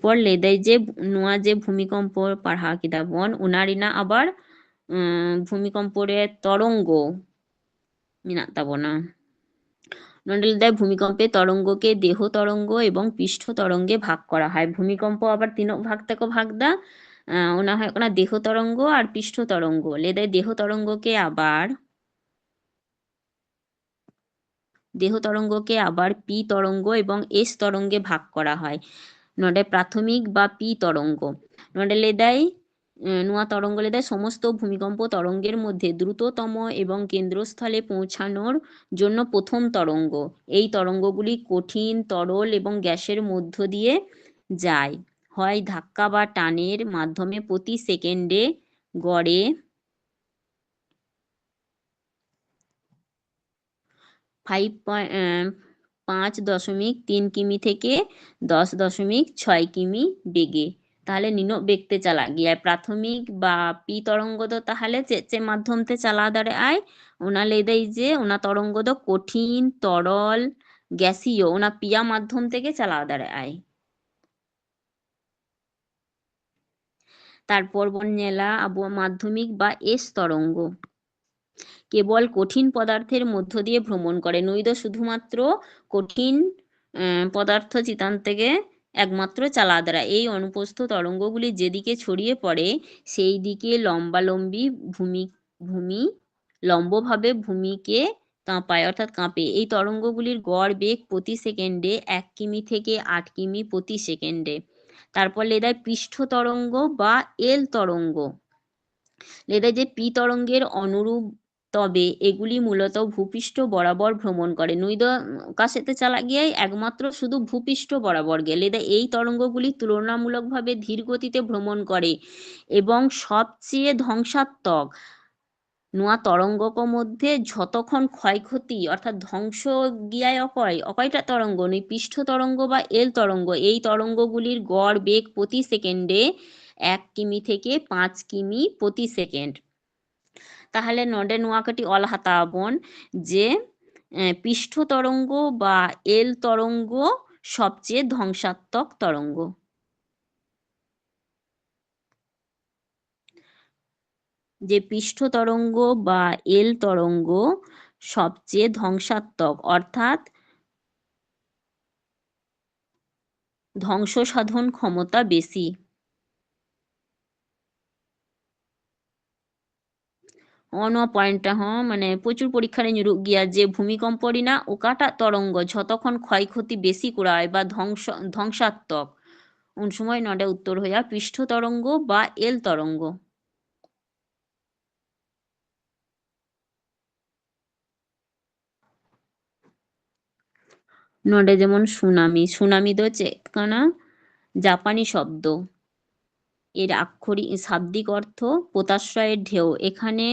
ᱯᱚᱨ ᱞᱟᱹᱭ ᱫᱟᱭ ᱡᱮ ᱱᱚᱣᱟ ᱡᱮ ᱵᱷᱩᱢᱤᱠᱚᱢᱯᱚ ᱯᱟᱲᱦᱟᱣ ᱠᱮᱫᱟ ᱵᱚᱱ, ᱚᱱᱟ ᱨᱮᱱᱟᱜ ᱟᱵᱟᱨ, ᱩᱸ, ᱵᱷᱩᱢᱤᱠᱚᱢᱯᱚ ᱨᱮ ᱛᱚᱨᱚᱝᱜᱚ ᱢᱮᱱᱟᱜ ᱛᱟᱵᱚᱱᱟ᱾ ᱱᱚᱰᱮ ᱞᱟᱹᱭᱫᱟᱭ ᱵᱷᱩᱢᱤᱠᱚᱢᱯᱮ ᱛᱚᱨᱚᱝᱜᱚ ᱠᱮ ᱫᱮᱦᱚ ᱛᱚᱨᱚᱝᱜᱚ ᱮᱵᱚᱝ ᱯᱤᱥᱴᱷᱚ ᱛᱚᱨᱚᱝᱜᱮ ᱵᱷᱟᱜᱽ ᱠᱚᱨᱟ ᱦᱚᱭ᱾ ᱵᱷᱩᱢᱤᱠᱚᱢᱯᱚ ᱟᱵᱟᱨ ᱛᱤᱱᱟᱹᱜ ᱵᱷᱟᱜᱽ ᱛᱮᱠᱚ ᱵᱷᱟᱜᱽ ᱫᱟ? ᱟᱸ, ᱚᱱᱟ ᱦᱩᱭᱩᱜ ᱠᱟᱱᱟ ᱫᱮᱦᱚ ᱛᱚᱨᱚᱝᱜᱚ ᱟᱨ ᱯᱤᱥᱴᱷᱚ ᱛᱚᱨᱚᱝᱜᱚ᱾ ᱞᱟᱹᱭᱫᱟᱭ ᱫᱮᱦᱚ ᱛᱚᱨᱚᱝᱜᱚ ᱠᱮ ᱟᱵᱟᱨ, ᱫᱮᱦᱚ ᱛᱚᱨᱚᱝᱜᱚ ᱠᱮ ᱟᱵᱟᱨ ᱯᱤ ᱛᱚᱨᱚᱝᱜᱚ ᱮᱵᱚᱝ ᱮᱥ ᱛᱚᱨᱚᱝᱜᱮ ᱵᱷᱟᱜᱽ ᱠᱚᱨᱟ ᱦᱚᱭ᱾ ᱱᱚᱰᱮ ᱯᱨᱟᱛᱷᱚᱢᱤᱠ ᱵᱟ ᱯᱤ ᱛᱚᱨᱚᱝᱜᱚ᱾ ᱱᱚᱰᱮ ᱞᱟᱹᱭᱫᱟᱭ, ᱮᱸ, ᱱᱚᱣᱟ ᱛᱚᱨᱚᱝᱜᱚ ᱞᱟᱹᱭᱫᱟᱭ ᱥᱚᱢᱚᱥᱛᱚ ᱵᱷᱩᱢᱤᱠᱚᱢᱯᱚ ᱛᱚᱨᱚᱝᱜᱮᱨ ᱢᱚᱫᱽᱫᱷᱮ ᱫᱨᱩᱛᱚᱛᱚᱢ ᱮᱵᱚᱝ ᱠᱮᱱᱫᱨᱚᱥᱛᱷᱚᱞᱮ ᱯᱳᱸᱣᱪᱷᱟᱱᱳᱨ ᱡᱚᱱᱱᱚ ᱯᱨᱚᱛᱷᱚᱢ ᱛᱚᱨᱚᱝᱜᱚ। এই তরঙ্গগুলি কঠিন, তরল এবং গ্যাসের মধ্য দিয়ে যায়। হয় ধাক্কা বা টানের মাধ্যমে প্রতি সেকেন্ডে গড়ে ফাইভ পয়েন্ট, পাঁচ দশমিক তিন কিমি থেকে দশ দশমিক ছয় কিমি বেগে। ᱛᱟᱦᱞᱮ ᱱᱤᱱᱟᱹᱜ ᱵᱮᱜᱽ ᱛᱮ ᱪᱟᱞᱟᱜ ᱜᱮᱭᱟᱭ᱾ ᱯᱨᱟᱛᱷᱚᱢᱤᱠ ᱵᱟ ᱯᱤ ᱛᱚᱨᱚᱝᱜᱚ ᱫᱚ ᱛᱟᱦᱞᱮ ᱪᱮᱫ ᱪᱮᱫ ᱢᱟᱫᱽᱫᱷᱚᱢ ᱛᱮ ᱪᱟᱞᱟᱣ ᱫᱟᱲᱮᱭᱟᱜᱼᱟᱭ? ᱚᱱᱟ ᱞᱟᱹᱭ ᱫᱟᱭ ᱡᱮ ᱚᱱᱟ ᱛᱚᱨᱚᱝᱜᱚ ᱫᱚ ᱠᱚᱴᱷᱤᱱ, ᱛᱚᱨᱚᱞ, ᱜᱮᱥᱤᱭᱚ, ᱚᱱᱟ ᱯᱮᱭᱟ ᱢᱟᱫᱽᱫᱷᱚᱢ ᱛᱮᱜᱮ ᱪᱟᱞᱟᱣ ᱫᱟᱲᱮᱭᱟᱜᱼᱟᱭ᱾ ᱛᱟᱨᱯᱚᱨ ᱵᱚᱱ ᱧᱮᱞᱟ ᱟᱵᱚᱣᱟᱜ ᱢᱟᱫᱽᱫᱷᱚᱢᱤᱠ ᱵᱟ ᱮᱥ ᱛᱚᱨᱚᱝᱜᱚ। কেবল কঠিন পদার্থের মধ্য দিয়ে ভ্রমণ করে। ᱱᱩᱭ ᱫᱚ ᱥᱩᱫᱷᱩᱢᱟᱛᱨᱚ ᱠᱚᱴᱷᱤᱱ, ᱮᱸ, ᱯᱚᱫᱟᱨᱛᱷᱚ ᱪᱮᱛᱟᱱ ᱛᱮᱜᱮ ᱮᱠᱢᱟᱛᱨᱚ ᱪᱟᱞᱟᱣ ᱫᱟᱲᱮᱭᱟᱜᱼᱟ। এই অনুপস্থ তরঙ্গগুলি যেদিকে ছড়িয়ে পড়ে, সেই দিকে লম্বালম্বী ভূমি, ভূমি, লম্বভাবে ভূমিকে কাঁপায়, অর্থাৎ কাঁপে। এই তরঙ্গগুলির গড় বেগ প্রতি সেকেন্ডে এক কিমি থেকে আট কিমি প্রতি সেকেন্ডে। তারপর লেদায় পৃষ্ঠ তরঙ্গ বা এল তরঙ্গ। লেদায় যে পি তরঙ্গের অনুরূপ, তবে এগুলি মূলত ভূপৃষ্ঠ বরাবর ভ্রমণ করে। নুᱭ ᱫᱚ ᱚᱠᱟ ᱥᱮᱫ ᱛᱮ ᱪᱟᱞᱟᱜ ᱜᱮᱭᱟᱭ? ᱮᱠᱢᱟᱛᱨᱚ ᱥᱩᱫᱷᱩ ᱵᱷᱩᱯᱤᱥᱴᱷᱚ ᱵᱚᱨᱟᱵᱚᱨ ᱜᱮ᱾ ᱞᱟᱹᱭᱫᱟ ᱮᱭ ᱛᱚᱨᱚᱝᱜᱚ ᱜᱩᱞᱤ ᱛᱩᱞᱚᱱᱟᱢᱩᱞᱚᱠ ᱵᱷᱟᱵᱮ ᱫᱷᱤᱨ ᱜᱚᱛᱤᱛᱮ ᱵᱷᱨᱚᱢᱚᱱ ᱠᱚᱨᱮ ᱮᱵᱚᱝ ᱥᱚᱵᱪᱮᱭᱮ ধ্বংসাত্মক᱾ ᱱᱚᱣᱟ ᱛᱚᱨᱚᱝᱜᱚ ᱠᱚ ᱢᱚᱫᱽᱫᱷᱮ ᱡᱷᱚᱛᱚ ᱠᱷᱚᱱ ᱠᱷᱚᱭ ᱠᱷᱚᱛᱤ ᱚᱨᱛᱷᱟᱛ ᱫᱷᱚᱝᱥᱚ ᱜᱮᱭᱟᱭ ᱚᱠᱚᱭ? ᱚᱠᱚᱭᱴᱟᱜ ᱛᱚᱨᱚᱝᱜᱚ? ᱱᱩᱭ ᱯᱤᱥᱴᱷᱚ ᱛᱚᱨᱚᱝᱜᱚ ᱵᱟ ᱮᱞ ᱛᱚᱨᱚᱝᱜᱚ᱾ ᱮᱭ ᱛᱚᱨᱚᱝᱜᱚ ᱜᱩᱞᱤᱨ ᱜᱚᱲ ᱵᱮᱜᱽ ᱯᱨᱚᱛᱤ ᱥᱮᱠᱮᱱᱰᱮ ᱮᱠ ᱠᱤᱢᱤ ᱛᱷᱮᱠᱮ ᱯᱟᱸᱪ ᱠᱤᱢᱤ ᱯᱨᱚᱛᱤ ᱥᱮᱠᱮᱱᱰ᱾ ᱛᱟᱦᱞᱮ ᱱᱚᱰᱮ ᱱᱚᱣᱟ ᱠᱟᱹᱴᱤᱡ ᱚᱞ ᱦᱟᱛᱟᱣ ᱟᱵᱚᱱ ᱡᱮ, ᱮ, ᱯᱤᱥᱴᱷᱚ ᱛᱚᱨᱚᱝᱜᱚ ᱵᱟ ᱮᱞ ᱛᱚᱨᱚᱝᱜᱚ ᱥᱚᱵᱪᱮᱭᱮ ধ্বংসাত্মক ᱛᱚᱨᱚᱝᱜᱚ᱾ ᱡᱮ ᱯᱤᱥᱴᱷᱚ ᱛᱚᱨᱚᱝᱜᱚ ᱵᱟ ᱮᱞ ᱛᱚᱨᱚᱝᱜᱚ সবচেয়ে ধ্বংসাত্মক, অর্থাৎ ধ্বংস সাধন ক্ষমতা বেশি। ᱱᱚᱜᱼᱚ ᱱᱚᱣᱟ ᱯᱚᱭᱮᱱᱴ ᱦᱚᱸ ᱢᱟᱱᱮ ᱯᱨᱚᱪᱩᱨ ᱯᱚᱨᱤᱠᱠᱷᱟ ᱨᱮ ᱧᱩᱨᱩᱜ ᱜᱮᱭᱟ, ᱡᱮ ᱵᱷᱩᱢᱤᱠᱚᱢᱯᱚ ᱨᱮᱱᱟᱜ ᱚᱠᱟᱴᱟᱜ ᱛᱚᱨᱚᱝᱜᱚ ᱡᱷᱚᱛᱚ ᱠᱷᱚᱱ ᱠᱷᱚᱭ ᱠᱷᱚᱛᱤ ᱵᱮᱥᱤ ᱠᱚᱨᱟᱣᱟᱭ ᱵᱟ ᱫᱷᱚᱝᱥᱚ-, ᱫᱷᱚᱝᱥᱟᱛᱢᱚᱠ, ᱩᱱ ᱥᱚᱢᱚᱭ ᱱᱚᱰᱮ ᱩᱛᱛᱚᱨ ᱦᱩᱭᱩᱜᱼᱟ ᱯᱨᱤᱥᱴᱷᱚ ᱛᱚᱨᱚᱝᱜᱚ ᱵᱟ ᱮᱞ ᱛᱚᱨᱚᱝᱜᱚ᱾ ᱱᱚᱰᱮ ᱡᱮᱢᱚᱱ ᱥᱩᱱᱟᱢᱤ, ᱥᱩᱱᱟᱢᱤ ᱫᱚ ᱪᱮᱫ ᱠᱟᱱᱟ? ᱡᱟᱯᱟᱱᱤ ᱥᱚᱵᱫᱚ᱾ ᱮᱨ ᱟক্ষরিক, শাব্দিক অর্থ পোতাশ্রয়ের ঢেউ। এখানে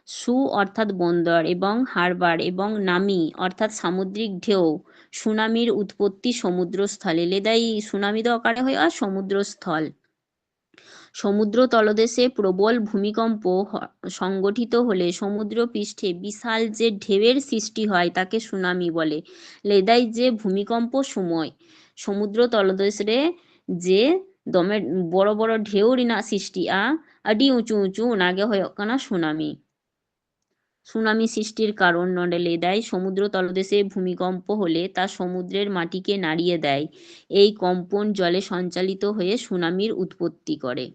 সু অর্থাৎ বন্দর এবং হারবার এবং নামি অর্থাৎ সামুদ্রিক ঢেউ। সুনামির উৎপত্তি সমুদ্রস্থলে। ᱞᱟᱹᱭᱫᱟᱭ ᱥᱩᱱᱟᱢᱤ ᱫᱚ ᱚᱠᱟᱨᱮ ᱦᱩᱭᱩᱜᱼᱟ? ᱥᱚᱢᱩᱫᱨᱚᱥᱛᱷᱚᱞ᱾ সমুদ্র তলদেশে প্রবল ভূমিকম্প হ-, সংঘটিত হলে সমুদ্র পৃষ্ঠে বিশাল যে ঢেউয়ের সৃষ্টি হয় তাকে সুনামি বলে। ᱞᱟᱹᱭᱫᱟᱭ ᱡᱮ ᱵᱷᱩᱢᱤᱠᱚᱢᱯᱚ ᱥᱚᱢᱚᱭ ᱥᱚᱢᱩᱫᱨᱚ ᱛᱚᱞᱫᱮᱥ ᱨᱮ ᱡᱮ ᱫᱚᱢᱮ ᱵᱚᱲᱚ ᱵᱚᱲᱚ ᱰᱷᱮᱣ ᱨᱮᱱᱟᱜ ᱥᱨᱤᱥᱴᱤᱜᱼᱟ, ᱟᱹᱰᱤ ᱩᱸᱪᱩ ᱩᱸᱪᱩ, ᱚᱱᱟᱜᱮ ᱦᱩᱭᱩᱜ ᱠᱟᱱᱟ ᱥᱩᱱᱟᱢᱤ᱾ সুনামি সৃষ্টির কারণ ᱱᱚᱰᱮ ᱞᱟᱹᱭᱫᱟᱭ ᱥᱚᱢᱩᱫᱨᱚ ᱛᱚᱞᱫᱮᱥᱮ ᱵᱷᱩᱢᱤᱠᱚᱢᱯᱚ ᱦᱚᱞᱮ ᱛᱟ ᱥᱚᱢᱩᱫᱨᱮᱨ ᱢᱟᱴᱤᱠᱮ ᱱᱟᱲᱤᱭᱮ ᱫᱟᱭ᱾ এই কম্পন জলে সঞ্চালিত হয়ে সুনামির উৎপত্তি করে।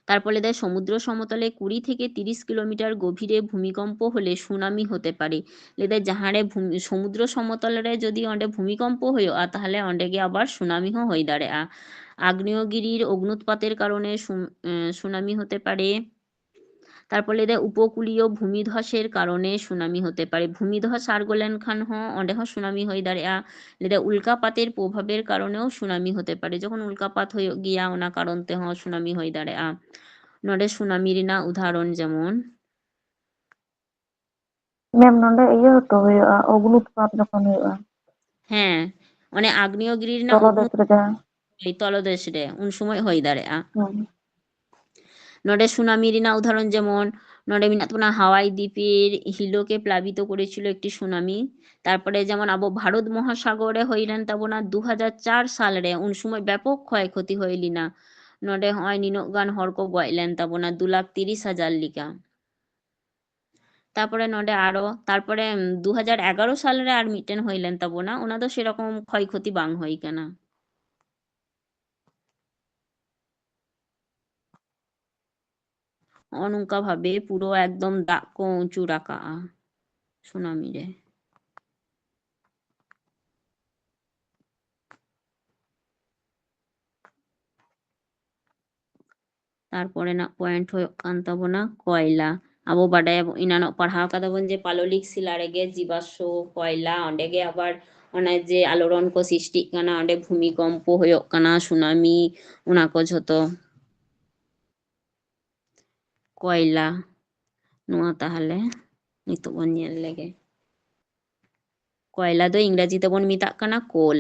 তারপর লেদায় সমুদ্র সমতলে কুড়ি থেকে তিরিশ কিলোমিটার গভীরে ভূমিকম্প হলে সুনামি হতে পারে। ᱞᱟᱹᱭᱫᱟᱭ ᱡᱟᱦᱟᱸᱨᱮ ᱵᱷᱩᱢ-, ᱥᱚᱢᱩᱫᱨᱚ ᱥᱚᱢᱚᱛᱚᱞ ᱨᱮ ᱡᱩᱫᱤ ᱚᱸᱰᱮ ᱵᱷᱩᱢᱤᱠᱚᱢᱯᱚ ᱦᱩᱭᱩᱜᱼᱟ, ᱛᱟᱦᱞᱮ ᱚᱸᱰᱮ ᱜᱮ ᱟᱵᱟᱨ ᱥᱩᱱᱟᱢᱤ ᱦᱚᱸ ᱦᱩᱭ ᱫᱟᱲᱮᱭᱟᱜᱼᱟ᱾ ᱟᱜᱽᱱᱮᱭᱚᱜᱤᱨᱤᱨ ᱚᱜᱽᱱᱩᱛᱯᱟᱛᱮᱨ ᱠᱟᱨᱚᱱᱮ ᱥᱩ-, ᱮ, ᱥᱩᱱᱟᱢᱤ ᱦᱚᱛᱮ ᱯᱟᱨᱮ᱾ ᱛᱟᱨᱯᱚᱨ ᱞᱟᱹᱭᱫᱟᱭ ᱩᱯᱚᱠᱩᱞᱤᱭᱚ ᱵᱷᱩᱢᱤᱫᱷᱚᱥᱮᱨ ᱠᱟᱨᱚᱱᱮ ᱥᱩᱱᱟᱢᱤ ᱦᱚᱛᱮ ᱯᱟᱨᱮ᱾ ᱵᱷᱩᱢᱤᱫᱷᱚᱥ ᱟᱬᱜᱚ ᱞᱮᱱᱠᱷᱟᱱ ᱦᱚᱸ ᱚᱸᱰᱮ ᱦᱚᱸ ᱥᱩᱱᱟᱢᱤ ᱦᱩᱭ ᱫᱟᱲᱮᱭᱟᱜᱼᱟ᱾ ᱞᱟᱹᱭᱫᱟᱭ ᱩᱞᱠᱟᱯᱟᱛᱮᱨ ᱯᱨᱚᱵᱷᱟᱵᱮᱨ ᱠᱟᱨᱚᱱᱮও ᱥᱩᱱᱟᱢᱤ ᱦᱚᱛᱮ ᱯᱟᱨᱮ᱾ ᱡᱚᱠᱷᱚᱱ ᱩᱞᱠᱟᱯᱟᱛ ᱦᱩᱭᱩᱜ ᱜᱮᱭᱟ, ᱚᱱᱟ ᱠᱟᱨᱚᱱ ᱛᱮᱦᱚᱸ ᱥᱩᱱᱟᱢᱤ ᱦᱩᱭ ᱫᱟᱲᱮᱭᱟᱜᱼᱟ᱾ ᱱᱚᱰᱮ ᱥᱩᱱᱟᱢᱤ ᱨᱮᱱᱟᱜ ᱩᱫᱟᱦᱚᱨᱚᱱ ᱡᱮᱢᱚᱱ ᱢᱮᱢ, ᱱᱚᱰᱮ ᱤᱭᱟᱹ ᱦᱚᱸᱛᱚ ᱦᱩᱭᱩᱜᱼᱟ, ᱚᱜᱽᱱᱩᱛᱯᱟᱛ ᱡᱚᱠᱷᱚᱱ ᱦᱩᱭᱩᱜᱼᱟ᱾ ᱦᱮᱸ, ᱚᱱᱮ ᱟᱜᱽᱱᱮᱭᱚᱜᱤᱨᱤ ᱨᱮᱱᱟᱜ ᱛᱚᱞᱚᱫᱮᱥ ᱚᱜᱽᱱᱩ-, ᱨᱮ ᱡᱟᱦᱟᱸ᱾ ᱦᱳᱭ, ᱛᱚᱞᱚᱫᱮᱥ ᱨᱮ, ᱩᱱ ᱥᱚᱢᱚᱭ ᱦᱩᱭ ᱫᱟᱲᱮᱭᱟᱜᱼᱟ᱾ ᱦᱩᱸ᱾ ᱱᱚᱰᱮ ᱥᱩᱱᱟᱢᱤ ᱨᱮᱱᱟᱜ ᱩᱫᱟᱦᱚᱨᱚᱱ ᱡᱮᱢᱚᱱ, ᱱᱚᱰᱮ ᱢᱮᱱᱟᱜ ᱛᱟᱵᱚᱱᱟ ᱦᱟᱣᱟᱭ ᱫᱤᱯᱮᱨ ᱦᱤᱞᱳ ᱠᱮ ᱯᱞᱟᱵᱤᱛ ᱠᱚᱨᱮᱥᱤᱞ ᱮᱠᱴᱤ ᱥᱩᱱᱟᱢᱤ᱾ ᱛᱟᱨᱯᱚᱨᱮ ᱡᱮᱢᱚᱱ ᱟᱵᱚ ᱵᱷᱟᱨᱚᱛ ᱢᱚᱦᱟᱥᱟᱜᱚᱨ ᱨᱮ ᱦᱩᱭ ᱞᱮᱱ ᱛᱟᱵᱚᱱᱟ ᱫᱩ ᱦᱟᱡᱟᱨ ᱪᱟᱨ ᱥᱟᱞ ᱨᱮ, ᱩᱱ ᱥᱚᱢᱚᱭ ᱵᱮᱯᱚᱠ ᱠᱷᱚᱭ ᱠᱷᱚᱛᱤ ᱦᱩᱭ ᱞᱮᱱᱟ᱾ ᱱᱚᱰᱮ ᱦᱚᱸᱜᱼᱚᱭ ᱱᱤᱱᱟᱹᱜ ᱜᱟᱱ ᱦᱚᱲ ᱠᱚ ᱜᱚᱡ ᱞᱮᱱ ᱛᱟᱵᱚᱱᱟ, ᱫᱩ ᱞᱟᱠᱷ ᱛᱤᱨᱤᱥ ᱦᱟᱡᱟᱨ ᱞᱮᱠᱟ᱾ ᱛᱟᱨᱯᱚᱨᱮ ᱱᱚᱰᱮ ᱟᱨᱚ, ᱛᱟᱨᱯᱚᱨᱮ, ᱩᱢ, ᱫᱩ ᱦᱟᱡᱟᱨ ᱮᱜᱟᱨᱚ ᱥᱟᱞ ᱨᱮ ᱟᱨ ᱢᱤᱫᱴᱮᱱ ᱦᱩᱭ ᱞᱮᱱ ᱛᱟᱵᱚᱱᱟ, ᱚᱱᱟ ᱫᱚ ᱥᱮᱨᱚᱠᱚᱢ ᱠᱷᱚᱭ ᱠᱷᱚᱛᱤ ᱵᱟᱝ ᱦᱩᱭ ᱠᱟᱱᱟ᱾ ᱱᱚᱜᱼᱚ ᱱᱚᱝᱠᱟ ᱵᱷᱟᱵᱮ ᱯᱩᱨᱟᱹ ᱮᱠᱫᱚᱢ ᱫᱟᱜ ᱠᱚ ᱩᱪᱩᱲ ᱟᱠᱟᱜᱼᱟ ᱥᱩᱱᱟᱢᱤ ᱨᱮ᱾ ᱛᱟᱨᱯᱚᱨᱮᱱᱟᱜ point ᱦᱩᱭᱩᱜ ᱠᱟᱱ ᱛᱟᱵᱚᱱᱟ ᱠᱚᱭᱞᱟ᱾ ᱟᱵᱚ ᱵᱟᱰᱟᱭᱟᱵᱚᱱ, ᱮᱱᱟᱱᱚᱜ ᱯᱟᱲᱦᱟᱣ ᱠᱟᱫᱟ ᱵᱚᱱ ᱡᱮ ᱯᱟᱞᱚᱞᱤᱠ ᱥᱤᱞᱟ ᱨᱮᱜᱮ ᱡᱤᱵᱟᱥᱥᱚ ᱠᱚᱭᱞᱟ, ᱚᱸᱰᱮ ᱜᱮ ᱟᱵᱟᱨ ᱚᱱᱮ ᱡᱮ ᱟᱞᱚᱲᱚᱱ ᱠᱚ ᱥᱨᱤᱥᱴᱤᱜ ᱠᱟᱱᱟ, ᱚᱸᱰᱮ ᱵᱷᱩᱢᱤᱠᱚᱢᱯᱚ ᱦᱩᱭᱩᱜ ᱠᱟᱱᱟ, ᱥᱩᱱᱟᱢᱤ, ᱚᱱᱟ ᱠᱚ ᱡᱷᱚᱛᱚ᱾ ᱠᱚᱭᱞᱟ, ᱱᱚᱣᱟ ᱛᱟᱦᱞᱮ ᱱᱤᱛᱚᱜ ᱵᱚᱱ ᱧᱮᱞ ᱞᱮᱜᱮ᱾ ᱠᱚᱭᱞᱟ ᱫᱚ ᱤᱝᱨᱟᱡᱤ ᱛᱮᱵᱚᱱ ᱢᱮᱛᱟᱜ ᱠᱟᱱᱟ coal᱾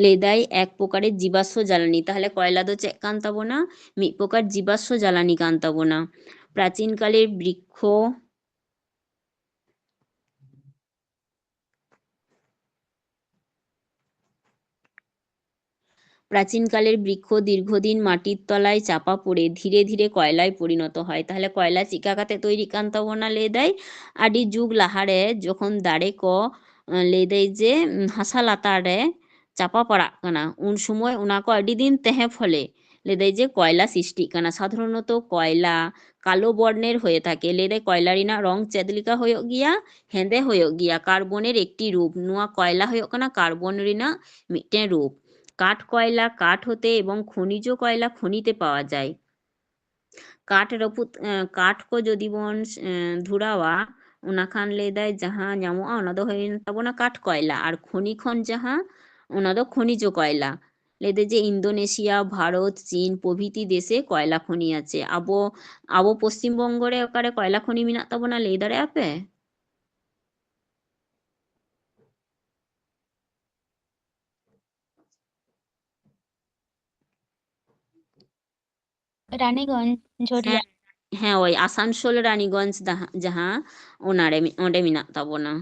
ᱞᱟᱹᱭᱫᱟᱭ ᱮᱠ ᱯᱨᱚᱠᱟᱨᱮᱨ ᱡᱤᱵᱟᱥᱥᱚ জ্বালানি। ᱛᱟᱦᱞᱮ ᱠᱚᱭᱞᱟ ᱫᱚ ᱪᱮᱫ ᱠᱟᱱ ᱛᱟᱵᱚᱱᱟ? ᱢᱤᱫ ᱯᱨᱚᱠᱟᱨ ᱡᱤᱵᱟᱥᱥᱚ জ্বালানি ᱠᱟᱱ ᱛᱟᱵᱚᱱᱟ। ᱯᱨᱟᱪᱤᱱ ᱠᱟᱞᱮᱨ ᱵᱨᱤᱠᱠᱷᱚ, প্রাচীনকালের বৃক্ষ দীর্ঘদিন মাটির তলায় চাপা পড়ে ধীরে ধীরে কয়লায় পরিণত হয়। ᱛᱟᱦᱞᱮ ᱠᱚᱭᱞᱟ ᱪᱮᱫᱠᱟ ᱠᱟᱛᱮ ᱛᱚᱭᱨᱤᱜ ᱠᱟᱱ ᱛᱟᱵᱚᱱᱟ? ᱞᱟᱹᱭ ᱫᱟᱭ ᱟᱹᱰᱤ ᱡᱩᱜᱽ ᱞᱟᱦᱟᱨᱮ ᱡᱚᱠᱷᱚᱱ ᱫᱟᱨᱮ ᱠᱚ, ᱞᱟᱹᱭ ᱫᱟᱭ ᱡᱮ, ᱦᱟᱥᱟ ᱞᱟᱛᱟᱨ ᱨᱮ ᱪᱟᱯᱟ ᱯᱟᱲᱟᱜ ᱠᱟᱱᱟ, ᱩᱱ ᱥᱚᱢᱚᱭ ᱚᱱᱟ ᱠᱚ ᱟᱹᱰᱤ ᱫᱤᱱ ᱛᱟᱦᱮᱸ ᱯᱷᱚᱞᱮ, ᱞᱟᱹᱭ ᱫᱟᱭ ᱡᱮ ᱠᱚᱭᱞᱟ ᱥᱨᱤᱥᱴᱤᱜ ᱠᱟᱱᱟ᱾ ᱥᱟᱫᱷᱟᱨᱚᱱᱚᱛᱚ ᱠᱚᱭᱞᱟ ᱠᱟᱞᱳ ᱵᱚᱨᱱᱮᱨ ᱦᱚᱭᱮ ᱛᱷᱟᱠᱮ᱾ ᱞᱟᱹᱭ ᱫᱟᱭ ᱠᱚᱭᱞᱟ ᱨᱮᱱᱟᱜ ᱨᱚᱝ ᱪᱮᱫ ᱞᱮᱠᱟ ᱦᱩᱭᱩᱜ ᱜᱮᱭᱟ? ᱦᱮᱸᱫᱮ ᱦᱩᱭᱩᱜ ᱜᱮᱭᱟ᱾ ᱠᱟᱨᱵᱚᱱᱮᱨ ᱮᱠᱴᱤ ᱨᱩᱯ, ᱱᱚᱣᱟ ᱠᱚᱭᱞᱟ ᱦᱩᱭᱩᱜ ᱠᱟᱱᱟ ᱠᱟᱨᱵᱚᱱ ᱨᱮᱱᱟᱜ ᱢᱤᱫᱴᱮᱱ ᱨᱩᱯ᱾ কাঠ কয়লা কাঠ হতে এবং খনিজ কয়লা খনিতে পাওয়া যায়। ᱠᱟᱴ ᱨᱟᱹᱯᱩᱫ, ᱮᱸ, ᱠᱟᱴ ᱠᱚ ᱡᱩᱫᱤ ᱵᱚᱱ, ᱮᱸ, ᱫᱷᱩᱨᱟᱣᱟ, ᱚᱱᱟ ᱠᱷᱟᱱ ᱞᱟᱹᱭ ᱫᱟᱭ ᱡᱟᱦᱟᱸ ᱧᱟᱢᱚᱜᱼᱟ, ᱚᱱᱟ ᱫᱚ ᱦᱩᱭᱮᱱ ᱛᱟᱵᱚᱱᱟ ᱠᱟᱴ ᱠᱚᱭᱞᱟ, ᱟᱨ ᱠᱷᱚᱱᱤ ᱠᱷᱚᱱ ᱡᱟᱦᱟᱸ, ᱚᱱᱟ ᱫᱚ ᱠᱷᱚᱱᱤᱡᱚ ᱠᱚᱭᱞᱟ᱾ ᱞᱟᱹᱭ ᱫᱟᱭ ᱡᱮ ᱤᱱᱫᱳᱱᱮᱥᱤᱭᱟ, ᱵᱷᱟᱨᱚᱛ, ᱪᱤᱱ ᱯᱨᱚᱵᱷᱨᱤᱛᱤ ᱫᱮᱥᱮ ᱠᱚᱭᱞᱟ ᱠᱷᱚᱱᱤ ᱟᱪᱷᱮ᱾ ᱟᱵᱚ, ᱟᱵᱚ ᱯᱚᱥᱪᱤᱢ ᱵᱚᱝᱜᱚ ᱨᱮ ᱚᱠᱟᱨᱮ ᱠᱚᱭᱞᱟ ᱠᱷᱚᱱᱤ ᱢᱮᱱᱟᱜ ᱛᱟᱵᱚᱱᱟ, ᱞᱟᱹᱭ ᱫᱟᱲᱮᱭᱟᱜᱼᱟ ᱯᱮ? ᱨᱟᱱᱤᱜᱚᱸᱡᱽ, ᱡᱷᱚᱨᱤᱭᱟ᱾ ᱦᱮᱸ, ᱦᱮᱸ, ᱳᱭ ᱟᱥᱟᱱᱥᱳᱞ ᱨᱟᱱᱤᱜᱚᱸᱡᱽ ᱫᱟᱦᱟ-, ᱡᱟᱦᱟᱸ, ᱚᱱᱟᱨᱮ ᱢᱮ-, ᱚᱸᱰᱮ ᱢᱮᱱᱟᱜ ᱛᱟᱵᱚᱱᱟ᱾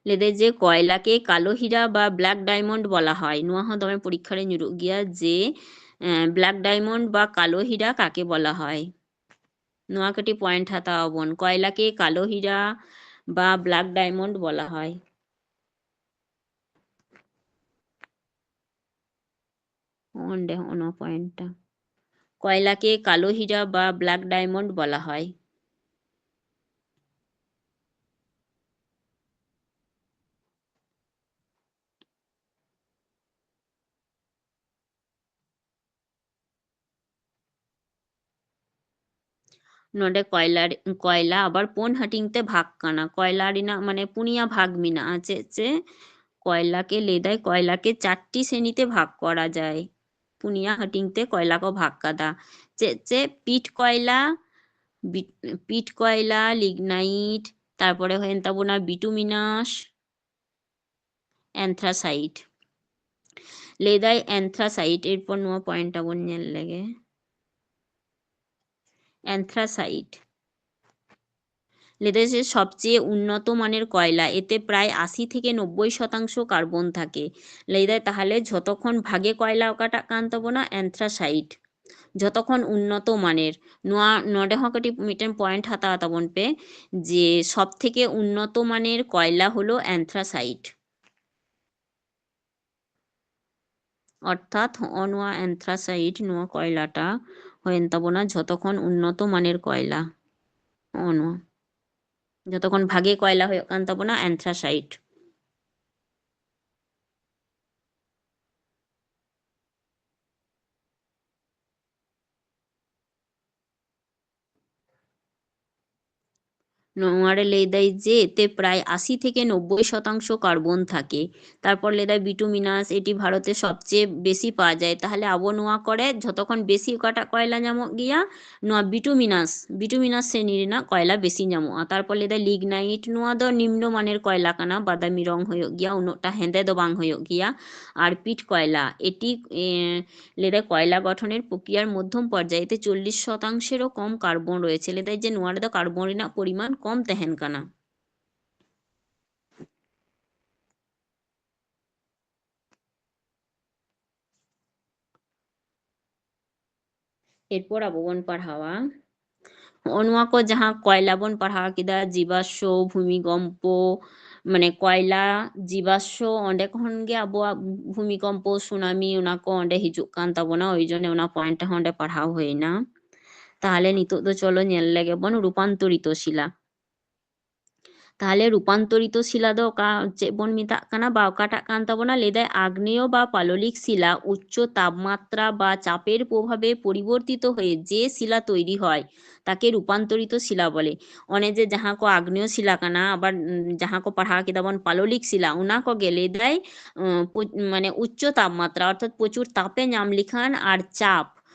ᱞᱟᱹᱭᱫᱟᱭ ᱡᱮ ᱠᱚᱭᱞᱟকে কালো হীরা বা ব্ল্যাক ডায়মন্ড বলা হয়। ᱱᱚᱣᱟ ᱦᱚᱸ ᱫᱚᱢᱮ ᱯᱚᱨᱤᱠᱠᱷᱟ ᱨᱮ ᱧᱩᱨᱩᱜ ᱜᱮᱭᱟ ᱡᱮ, ᱮᱸ, ব্ল্যাক ডায়মন্ড বা কালো হীরা কাকে বলা হয়? ᱱᱚᱣᱟ ᱠᱟᱹᱴᱤᱡ ᱯᱚᱭᱮᱱᱴ ᱦᱟᱛᱟᱣ ᱟᱵᱚᱱ, ᱠᱚᱭᱞᱟকে কালো হীরা বা ব্ল্যাক ডায়মন্ড বলা হয়। ᱚᱸᱰᱮ ᱦᱚᱸ ᱱᱚᱣᱟ ᱯᱚᱭᱮᱱᱴ ᱴᱟ, ᱠᱚᱭᱞᱟকে কালো হীরা বা ব্ল্যাক ডায়মন্ড বলা হয়। ᱱᱚᱰᱮ ᱠᱚᱭᱞᱟ, ᱠᱚᱭᱞᱟ ᱟᱵᱟᱨ ᱯᱩᱱ ᱦᱟᱹᱴᱤᱧ ᱛᱮ ᱵᱷᱟᱜᱽ ᱠᱟᱱᱟ᱾ ᱠᱚᱭᱞᱟ ᱨᱮᱱᱟᱜ ᱢᱟᱱᱮ ᱯᱩᱱᱭᱟ ᱵᱷᱟᱜᱽ ᱢᱮᱱᱟᱜᱼᱟ᱾ ᱪᱮᱫ ᱪᱮᱫ? ᱠᱚᱭᱞᱟকে ᱞᱟᱹᱭᱫᱟᱭ, ᱠᱚᱭᱞᱟকে ᱪᱟᱨᱴᱤ ᱥᱨᱮᱱᱤᱛᱮ ᱵᱷᱟᱜᱽ ᱠᱚᱨᱟ যায়᱾ ᱯᱩᱱᱭᱟ ᱦᱟᱹᱴᱤᱧ ᱛᱮ ᱠᱚᱭᱞᱟ ᱠᱚ ᱵᱷᱟᱜᱽ ᱠᱟᱫᱟ᱾ ᱪᱮᱫ ᱪᱮᱫ? ᱯᱤᱴ ᱠᱚᱭᱞᱟ, ᱵᱤ-, ᱯᱤᱴ ᱠᱚᱭᱞᱟ, ᱞᱤᱜᱱᱟᱭᱤᱴ, ᱛᱟᱨᱯᱚᱨᱮ ᱦᱩᱭᱮᱱ ᱛᱟᱵᱚᱱᱟ ᱵᱤᱴᱩᱢᱤᱱᱟᱥ, ᱮᱱᱛᱷᱨᱟᱥᱟᱭᱤᱴ᱾ ᱞᱟᱹᱭᱫᱟᱭ ᱮᱱᱛᱷᱨᱟᱥᱟᱭᱤᱴ, ᱮᱨᱯᱚᱨ ᱱᱚᱣᱟ ᱯᱚᱭᱮᱱᱴ ᱴᱟ ᱵᱚᱱ ᱧᱮᱞ ᱞᱮᱜᱮ᱾ ᱮᱱᱛᱷᱨᱟᱥᱟᱭᱤᱴ ᱞᱟᱹᱭᱫᱟᱭ ᱡᱮ ᱥᱚᱵᱪᱮᱭᱮ ᱩᱱᱱᱚᱛ ᱢᱟᱱᱮᱨ ᱠᱚᱭᱞᱟ, ᱮᱛᱮ ᱯᱨᱟᱭ ᱟᱥᱤ ᱛᱷᱮᱠᱮ ᱱᱚᱵᱵᱳᱭ ᱥᱚᱛᱟᱝᱥᱚ ᱠᱟᱨᱵᱚᱱ ᱛᱷᱟᱠᱮ᱾ ᱞᱟᱹᱭᱫᱟᱭ ᱛᱟᱦᱞᱮ ᱡᱷᱚᱛᱚ ᱠᱷᱚᱱ ᱵᱷᱟᱜᱮ ᱠᱚᱭᱞᱟ ᱚᱠᱟᱴᱟᱜ ᱠᱟᱱ ᱛᱟᱵᱚᱱᱟ? ᱮᱱᱛᱷᱨᱟᱥᱟᱭᱤᱴ᱾ ᱡᱷᱚᱛᱚ ᱠᱷᱚᱱ ᱩᱱᱱᱚᱛ ᱢᱟᱱᱮᱨ, ᱱᱚᱣᱟ ᱱᱚᱰᱮ ᱦᱚᱸ ᱠᱟᱹᱴᱤᱡ ᱢᱤᱫᱴᱮᱱ ᱯᱚᱭᱮᱱᱴ ᱦᱟᱛᱟᱣ ᱛᱟᱵᱚᱱ ᱯᱮ ᱡᱮ ᱥᱚᱵ ᱛᱷᱮᱠᱮ ᱩᱱᱱᱚᱛ ᱢᱟᱱᱮᱨ ᱠᱚᱭᱞᱟ ᱦᱚᱞᱚ ᱮᱱᱛᱷᱨᱟᱥᱟᱭᱤᱴ᱾ ᱚᱨᱛᱷᱟᱛ ᱦᱚᱸᱜᱼᱚ ᱱᱚᱣᱟ ᱮᱱᱛᱷᱨᱟᱥᱟᱭᱤᱴ, ᱱᱚᱣᱟ ᱠᱚᱭᱞᱟᱴᱟ ᱦᱩᱭᱮᱱ ᱛᱟᱵᱚᱱᱟ ᱡᱷᱚᱛᱚ ᱠᱷᱚᱱ ᱩᱱᱱᱚᱛ ᱢᱟᱱᱮᱨ ᱠᱚᱭᱞᱟ᱾ ᱦᱚᱸᱜᱼᱚ ᱱᱚᱣᱟ ᱡᱷᱚᱛᱚ ᱠᱷᱚᱱ ᱵᱷᱟᱜᱮ ᱠᱚᱭᱞᱟ ᱦᱩᱭᱩᱜ ᱠᱟᱱ ᱛᱟᱵᱚᱱᱟ ᱮᱱᱛᱷᱨᱟᱥᱟᱭᱤᱴ᱾ ᱱᱚᱣᱟ ᱨᱮ ᱞᱟᱹᱭ ᱫᱟᱭ ᱡᱮ ᱮᱛᱮ ᱯᱨᱟᱭ ᱟᱥᱤ ᱛᱷᱮᱠᱮ ᱱᱚᱵᱵᱳᱭ ᱥᱚᱛᱟᱝᱥᱚ ᱠᱟᱨᱵᱚᱱ ᱛᱷᱟᱠᱮ᱾ ᱛᱟᱨᱯᱚᱨ ᱞᱟᱹᱭ ᱫᱟᱭ ᱵᱤᱴᱩᱢᱤᱱᱟᱥ, ᱮᱴᱤ ᱵᱷᱟᱨᱚᱛᱮ ᱥᱚᱵᱪᱮᱭᱮ ᱵᱮᱥᱤ ᱯᱟᱣᱟ ᱡᱟᱭ᱾ ᱛᱟᱦᱞᱮ ᱟᱵᱚ ᱱᱚᱣᱟ ᱠᱚᱨᱮ ᱡᱷᱚᱛᱚ ᱠᱷᱚᱱ ᱵᱮᱥᱤ ᱚᱠᱟᱴᱟᱜ ᱠᱚᱭᱞᱟ ᱧᱟᱢᱚᱜ ᱜᱮᱭᱟ? ᱱᱚᱣᱟ ᱵᱤᱴᱩᱢᱤᱱᱟᱥ, ᱵᱤᱴᱩᱢᱤᱱᱟᱥ ᱥᱨᱮᱱᱤ ᱨᱮᱱᱟᱜ ᱠᱚᱭᱞᱟ ᱵᱮᱥᱤ ᱧᱟᱢᱚᱜᱼᱟ᱾ ᱛᱟᱨᱯᱚᱨ ᱞᱟᱹᱭ ᱫᱟᱭ ᱞᱤᱜᱱᱟᱭᱤᱴ, ᱱᱚᱣᱟ ᱫᱚ ᱱᱤᱢᱱᱚ ᱢᱟᱱᱮᱨ ᱠᱚᱭᱞᱟ ᱠᱟᱱᱟ, ᱵᱟᱫᱟᱢᱤ ᱨᱚᱝ ᱦᱩᱭᱩᱜ ᱜᱮᱭᱟ, ᱩᱱᱟᱹᱜᱴᱟ ᱦᱮᱸᱫᱮ ᱫᱚ ᱵᱟᱝ ᱦᱩᱭᱩᱜ ᱜᱮᱭᱟ᱾ ᱟᱨ ᱯᱤᱴ ᱠᱚᱭᱞᱟ, ᱮᱴᱤ, ᱮ, ᱞᱟᱹᱭ ᱫᱟᱭ ᱠᱚᱭᱞᱟ ᱜᱚᱴᱷᱚᱱᱮᱨ ᱯᱨᱚᱠᱨᱤᱭᱟᱨ ᱢᱚᱫᱽᱫᱷᱚᱢ ᱯᱚᱨᱡᱟᱭᱮ ᱮᱛᱮ ᱪᱚᱞᱞᱤᱥ ᱥᱚᱛᱟᱝᱥᱮᱨᱚ ᱠᱚᱢ ᱠᱟᱨᱵᱚᱱ ᱨᱚᱭᱮᱪᱷᱮ᱾ ᱞᱟᱹᱭ ᱫᱟᱭ ᱡᱮ ᱱᱚᱣᱟ ᱨᱮᱫᱚ ᱠᱟᱨᱵᱚᱱ ᱨᱮᱱᱟᱜ ᱯᱚᱨᱤᱢᱟᱱ ᱠᱚᱢ ᱛᱟᱦᱮᱱ ᱠᱟᱱᱟ᱾ ᱮᱨᱯᱚᱨ ᱟᱵᱚ ᱵᱚᱱ ᱯᱟᱲᱦᱟᱣᱟ, ᱦᱚᱸᱜᱼᱚ ᱱᱚᱣᱟ ᱠᱚ ᱡᱟᱦᱟᱸ ᱠᱚᱭᱞᱟ ᱵᱚᱱ ᱯᱟᱲᱦᱟᱣ ᱠᱮᱫᱟ, ᱡᱤᱵᱟᱥᱥᱚ, ᱵᱷᱩᱢᱤᱠᱚᱢᱯᱚ, ᱢᱟᱱᱮ ᱠᱚᱭᱞᱟ, ᱡᱤᱵᱟᱥᱥᱚ, ᱚᱸᱰᱮ ᱠᱷᱚᱱ ᱜᱮ ᱟᱵᱚᱣᱟᱜ ᱵᱷᱩᱢᱤᱠᱚᱢᱯᱚ, ᱥᱩᱱᱟᱢᱤ, ᱚᱱᱟ ᱠᱚ ᱚᱸᱰᱮ ᱦᱤᱡᱩᱜ ᱠᱟᱱ ᱛᱟᱵᱚᱱᱟ, ᱳᱭ ᱡᱚᱱᱱᱮ ᱚᱱᱟ point ᱦᱚᱸ ᱚᱸᱰᱮ ᱯᱟᱲᱦᱟᱣ ᱦᱩᱭᱱᱟ᱾ ᱛᱟᱦᱚᱞᱮ ᱱᱤᱛᱚᱜ ᱫᱚ ᱪᱚᱞᱚ ᱧᱮᱞ ᱞᱮᱜᱮ ᱵᱚᱱ ᱨᱩᱯᱟᱱᱛᱚᱨᱤᱛᱚ ᱥᱤᱞᱟ᱾ ᱛᱟᱦᱚᱞᱮ ᱨᱩᱯᱟᱱᱛᱚᱨᱤᱛᱚ ᱥᱤᱞᱟ ᱫᱚ ᱚᱠᱟ, ᱪᱮᱫ ᱵᱚᱱ ᱢᱮᱛᱟᱜ ᱠᱟᱱᱟ ᱵᱟ ᱚᱠᱟᱴᱟᱜ ᱠᱟᱱ ᱛᱟᱵᱚᱱᱟ? ᱞᱟᱹᱭ ᱫᱟᱭ, ᱟᱜᱽᱱᱮᱭ ᱵᱟ ᱯᱟᱞᱚᱞᱤᱠ ᱥᱤᱞᱟ ᱩᱪᱪ ᱛᱟᱯᱢᱟᱛᱨᱟ ᱵᱟ ᱪᱟᱯᱮᱨ ᱯᱨᱚᱵᱷᱟᱵᱮ পরিবর্তিত হয়ে যে শিলা তৈরি হয়, তাকে রূপান্তরিত শিলা বলে। ᱚᱱᱮ ᱡᱮ ᱡᱟᱦᱟᱸ ᱠᱚ ᱟᱜᱽᱱᱮᱭ ᱥᱤᱞᱟ ᱠᱟᱱᱟ, ᱟᱵᱟᱨ, ᱩᱸ, ᱡᱟᱦᱟᱸ ᱠᱚ ᱯᱟᱲᱦᱟᱣ ᱠᱮᱫᱟ ᱵᱚᱱ ᱯᱟᱞᱚᱞᱤᱠ ᱥᱤᱞᱟ, ᱚᱱᱟ ᱠᱚᱜᱮ ᱞᱟᱹᱭ ᱫᱟᱭ, ᱩᱸ, ᱯᱩ-, ᱢᱟᱱᱮ ᱩᱪᱪ ᱛᱟᱯᱢᱟᱛᱨᱟ, ᱚᱨᱛᱷᱟᱛ ᱯᱨᱚᱪᱩᱨ ᱛᱟᱯᱮ ᱧᱟᱢ ᱞᱮᱠᱷᱟᱱ ᱟᱨ ᱪᱟᱯ,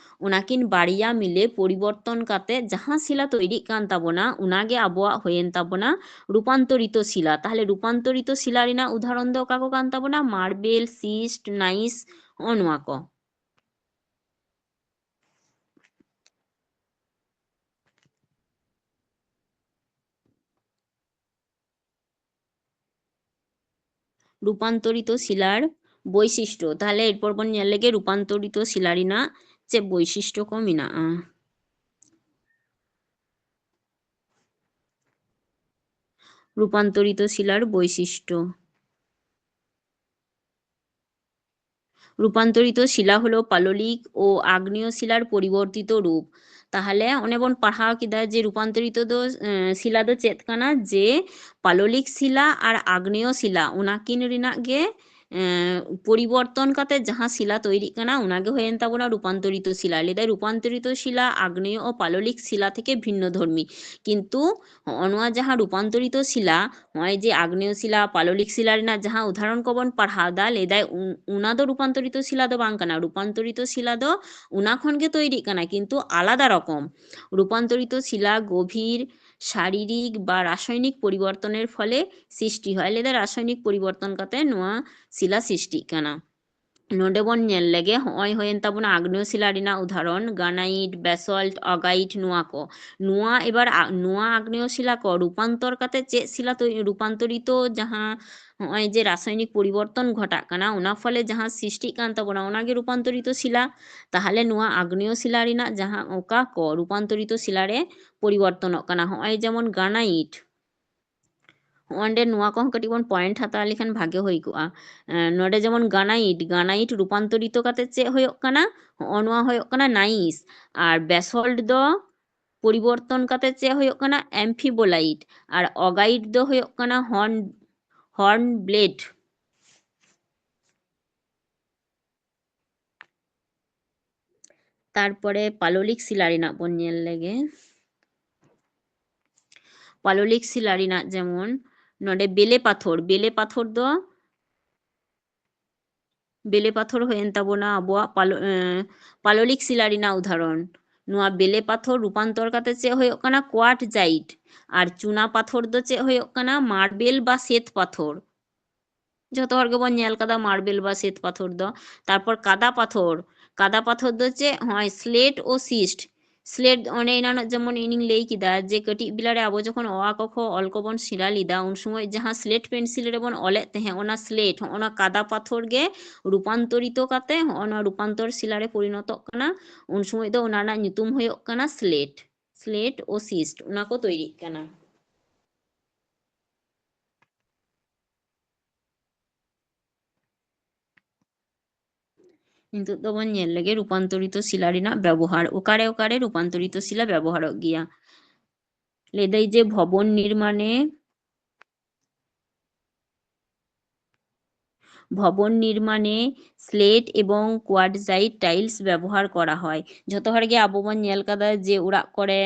ᱚᱱᱟᱠᱤᱱ ᱵᱟᱨᱭᱟ ᱢᱤᱞᱮ ᱯᱚᱨᱤᱵᱚᱨᱛᱚᱱ ᱠᱟᱛᱮ ᱡᱟᱦᱟᱸ ᱥᱤᱞᱟ ᱛᱚᱭᱨᱤᱜ ᱠᱟᱱ ᱛᱟᱵᱚᱱᱟ, ᱚᱱᱟᱜᱮ ᱟᱵᱚᱣᱟᱜ ᱦᱩᱭᱮᱱ ᱛᱟᱵᱚᱱᱟ ᱨᱩᱯᱟᱱᱛᱚᱨᱤᱛᱚ ᱥᱤᱞᱟ᱾ ᱛᱟᱦᱚᱞᱮ ᱨᱩᱯᱟᱱᱛᱚᱨᱤᱛᱚ ᱥᱤᱞᱟ ᱨᱮᱱᱟᱜ ᱩᱫᱟᱦᱚᱨᱚᱱ ᱫᱚ ᱚᱠᱟ ᱠᱚ ᱠᱟᱱ ᱛᱟᱵᱚᱱᱟ? ᱢᱟᱨᱵᱮᱞ, ᱥᱤᱥᱴ, ᱱᱟᱭᱤᱥ, ᱦᱚᱸᱜᱼᱚ ᱱᱚᱣᱟ ᱠᱚ᱾ ᱨᱩᱯᱟᱱᱛᱚᱨᱤᱛᱚ ᱥᱤᱞᱟᱨ ᱵᱳᱭᱥᱤᱥᱴᱚ᱾ ᱛᱟᱦᱚᱞᱮ ᱮᱨᱯᱚᱨ ᱵᱚᱱ ᱧᱮᱞ ᱞᱮᱜᱮ ᱨᱩᱯᱟᱱᱛᱚᱨᱤᱛᱚ ᱥᱤᱞᱟ ᱨᱮᱱᱟᱜ ᱪᱮᱫ ᱵᱳᱭᱥᱤᱥᱴᱚ ᱠᱚ ᱢᱮᱱᱟᱜᱼᱟ᱾ রূপান্তরিত শিলার বৈশিষ্ট্য। রূপান্তরিত শিলা হলো পাললিক ও আগ্নেয় শিলার পরিবর্তিত রূপ। ᱛᱟᱦᱚᱞᱮ ᱚᱱᱮ ᱵᱚᱱ ᱯᱟᱲᱦᱟᱣ ᱠᱮᱫᱟ ᱡᱮ ᱨᱩᱯᱟᱱᱛᱚᱨᱤᱛᱚ ᱫᱚ, ᱮᱸ, ᱥᱤᱞᱟ ᱫᱚ ᱪᱮᱫ ᱠᱟᱱᱟ? ᱡᱮ ᱯᱟᱞᱚᱞᱤᱠ ᱥᱤᱞᱟ ᱟᱨ ᱟᱜᱽᱱᱮᱭᱚ ᱥᱤᱞᱟ, ᱚᱱᱟᱠᱤᱱ ᱨᱮᱱᱟᱜ ᱜᱮ, ᱮᱸ, ᱯᱚᱨᱤᱵᱚᱨᱛᱚᱱ ᱠᱟᱛᱮ ᱡᱟᱦᱟᱸ ᱥᱤᱞᱟ ᱛᱚᱭᱨᱤᱜ ᱠᱟᱱᱟ, ᱚᱱᱟᱜᱮ ᱦᱩᱭᱮᱱ ᱛᱟᱵᱚᱱᱟ ᱨᱩᱯᱟᱱᱛᱚᱨᱤᱛᱚ ᱥᱤᱞᱟ᱾ ᱞᱟᱹᱭ ᱫᱟᱭ, রূপান্তরিত শিলা আগ্নেয় ও পাললিক শিলা থেকে ভিন্ন ধর্মী। ᱠᱤᱱᱛᱩ ᱦᱚᱸᱜᱼᱚ ᱱᱚᱣᱟ ᱡᱟᱦᱟᱸ ᱨᱩᱯᱟᱱᱛᱚᱨᱤᱛᱚ ᱥᱤᱞᱟ, ᱱᱚᱜᱼᱚᱭ ᱡᱮ ᱟᱜᱽᱱᱮᱭᱚ ᱥᱤᱞᱟ, ᱯᱟᱞᱚᱞᱤᱠ ᱥᱤᱞᱟ ᱨᱮᱱᱟᱜ ᱡᱟᱦᱟᱸ ᱩᱫᱟᱦᱚᱨᱚᱱ ᱠᱚᱵᱚᱱ ᱯᱟᱲᱦᱟᱣ ᱫᱟ, ᱞᱟᱹᱭ ᱫᱟᱭ ᱩᱱ-, ᱚᱱᱟ ᱫᱚ ᱨᱩᱯᱟᱱᱛᱚᱨᱤᱛᱚ ᱥᱤᱞᱟ ᱫᱚ ᱵᱟᱝ ᱠᱟᱱᱟ᱾ ᱨᱩᱯᱟᱱᱛᱚᱨᱤᱛᱚ ᱥᱤᱞᱟ ᱫᱚ ᱚᱱᱟ ᱠᱷᱚᱱ ᱜᱮ ᱛᱚᱭᱨᱤᱜ ᱠᱟᱱᱟ, ᱠᱤᱱᱛᱩ ᱟᱞᱟᱫᱟ ᱨᱚᱠᱚᱢ᱾ রূপান্তরিত শিলা গভীর শারীরিক বা রাসায়নিক পরিবর্তনের ফলে সৃষ্টি হয়। ᱞᱟᱹᱭ ᱫᱟᱭ ᱨᱟᱥᱟᱭᱚᱱᱤᱠ ᱯᱚᱨᱤᱵᱚᱨᱛᱚᱱ ᱠᱟᱛᱮ ᱱᱚᱣᱟ ᱥᱤᱞᱟ ᱥᱨᱤᱥᱴᱤᱜ ᱠᱟᱱᱟ᱾ ᱱᱚᱰᱮ ᱵᱚᱱ ᱧᱮᱞ ᱞᱮᱜᱮ, ᱦᱚᱸᱜᱼᱚᱭ ᱦᱩᱭᱮᱱ ᱛᱟᱵᱚᱱᱟ ᱟᱜᱽᱱᱮᱭᱚ ᱥᱤᱞᱟ ᱨᱮᱱᱟᱜ ᱩᱫᱟᱦᱚᱨᱚᱱ, granite, basalt, augite, ᱱᱚᱣᱟ ᱠᱚ᱾ ᱱᱚᱣᱟ ᱮᱵᱟᱨ ᱟ-, ᱱᱚᱣᱟ ᱟᱜᱽᱱᱮᱭᱚ ᱥᱤᱞᱟ ᱠᱚ ᱨᱩᱯᱟᱱᱛᱚᱨ ᱠᱟᱛᱮ ᱪᱮᱫ ᱥᱤᱞᱟ ᱛᱚ-, ᱨᱩᱯᱟᱱᱛᱚᱨᱤᱛᱚ, ᱡᱟᱦᱟᱸ ᱦᱚᱸᱜᱼᱚᱭ ᱡᱮ ᱨᱟᱥᱟᱭᱚᱱᱤᱠ ᱯᱚᱨᱤᱵᱚᱨᱛᱚᱱ ᱜᱷᱚᱴᱟᱜ ᱠᱟᱱᱟ, ᱚᱱᱟ ᱯᱷᱚᱞᱮ ᱡᱟᱦᱟᱸ ᱥᱨᱤᱥᱴᱤᱜ ᱠᱟᱱ ᱛᱟᱵᱚᱱᱟ, ᱚᱱᱟᱜᱮ ᱨᱩᱯᱟᱱᱛᱚᱨᱤᱛᱚ ᱥᱤᱞᱟ᱾ ᱛᱟᱦᱚᱞᱮ ᱱᱚᱣᱟ ᱟᱜᱽᱱᱮᱭᱚ ᱥᱤᱞᱟ ᱨᱮᱱᱟᱜ ᱡᱟᱦᱟᱸ ᱚᱠᱟ ᱠᱚ ᱨᱩᱯᱟᱱᱛᱚᱨᱤᱛᱚ ᱥᱤᱞᱟ ᱨᱮ ᱯᱚᱨᱤᱵᱚᱨᱛᱚᱱᱚᱜ ᱠᱟᱱᱟ, ᱦᱚᱸᱜᱼᱚᱭ ᱡᱮᱢᱚᱱ granite, ᱦᱚᱸᱜᱼᱚᱸᱰᱮ ᱱᱚᱣᱟ ᱠᱚᱦᱚᱸ ᱠᱟᱹᱴᱤᱡ ᱵᱚᱱ point ᱦᱟᱛᱟᱣ ᱞᱮᱠᱷᱟᱱ ᱵᱷᱟᱜᱮ ᱦᱩᱭ ᱠᱚᱜᱼᱟ᱾ ᱮᱸ, ᱱᱚᱰᱮ ᱡᱮᱢᱚᱱ granite, granite ᱨᱩᱯᱟᱱᱛᱚᱨᱤᱛᱚ ᱠᱟᱛᱮ ᱪᱮᱫ ᱦᱩᱭᱩᱜ ᱠᱟᱱᱟ? ᱦᱚᱸᱜᱼᱚ ᱱᱚᱣᱟ ᱦᱩᱭᱩᱜ ᱠᱟᱱᱟ gneiss᱾ ᱟᱨ basalt ᱫᱚ ᱯᱚᱨᱤᱵᱚᱨᱛᱚᱱ ᱠᱟᱛᱮ ᱪᱮᱫ ᱦᱩᱭᱩᱜ ᱠᱟᱱᱟ? Amphibole᱾ ᱟᱨ augite ᱫᱚ ᱦᱩᱭᱩᱜ ᱠᱟᱱᱟ horn, hornblende᱾ ᱛᱟᱨᱯᱚᱨᱮ ᱯᱟᱞᱚᱞᱤᱠ ᱥᱤᱞᱟ ᱨᱮᱱᱟᱜ ᱵᱚᱱ ᱧᱮᱞ ᱞᱮᱜᱮ᱾ ᱯᱟᱞᱚᱞᱤᱠ ᱥᱤᱞᱟ ᱨᱮᱱᱟᱜ ᱡᱮᱢᱚᱱ ᱱᱚᱰᱮ ᱵᱮᱞᱮ ᱯᱟᱛᱷᱚᱨ, ᱵᱮᱞᱮ ᱯᱟᱛᱷᱚᱨ ᱫᱚ, ᱵᱮᱞᱮ ᱯᱟᱛᱷᱚᱨ ᱦᱩᱭᱮᱱ ᱛᱟᱵᱚᱱᱟ ᱟᱵᱚᱣᱟᱜ ᱯᱟᱞᱚ-, ᱮᱸ, ᱯᱟᱞᱚᱞᱤᱠ ᱥᱤᱞᱟ ᱨᱮᱱᱟᱜ ᱩᱫᱟᱦᱚᱨᱚᱱ᱾ ᱱᱚᱣᱟ ᱵᱮᱞᱮ ᱯᱟᱛᱷᱚᱨ ᱨᱩᱯᱟᱱᱛᱚᱨ ᱠᱟᱛᱮ ᱪᱮᱫ ᱦᱩᱭᱩᱜ ᱠᱟᱱᱟ? Quartzite᱾ ᱟᱨ ᱪᱩᱱᱟ ᱯᱟᱛᱷᱚᱨ ᱫᱚ ᱪᱮᱫ ᱦᱩᱭᱩᱜ ᱠᱟᱱᱟ? marble ᱵᱟ ᱥᱮᱛ ᱯᱟᱛᱷᱚᱨ᱾ ᱡᱚᱛᱚ ᱦᱚᱲ ᱜᱮᱵᱚᱱ ᱧᱮᱞ ᱠᱟᱫᱟ marble ᱵᱟ ᱥᱮᱛ ᱯᱟᱛᱷᱚᱨ ᱫᱚ᱾ ᱛᱟᱨᱯᱚᱨ ᱠᱟᱫᱟ ᱯᱟᱛᱷᱚᱨ, ᱠᱟᱫᱟ ᱯᱟᱛᱷᱚᱨ ᱫᱚ ᱪᱮᱫ? ᱦᱚᱸᱜᱼᱚᱭ slate ᱳ schist᱾ Slate, ᱚᱱᱮ ᱮᱱᱟᱱᱚᱜ ᱡᱮᱢᱚᱱ ᱤᱧᱤᱧ ᱞᱟᱹᱭ ᱠᱮᱫᱟ ᱡᱮ ᱠᱟᱹᱴᱤᱡ ᱵᱮᱞᱟ ᱨᱮ ᱟᱵᱚ ᱡᱚᱠᱷᱚᱱ ᱚ ᱟ ᱠᱚ ᱠᱷᱚ ᱚᱞ ᱠᱚᱵᱚᱱ ᱥᱮᱬᱟ ᱞᱮᱫᱟ, ᱩᱱ ᱥᱚᱢᱚᱭ ᱡᱟᱦᱟᱸ slate pencil ᱨᱮᱵᱚᱱ ᱚᱞᱮᱫ ᱛᱟᱦᱮᱸᱫ, ᱚᱱᱟ slate, ᱦᱚᱸᱜᱼᱚ ᱱᱟ ᱠᱟᱫᱟ ᱯᱟᱛᱷᱚᱨ ᱜᱮ ᱨᱩᱯᱟᱱᱛᱚᱨᱤᱛᱚ ᱠᱟᱛᱮ ᱦᱚᱸᱜᱼᱚ ᱱᱚᱣᱟ ᱨᱩᱯᱟᱱᱛᱚᱨ ᱥᱤᱞᱟ ᱨᱮ ᱯᱚᱨᱤᱱᱚᱛᱚᱜ ᱠᱟᱱᱟ᱾ ᱩᱱ ᱥᱚᱢᱚᱭ ᱫᱚ ᱚᱱᱟ ᱨᱮᱱᱟᱜ ᱧᱩᱛᱩᱢ ᱦᱩᱭᱩᱜ ᱠᱟᱱᱟ slate, slate ᱳ schist, ᱚᱱᱟ ᱠᱚ ᱛᱚᱭᱨᱤᱜ ᱠᱟᱱᱟ᱾ ᱱᱤᱛᱚᱜ ᱫᱚᱵᱚᱱ ᱧᱮᱞ ᱞᱮᱜᱮ ᱨᱩᱯᱟᱱᱛᱚᱨᱤᱛᱚ ᱥᱤᱞᱟ ᱨᱮᱱᱟᱜ ᱵᱮᱵᱚᱦᱟᱨ, ᱚᱠᱟᱨᱮ ᱚᱠᱟᱨᱮ ᱨᱩᱯᱟᱱᱛᱚᱨᱤᱛᱚ ᱥᱤᱞᱟ ᱵᱮᱵᱚᱦᱟᱨᱚᱜ ᱜᱮᱭᱟ᱾ ᱞᱟᱹᱭ ᱫᱟᱭ ᱡᱮ ᱵᱷᱚᱵᱚᱱ ᱱᱤᱨᱢᱟᱬᱮ, ᱵᱷᱚᱵᱚᱱ ᱱᱤᱨᱢᱟᱬᱮ slate ᱮᱵᱚᱝ quartzite tiles ᱵᱮᱵᱚᱦᱟᱨ ᱠᱚᱨᱟ ᱦᱚᱭ᱾ ᱡᱷᱚᱛᱚ ᱦᱚᱲ ᱜᱮ ᱟᱵᱚ ᱵᱚᱱ ᱧᱮᱞ ᱠᱟᱫᱟ ᱡᱮ ᱚᱲᱟᱜ ᱠᱚᱨᱮ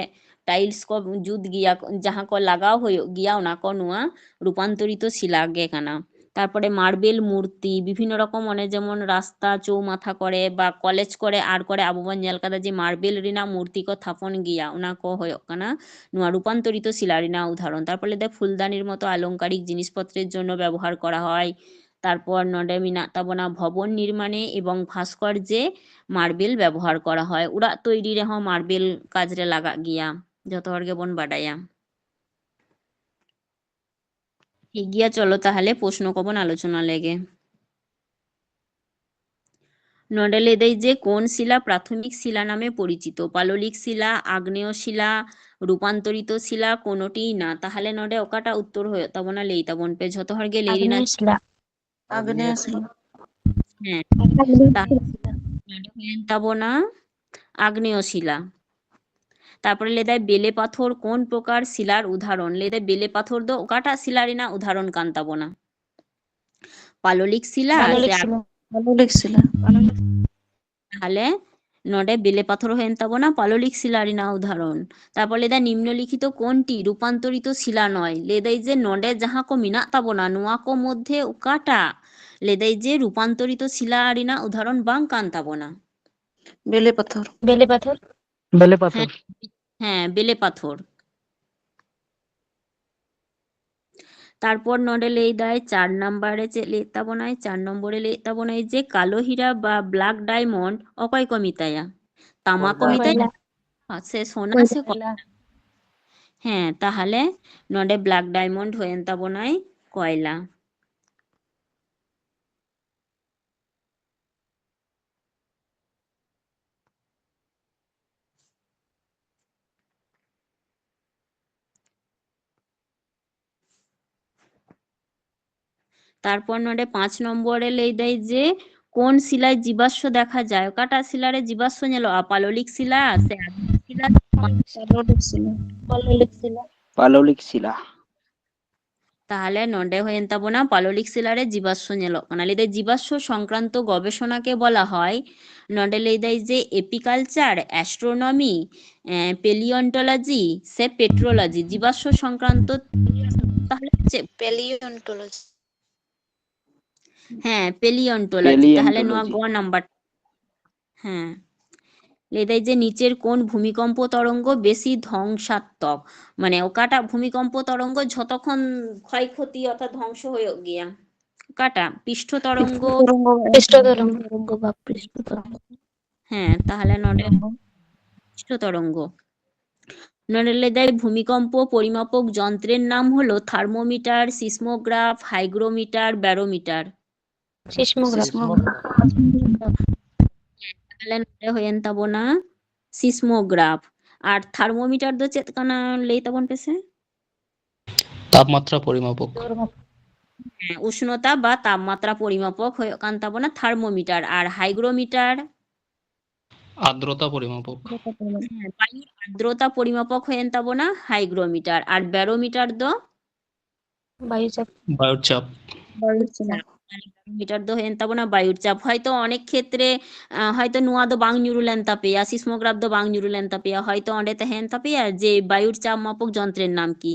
tiles ᱠᱚ ᱡᱩᱛ ᱜᱮᱭᱟ, ᱡᱟᱦᱟᱸ ᱠᱚ ᱞᱟᱜᱟᱣ ᱦᱩᱭᱩᱜ ᱜᱮᱭᱟ, ᱚᱱᱟ ᱠᱚ ᱱᱚᱣᱟ ᱨᱩᱯᱟᱱᱛᱚᱨᱤᱛᱚ ᱥᱤᱞᱟ ᱜᱮ ᱠᱟᱱᱟ᱾ ᱛᱟᱨᱯᱚᱨᱮ marble ᱢᱩᱨᱛᱤ, ᱵᱤᱵᱷᱤᱱᱱᱚ ᱨᱚᱠᱚᱢ, ᱚᱱᱮ ᱡᱮᱢᱚᱱ ᱨᱟᱥᱛᱟ ᱪᱳᱣᱢᱟᱛᱷᱟ ᱠᱚᱨᱮ ᱵᱟ ᱠᱚᱞᱮᱡᱽ ᱠᱚᱨᱮ ᱟᱨ ᱠᱚᱨᱮ ᱟᱵᱚ ᱵᱚᱱ ᱧᱮᱞ ᱠᱟᱫᱟ ᱡᱮ marble ᱨᱮᱱᱟᱜ ᱢᱩᱨᱛᱤ ᱠᱚ ᱛᱷᱟᱯᱚᱱ ᱜᱮᱭᱟ, ᱚᱱᱟ ᱠᱚ ᱦᱩᱭᱩᱜ ᱠᱟᱱᱟ ᱱᱚᱣᱟ ᱨᱩᱯᱟᱱᱛᱚᱨᱤᱛᱚ ᱥᱤᱞᱟ ᱨᱮᱱᱟᱜ ᱩᱫᱟᱦᱚᱨᱚᱱ᱾ ᱛᱟᱨᱯᱚᱨᱮ ᱞᱟᱹᱭ ᱫᱟᱭ ᱯᱷᱩᱞᱫᱟᱱᱤᱨ ᱢᱚᱛᱚ ᱟᱞᱚᱝᱠᱟᱨᱤᱠ ᱡᱤᱱᱤᱥᱯᱚᱛᱨᱮᱨ ᱡᱚᱱᱱᱚ ᱵᱮᱵᱚᱦᱟᱨ ᱠᱚᱨᱟ ᱦᱚᱭ, ᱛᱟᱨᱯᱚᱨ ᱱᱚᱰᱮ ᱢᱮᱱᱟᱜ ᱛᱟᱵᱚᱱᱟ ᱵᱷᱚᱵᱚᱱ ᱱᱤᱨᱢᱟᱬᱮ ᱮᱵᱚᱝ ᱵᱷᱟᱥᱠᱚᱨᱡᱮ ᱢᱟᱨᱵᱮᱞ ᱵᱮᱵᱚᱦᱟᱨ ᱠᱚᱨᱟ ᱦᱚᱭ᱾ ᱚᱲᱟᱜ ᱛᱚᱭᱨᱤ ᱨᱮᱦᱚᱸ ᱢᱟᱨᱵᱮᱞ ᱠᱟᱡᱽ ᱨᱮ ᱞᱟᱜᱟᱜ ᱜᱮᱭᱟ, ᱡᱚᱛᱚ ᱦᱚᱲ ᱜᱮᱵᱚᱱ ᱵᱟᱰᱟᱭᱟ᱾ ᱴᱷᱤᱠ ᱜᱮᱭᱟ, ᱪᱚᱞᱚ ᱛᱟᱦᱚᱞᱮ ᱯᱨᱚᱥᱱᱚ ᱠᱚᱵᱚᱱ ᱟᱞᱳᱪᱚᱱᱟ ᱞᱮᱜᱮ᱾ ᱱᱚᱰᱮ ᱞᱟᱹᱭ ᱫᱟᱭ ᱡᱮ ᱠᱳᱱ ᱥᱤᱞᱟ ᱯᱨᱟᱛᱷᱚᱢᱤᱠ ᱥᱤᱞᱟ ᱱᱟᱢᱮ ᱯᱚᱨᱤᱪᱤᱛᱚ? ᱯᱟᱞᱚᱞᱤᱠ ᱥᱤᱞᱟ, ᱟᱜᱽᱱᱮᱭ ᱥᱤᱞᱟ, ᱨᱩᱯᱟᱱᱛᱚᱨᱤᱛᱚ ᱥᱤᱞᱟ, ᱠᱳᱱᱳᱴᱤ ᱱᱟ᱾ ᱛᱟᱦᱚᱞᱮ ᱱᱚᱰᱮ ᱚᱠᱟᱴᱟᱜ ᱩᱛᱛᱚᱨ ᱦᱩᱭᱩᱜ ᱛᱟᱵᱚᱱᱟ, ᱞᱟᱹᱭ ᱛᱟᱵᱚᱱ ᱯᱮ ᱡᱷᱚᱛᱚ ᱦᱚᱲ ᱜᱮ, ᱞᱟᱹᱭ ᱨᱮᱱᱟᱜ᱾ ᱟᱜᱽᱱᱮᱭ ᱥᱤᱞᱟ᱾ ᱟᱜᱽᱱᱮᱭ ᱥᱤᱞᱟ᱾ ᱦᱮᱸ, ᱟᱜᱽᱱᱮᱭ ᱛᱟᱦᱞᱮ ᱥᱤᱞᱟ᱾ ᱱᱚᱰᱮ ᱦᱩᱭᱮᱱ ᱛᱟᱵᱚᱱᱟ ᱟᱜᱽᱱᱮᱭ ᱥᱤᱞᱟ᱾ ᱛᱟᱨᱯᱚᱨᱮ ᱞᱟᱹᱭ ᱫᱟᱭ ᱵᱮᱞᱮ ᱯᱟᱛᱷᱚᱨ ᱠᱳᱱ ᱯᱨᱚᱠᱟᱨ ᱥᱤᱞᱟᱨ ᱩᱫᱟᱦᱚᱨᱚᱱ? ᱞᱟᱹᱭ ᱫᱟᱭ ᱵᱮᱞᱮ ᱯᱟᱛᱷᱚᱨ ᱫᱚ ᱚᱠᱟᱴᱟᱜ ᱥᱤᱞᱟ ᱨᱮᱱᱟᱜ ᱩᱫᱟᱦᱚᱨᱚᱱ ᱠᱟᱱ ᱛᱟᱵᱚᱱᱟ? ᱯᱟᱞᱚᱞᱤᱠ ᱥᱤᱞᱟ ᱯᱟᱞᱚᱞᱤᱠ ᱥᱮ ᱥᱤᱞᱟ᱾ ᱯᱟᱞᱚᱞᱤᱠ ᱥᱤᱞᱟ᱾ ᱛᱟᱦᱞᱮ ᱱᱚᱰᱮ ᱵᱮᱞᱮ ᱯᱟᱛᱷᱚᱨ ᱦᱩᱭᱮᱱ ᱛᱟᱵᱚᱱᱟ ᱯᱟᱞᱚᱞᱤᱠ ᱥᱤᱞᱟ ᱨᱮᱱᱟᱜ ᱩᱫᱟᱦᱚᱨᱚᱱ᱾ ᱛᱟᱨᱯᱚᱨ ᱞᱟᱹᱭ ᱫᱟᱭ ᱱᱤᱢᱱᱚᱞᱤᱠᱷᱤᱛᱚ ᱠᱳᱱᱴᱤ ᱨᱩᱯᱟᱱᱛᱚᱨᱤᱛᱚ ᱥᱤᱞᱟ ᱱᱚᱭ? ᱞᱟᱹᱭ ᱫᱟᱭ ᱡᱮ ᱱᱚᱰᱮ ᱡᱟᱦᱟᱸ ᱠᱚ ᱢᱮᱱᱟᱜ ᱛᱟᱵᱚᱱᱟ ᱱᱚᱣᱟ ᱠᱚ ᱢᱚᱫᱽᱫᱷᱮ ᱚᱠᱟᱴᱟᱜ, ᱞᱟᱹᱭ ᱫᱟᱭ ᱡᱮ ᱨᱩᱯᱟᱱᱛᱚᱨᱤᱛᱚ ᱥᱤᱞᱟ ᱨᱮᱱᱟᱜ ᱩᱫᱟᱦᱚᱨᱚᱱ ᱵᱟᱝ ᱠᱟᱱ ᱛᱟᱵᱚᱱᱟ? ᱵᱮᱞᱮ ᱯᱟᱛᱷᱚᱨ᱾ ᱵᱮᱞᱮ ᱯᱟᱛᱷᱚᱨ᱾ ᱵᱮᱞᱮ ᱯᱟᱛᱷᱚᱨ᱾ ᱦᱮᱸ, ᱦᱮᱸ, ᱵᱮᱞᱮ ᱯᱟᱛᱷᱚᱨ᱾ ᱛᱟᱨᱯᱚᱨ ᱱᱚᱰᱮ ᱞᱟᱹᱭ ᱫᱟᱭ ᱪᱟᱨ ᱱᱟᱢᱵᱟᱨ ᱨᱮ ᱪᱮᱫ ᱞᱟᱹᱭᱮᱫ ᱛᱟᱵᱚᱱᱟᱭ? ᱪᱟᱨ ᱱᱚᱢᱵᱚᱨ ᱨᱮ ᱞᱟᱹᱭᱮᱫ ᱛᱟᱵᱚᱱᱟᱭ ᱡᱮ ᱠᱟᱞᱳ ᱦᱤᱨᱟ ᱵᱟ black diamond ᱚᱠᱚᱭ ᱠᱚ ᱢᱮᱛᱟᱭᱟ? ᱛᱟᱢᱟ ᱠᱚ ᱠᱚᱭᱞᱟ᱾ ᱢᱮᱛᱟᱭᱟ ᱥᱮ ᱥᱳᱱᱟ ᱥᱮ ᱠᱚᱭᱞᱟ? ᱠᱚᱭᱞᱟ᱾ ᱦᱮᱸ, ᱛᱟᱦᱞᱮ ᱱᱚᱰᱮ black diamond ᱦᱩᱭᱮᱱ ᱛᱟᱵᱚᱱᱟᱭ ᱠᱚᱭᱞᱟ᱾ ᱛᱟᱨᱯᱚᱨ ᱱᱚᱰᱮ ᱯᱟᱸᱪ ᱱᱚᱢᱵᱚᱨ ᱨᱮ ᱞᱟᱹᱭ ᱫᱟᱭ ᱡᱮ ᱠᱳᱱ ᱥᱤᱞᱟᱭ ᱡᱤᱵᱟᱥᱥᱚ ᱫᱮᱠᱷᱟ ᱡᱟᱭ? ᱚᱠᱟᱴᱟᱜ ᱥᱤᱞᱟ ᱨᱮ ᱡᱤᱵᱟᱥᱥᱚ ᱧᱮᱞᱚᱜᱼᱟ? ᱯᱟᱞᱚᱞᱤᱠ ᱥᱤᱞᱟ ᱥᱮ ᱟᱫᱷᱩᱱᱤᱠ ᱥᱤᱞᱟ? ᱯᱟᱞᱚᱞᱤᱠ ᱥᱤᱞᱟ᱾ ᱯᱟᱞᱚᱞᱤᱠ ᱥᱤᱞᱟ᱾ ᱯᱟᱞᱚᱞᱤᱠ ᱥᱤᱞᱟ᱾ ᱛᱟᱦᱞᱮ ᱱᱚᱰᱮ ᱦᱩᱭᱮᱱ ᱛᱟᱵᱚᱱᱟ ᱯᱟᱞᱚᱞᱤᱠ ᱥᱤᱞᱟ ᱨᱮ ᱡᱤᱵᱟᱥᱥᱚ ᱧᱮᱞᱚᱜ ᱠᱟᱱᱟ᱾ ᱞᱟᱹᱭ ᱫᱟᱭ ᱡᱤᱵᱟᱥᱥᱚ ᱥᱚᱝᱠᱨᱟᱱᱛᱚ ᱜᱚᱵᱮᱥᱚᱱᱟ ᱠᱮ ᱵᱚᱞᱟ ᱦᱚᱭ᱾ ᱱᱚᱰᱮ ᱞᱟᱹᱭ ᱫᱟᱭ ᱡᱮ apiculture, astronomy, ᱮᱸ, paleontology ᱥᱮ petrology? ᱡᱤᱵᱟᱥᱥᱚ ᱥᱚᱝᱠᱨᱟᱱᱛᱚ ᱛᱟᱦᱞᱮ ᱪᱮᱫ? Paleontology᱾ ᱦᱮᱸ, paleontology᱾ ᱛᱟᱦᱞᱮ ᱱᱚᱣᱟ Paleontology᱾ ᱜᱚ ᱱᱟᱢᱵᱟᱨ᱾ ᱦᱮᱸ, ᱞᱟᱹᱭ ᱫᱟᱭ ᱡᱮ ᱱᱤᱪᱮᱨ ᱠᱳᱱ ᱵᱷᱩᱢᱤᱠᱚᱢᱯᱚ ᱛᱚᱨᱚᱝᱜᱚ ᱵᱮᱥᱤ ধ্বংসাত্মক? ᱢᱟᱱᱮ ᱚᱠᱟᱴᱟᱜ ᱵᱷᱩᱢᱤᱠᱚᱢᱯᱚ ᱛᱚᱨᱚᱝᱜᱚ ᱡᱷᱚᱛᱚ ᱠᱷᱚᱱ ᱠᱷᱚᱭ ᱠᱷᱚᱛᱤ ᱚᱨᱛᱷᱟᱛ ধ্বংস ᱦᱩᱭᱩᱜ ᱜᱮᱭᱟ? ᱚᱠᱟᱴᱟᱜ? ᱯᱤᱥᱴᱷᱚ ᱛᱚᱨᱚᱝᱜᱚ। ᱯᱤᱥᱴᱷᱚ ᱛᱚᱨᱚᱝᱜᱚ ᱵᱟ ᱯᱤᱥᱴᱷᱚ ᱛᱚᱨᱚᱝᱜᱚ। ᱦᱮᱸ, ᱛᱟᱦᱚᱞᱮ ᱱᱚᱰᱮ ᱯᱤᱥᱴᱷᱚ ᱛᱚᱨᱚᱝᱜᱚ᱾ ᱱᱚᱰᱮ ᱞᱟᱹᱭ ᱫᱟᱭ ᱵᱷᱩᱢᱤᱠᱚᱢᱯᱚ ᱯᱚরিমাপক যন্ত্রের নাম হলো thermometer, seismograph, hygrometer, barometer. Seismograph. ᱛᱟᱦᱚᱞᱮ ᱱᱚᱰᱮ ᱦᱩᱭᱮᱱ ᱛᱟᱵᱚᱱᱟ ᱥᱤᱥᱢᱳᱜᱨᱟᱯᱷ᱾ ᱟᱨ ᱛᱷᱟᱨᱢᱳᱢᱤᱴᱟᱨ ᱫᱚ ᱪᱮᱫ ᱠᱟᱱᱟ ᱞᱟᱹᱭ ᱛᱟᱵᱚᱱ ᱯᱮᱥᱮ? ᱛᱟᱯᱢᱟᱛᱨᱟ ᱯᱚᱨᱤᱢᱟᱯᱚᱠ᱾ ᱦᱮᱸ, ᱩᱥᱱᱚᱛᱟ ᱵᱟ ᱛᱟᱯᱢᱟᱛᱨᱟ ᱯᱚᱨᱤᱢᱟᱯᱚᱠ ᱦᱩᱭᱩᱜ ᱠᱟᱱ ᱛᱟᱵᱚᱱᱟ ᱛᱷᱟᱨᱢᱳᱢᱤᱴᱟᱨ᱾ ᱟᱨ ᱦᱟᱭᱜᱨᱳᱢᱤᱴᱟᱨ? ᱟᱨᱫᱨᱚᱛᱟ ᱯᱚᱨᱤᱢᱟᱯᱚᱠ᱾ ᱦᱮᱸ, ᱵᱟᱭᱩ ᱟᱨᱫᱨᱚᱛᱟ ᱯᱚᱨᱤᱢᱟᱯᱚᱠ ᱦᱩᱭᱮᱱ ᱛᱟᱵᱚᱱᱟ ᱦᱟᱭᱜᱨᱳᱢᱤᱴᱟᱨ᱾ ᱟᱨ ᱵᱮᱨᱳᱢᱤᱴᱟᱨ ᱫᱚ? ᱵᱟᱭᱩ ᱪᱟᱯ᱾ ᱵᱟᱭᱩᱨ ᱪᱟᱯ᱾ ᱵᱟᱭᱩᱨ ᱪᱟᱯ᱾ ᱢᱤᱴᱟᱨ ᱫᱚ ᱦᱩᱭᱮᱱ ᱛᱟᱵᱚᱱᱟ ᱵᱟᱭᱩᱨ ᱪᱟᱯ᱾ ᱦᱚᱭᱛᱚ ᱚᱱᱮᱠ ᱠᱷᱮᱛᱨᱮ, ᱟᱸ, ᱦᱚᱭᱛᱚ ᱱᱚᱣᱟ ᱫᱚ ᱵᱟᱝ ᱧᱩᱨᱩ ᱞᱮᱱ ᱛᱟᱯᱮᱭᱟ, ᱥᱤᱥᱢᱳᱜᱨᱟᱯᱷ ᱫᱚ ᱵᱟᱝ ᱧᱩᱨᱩ ᱞᱮᱱ ᱛᱟᱯᱮᱭᱟ, ᱦᱚᱭᱛᱚ ᱚᱸᱰᱮ ᱛᱟᱦᱮᱸᱭᱮᱱ ᱛᱟᱯᱮᱭᱟ ᱡᱮ বায়ুর চাপ মাপক যন্ত্রের নাম কি,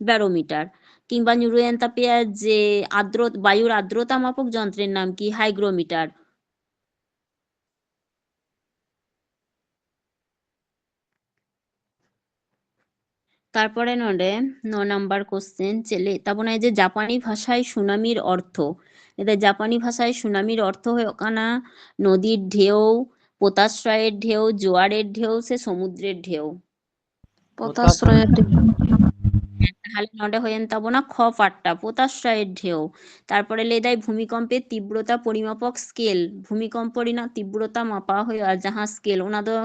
ব্যারোমিটার, কিংবা ᱧᱩᱨᱩᱭᱮᱱ ᱛᱟᱯᱮᱭᱟ ᱡᱮ ᱟᱫᱨᱚ ᱵᱟᱭᱩᱨ ᱟᱫᱨᱚᱛᱟ মাপক যন্ত্রের নাম কি, হাইগ্রোমিটার। তারপরে ᱱᱚᱰᱮ ᱱᱚ ᱱᱟᱢᱵᱟᱨ ᱠᱚᱥᱪᱮᱱ ᱪᱮᱫ ᱞᱟᱹᱭᱮᱫ ᱛᱟᱵᱚᱱᱟᱭ ᱡᱮ ᱡᱟᱯᱟᱱᱤ ᱵᱷᱟᱥᱟয় ᱥᱩᱱᱟᱢᱤᱨ ᱚᱨᱛᱷᱚ, ᱞᱟᱹᱭᱫᱟᱭ ᱡᱟᱯᱟᱱᱤ ᱵᱷᱟᱥᱟয় ᱥᱩᱱᱟᱢᱤᱨ ᱚᱨᱛᱷᱚ ᱦᱩᱭᱩᱜ ᱠᱟᱱᱟ ᱱᱚᱫᱤᱨ ᱰᱷᱮᱣ, ᱯᱚᱛᱟᱥᱨᱚᱭᱮᱨ ᱰᱷᱮᱣ, ᱡᱳᱣᱟᱨᱮᱨ ᱰᱷᱮᱣ ᱥᱮ ᱥᱚᱢᱩᱫᱨᱮᱨ ᱰᱷᱮᱣ᱾ ᱯᱚᱛᱟᱥᱨᱚᱭᱮᱨ ᱰᱷᱮᱣ᱾ ᱦᱮᱸ, ᱛᱟᱦᱚᱞᱮ ᱱᱚᱰᱮ ᱦᱩᱭᱮᱱ ᱛᱟᱵᱚᱱᱟ ᱠᱷ ᱯᱟᱴᱴᱟ, ᱯᱚᱛᱟᱥᱨᱚᱭᱮᱨ ᱰᱷᱮᱣ᱾ ᱛᱟᱨᱯᱚᱨᱮ ᱞᱟᱹᱭᱫᱟᱭ ᱵᱷᱩᱢᱤᱠᱚᱢᱯᱮ ᱛᱤᱵᱨᱚᱛᱟ ᱯᱚᱨᱤᱢᱟᱯᱚᱠ ᱥᱠᱮᱞ, ᱵᱷᱩᱢᱤᱠᱚᱢᱯᱚ ᱨᱮᱱᱟᱜ ᱛᱤᱵᱨᱚᱛᱟ ᱢᱟᱯᱟ ᱦᱩᱭᱩᱜᱼᱟ ᱡᱟᱦᱟᱸ ᱥᱠᱮᱞ, ᱚᱱᱟ ᱫᱚ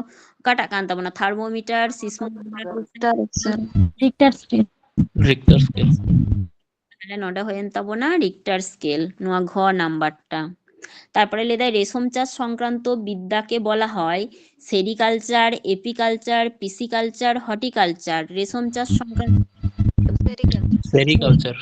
ᱚᱠᱟᱴᱟᱜ ᱠᱟᱱ ᱛᱟᱵᱚᱱᱟ? Thermometer, ᱥᱤᱥᱢᱳᱢᱤᱴᱟᱨ, Richter scale. Richter scale. তাহলে ᱱᱚᱰᱮ ᱦᱩᱭᱮᱱ ᱛᱟᱵᱚᱱᱟ ᱨᱤᱠᱴᱟᱨ ᱥᱠᱮᱞ, ᱱᱚᱣᱟ ঘ ᱱᱟᱢᱵᱟᱨ ᱴᱟ᱾ ᱛᱟᱨᱯᱚᱨᱮ ᱞᱟᱹᱭᱫᱟᱭ রেশম চাষ সংক্রান্ত বিদ্যাকে বলা হয় সেরিকালচার, এপিকালচার, পিসিকালচার, হর্টিকালচার। রেশম চাষ সংক্রান্ত সেরিকালচার।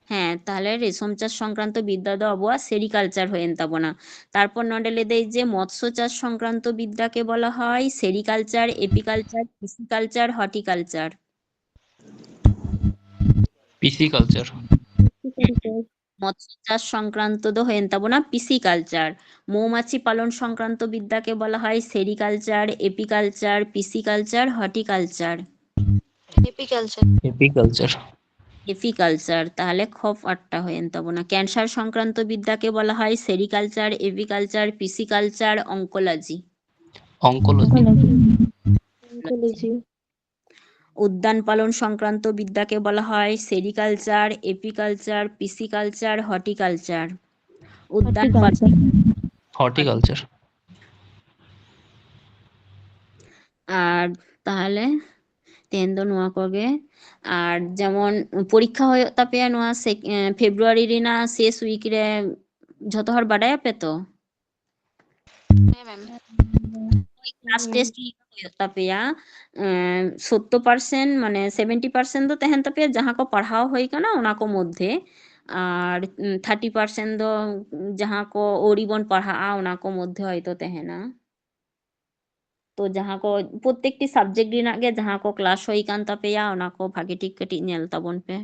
হ্যাঁ, তাহলে রেশম চাষ সংক্রান্ত বিদ্যা ᱫᱚ ᱟᱵᱚᱣᱟᱜ ᱥᱮᱨᱤᱠᱟᱞᱪᱟᱨ ᱦᱩᱭᱮᱱ ᱛᱟᱵᱚᱱᱟ᱾ ᱛᱟᱨᱯᱚᱨ ᱱᱚᱰᱮ ᱞᱟᱹᱭᱫᱟᱭ ᱡᱮ ᱢᱚᱛᱥᱚ ᱪᱟᱥ সংক্রান্ত বিদ্যাকে বলা হয় sericulture, apiculture, pisciculture, horticulture. Pisciculture. মৎস্য চাষ সংক্রান্ত ᱫᱚ ᱦᱩᱭᱮᱱ ᱛᱟᱵᱚᱱᱟ ᱯᱤᱥᱤᱠᱟᱞᱪᱟᱨ᱾ মৌমাছি পালন সংক্রান্ত বিদ্যাকে বলা হয় sericulture, apiculture, pisciculture, horticulture. Apiculture. Apiculture. Apiculture, তাহলে খপ আটটা হয়ে তবনা। ক্যান্সার সংক্রান্ত বিদ্যাকে বলা হয় sericulture, apiculture, pisciculture, oncology. Oncology. Oncology. উদ্যান পালন সংক্রান্ত বিদ্যাকে বলা হয় সেরিকালচার, এপিকালচার, পিসিকালচার, হর্টিকালচার। উদ্যান পালন। হর্টিকালচার। ᱟᱨ ᱛᱟᱦᱚᱞᱮ ᱛᱮᱦᱮᱧ ᱫᱚ ᱱᱚᱣᱟ ᱠᱚᱜᱮ᱾ ᱟᱨ ᱡᱮᱢᱚᱱ ᱯᱚᱨᱤᱠᱠᱷᱟ ᱦᱩᱭᱩᱜ ᱛᱟᱯᱮᱭᱟ ᱱᱚᱣᱟ ᱥᱮ-, ᱮ, ᱯᱷᱮᱵᱽᱨᱩᱣᱟᱨᱤ ᱨᱮᱱᱟᱜ ᱥᱮᱥ ᱣᱤᱠ ᱨᱮ, ᱡᱷᱚᱛᱚ ᱦᱚᱲ ᱵᱟᱰᱟᱭᱟᱯᱮ ᱛᱚ? ᱦᱮᱸ ᱢᱮᱢ᱾ ᱠᱞᱟᱥ ᱴᱮᱥᱴ ᱦᱩᱭᱩᱜ ᱛᱟᱯᱮᱭᱟ᱾ ᱮᱸ, ᱥᱳᱛᱛᱳᱨ ᱯᱟᱨᱥᱮᱱᱴ, ᱢᱟᱱᱮ ᱥᱮᱵᱷᱮᱱᱴᱤ ᱯᱟᱨᱥᱮᱱᱴ ᱫᱚ ᱛᱟᱦᱮᱱ ᱛᱟᱯᱮᱭᱟ ᱡᱟᱦᱟᱸ ᱠᱚ ᱯᱟᱲᱦᱟᱣ ᱦᱩᱭ ᱠᱟᱱᱟ ᱚᱱᱟ ᱠᱚ ᱢᱚᱫᱽᱫᱷᱮ, ᱟᱨ ᱛᱷᱟᱨᱴᱤ ᱯᱟᱨᱥᱮᱱᱴ ᱫᱚ ᱡᱟᱦᱟᱸ ᱠᱚ ᱟᱹᱣᱨᱤ ᱵᱚᱱ ᱯᱟᱲᱦᱟᱜᱼᱟ ᱚᱱᱟ ᱠᱚ ᱢᱚᱫᱽᱫᱷᱮ ᱦᱚᱭᱛᱳ ᱛᱟᱦᱮᱱᱟ᱾ ᱛᱚ ᱡᱟᱦᱟᱸ ᱠᱚ ᱯᱨᱚᱛᱛᱮᱠᱴᱤ ᱥᱟᱵᱡᱮᱠᱴ ᱨᱮᱱᱟᱜ ᱜᱮ ᱡᱟᱦᱟᱸ ᱠᱚ ᱠᱞᱟᱥ ᱦᱩᱭ ᱠᱟᱱ ᱛᱟᱯᱮᱭᱟ ᱚᱱᱟ ᱠᱚ ᱵᱷᱟᱜᱮ ᱴᱷᱤᱠ ᱠᱟᱹᱴᱤᱡ ᱧᱮᱞ ᱛᱟᱵᱚᱱ ᱯᱮ᱾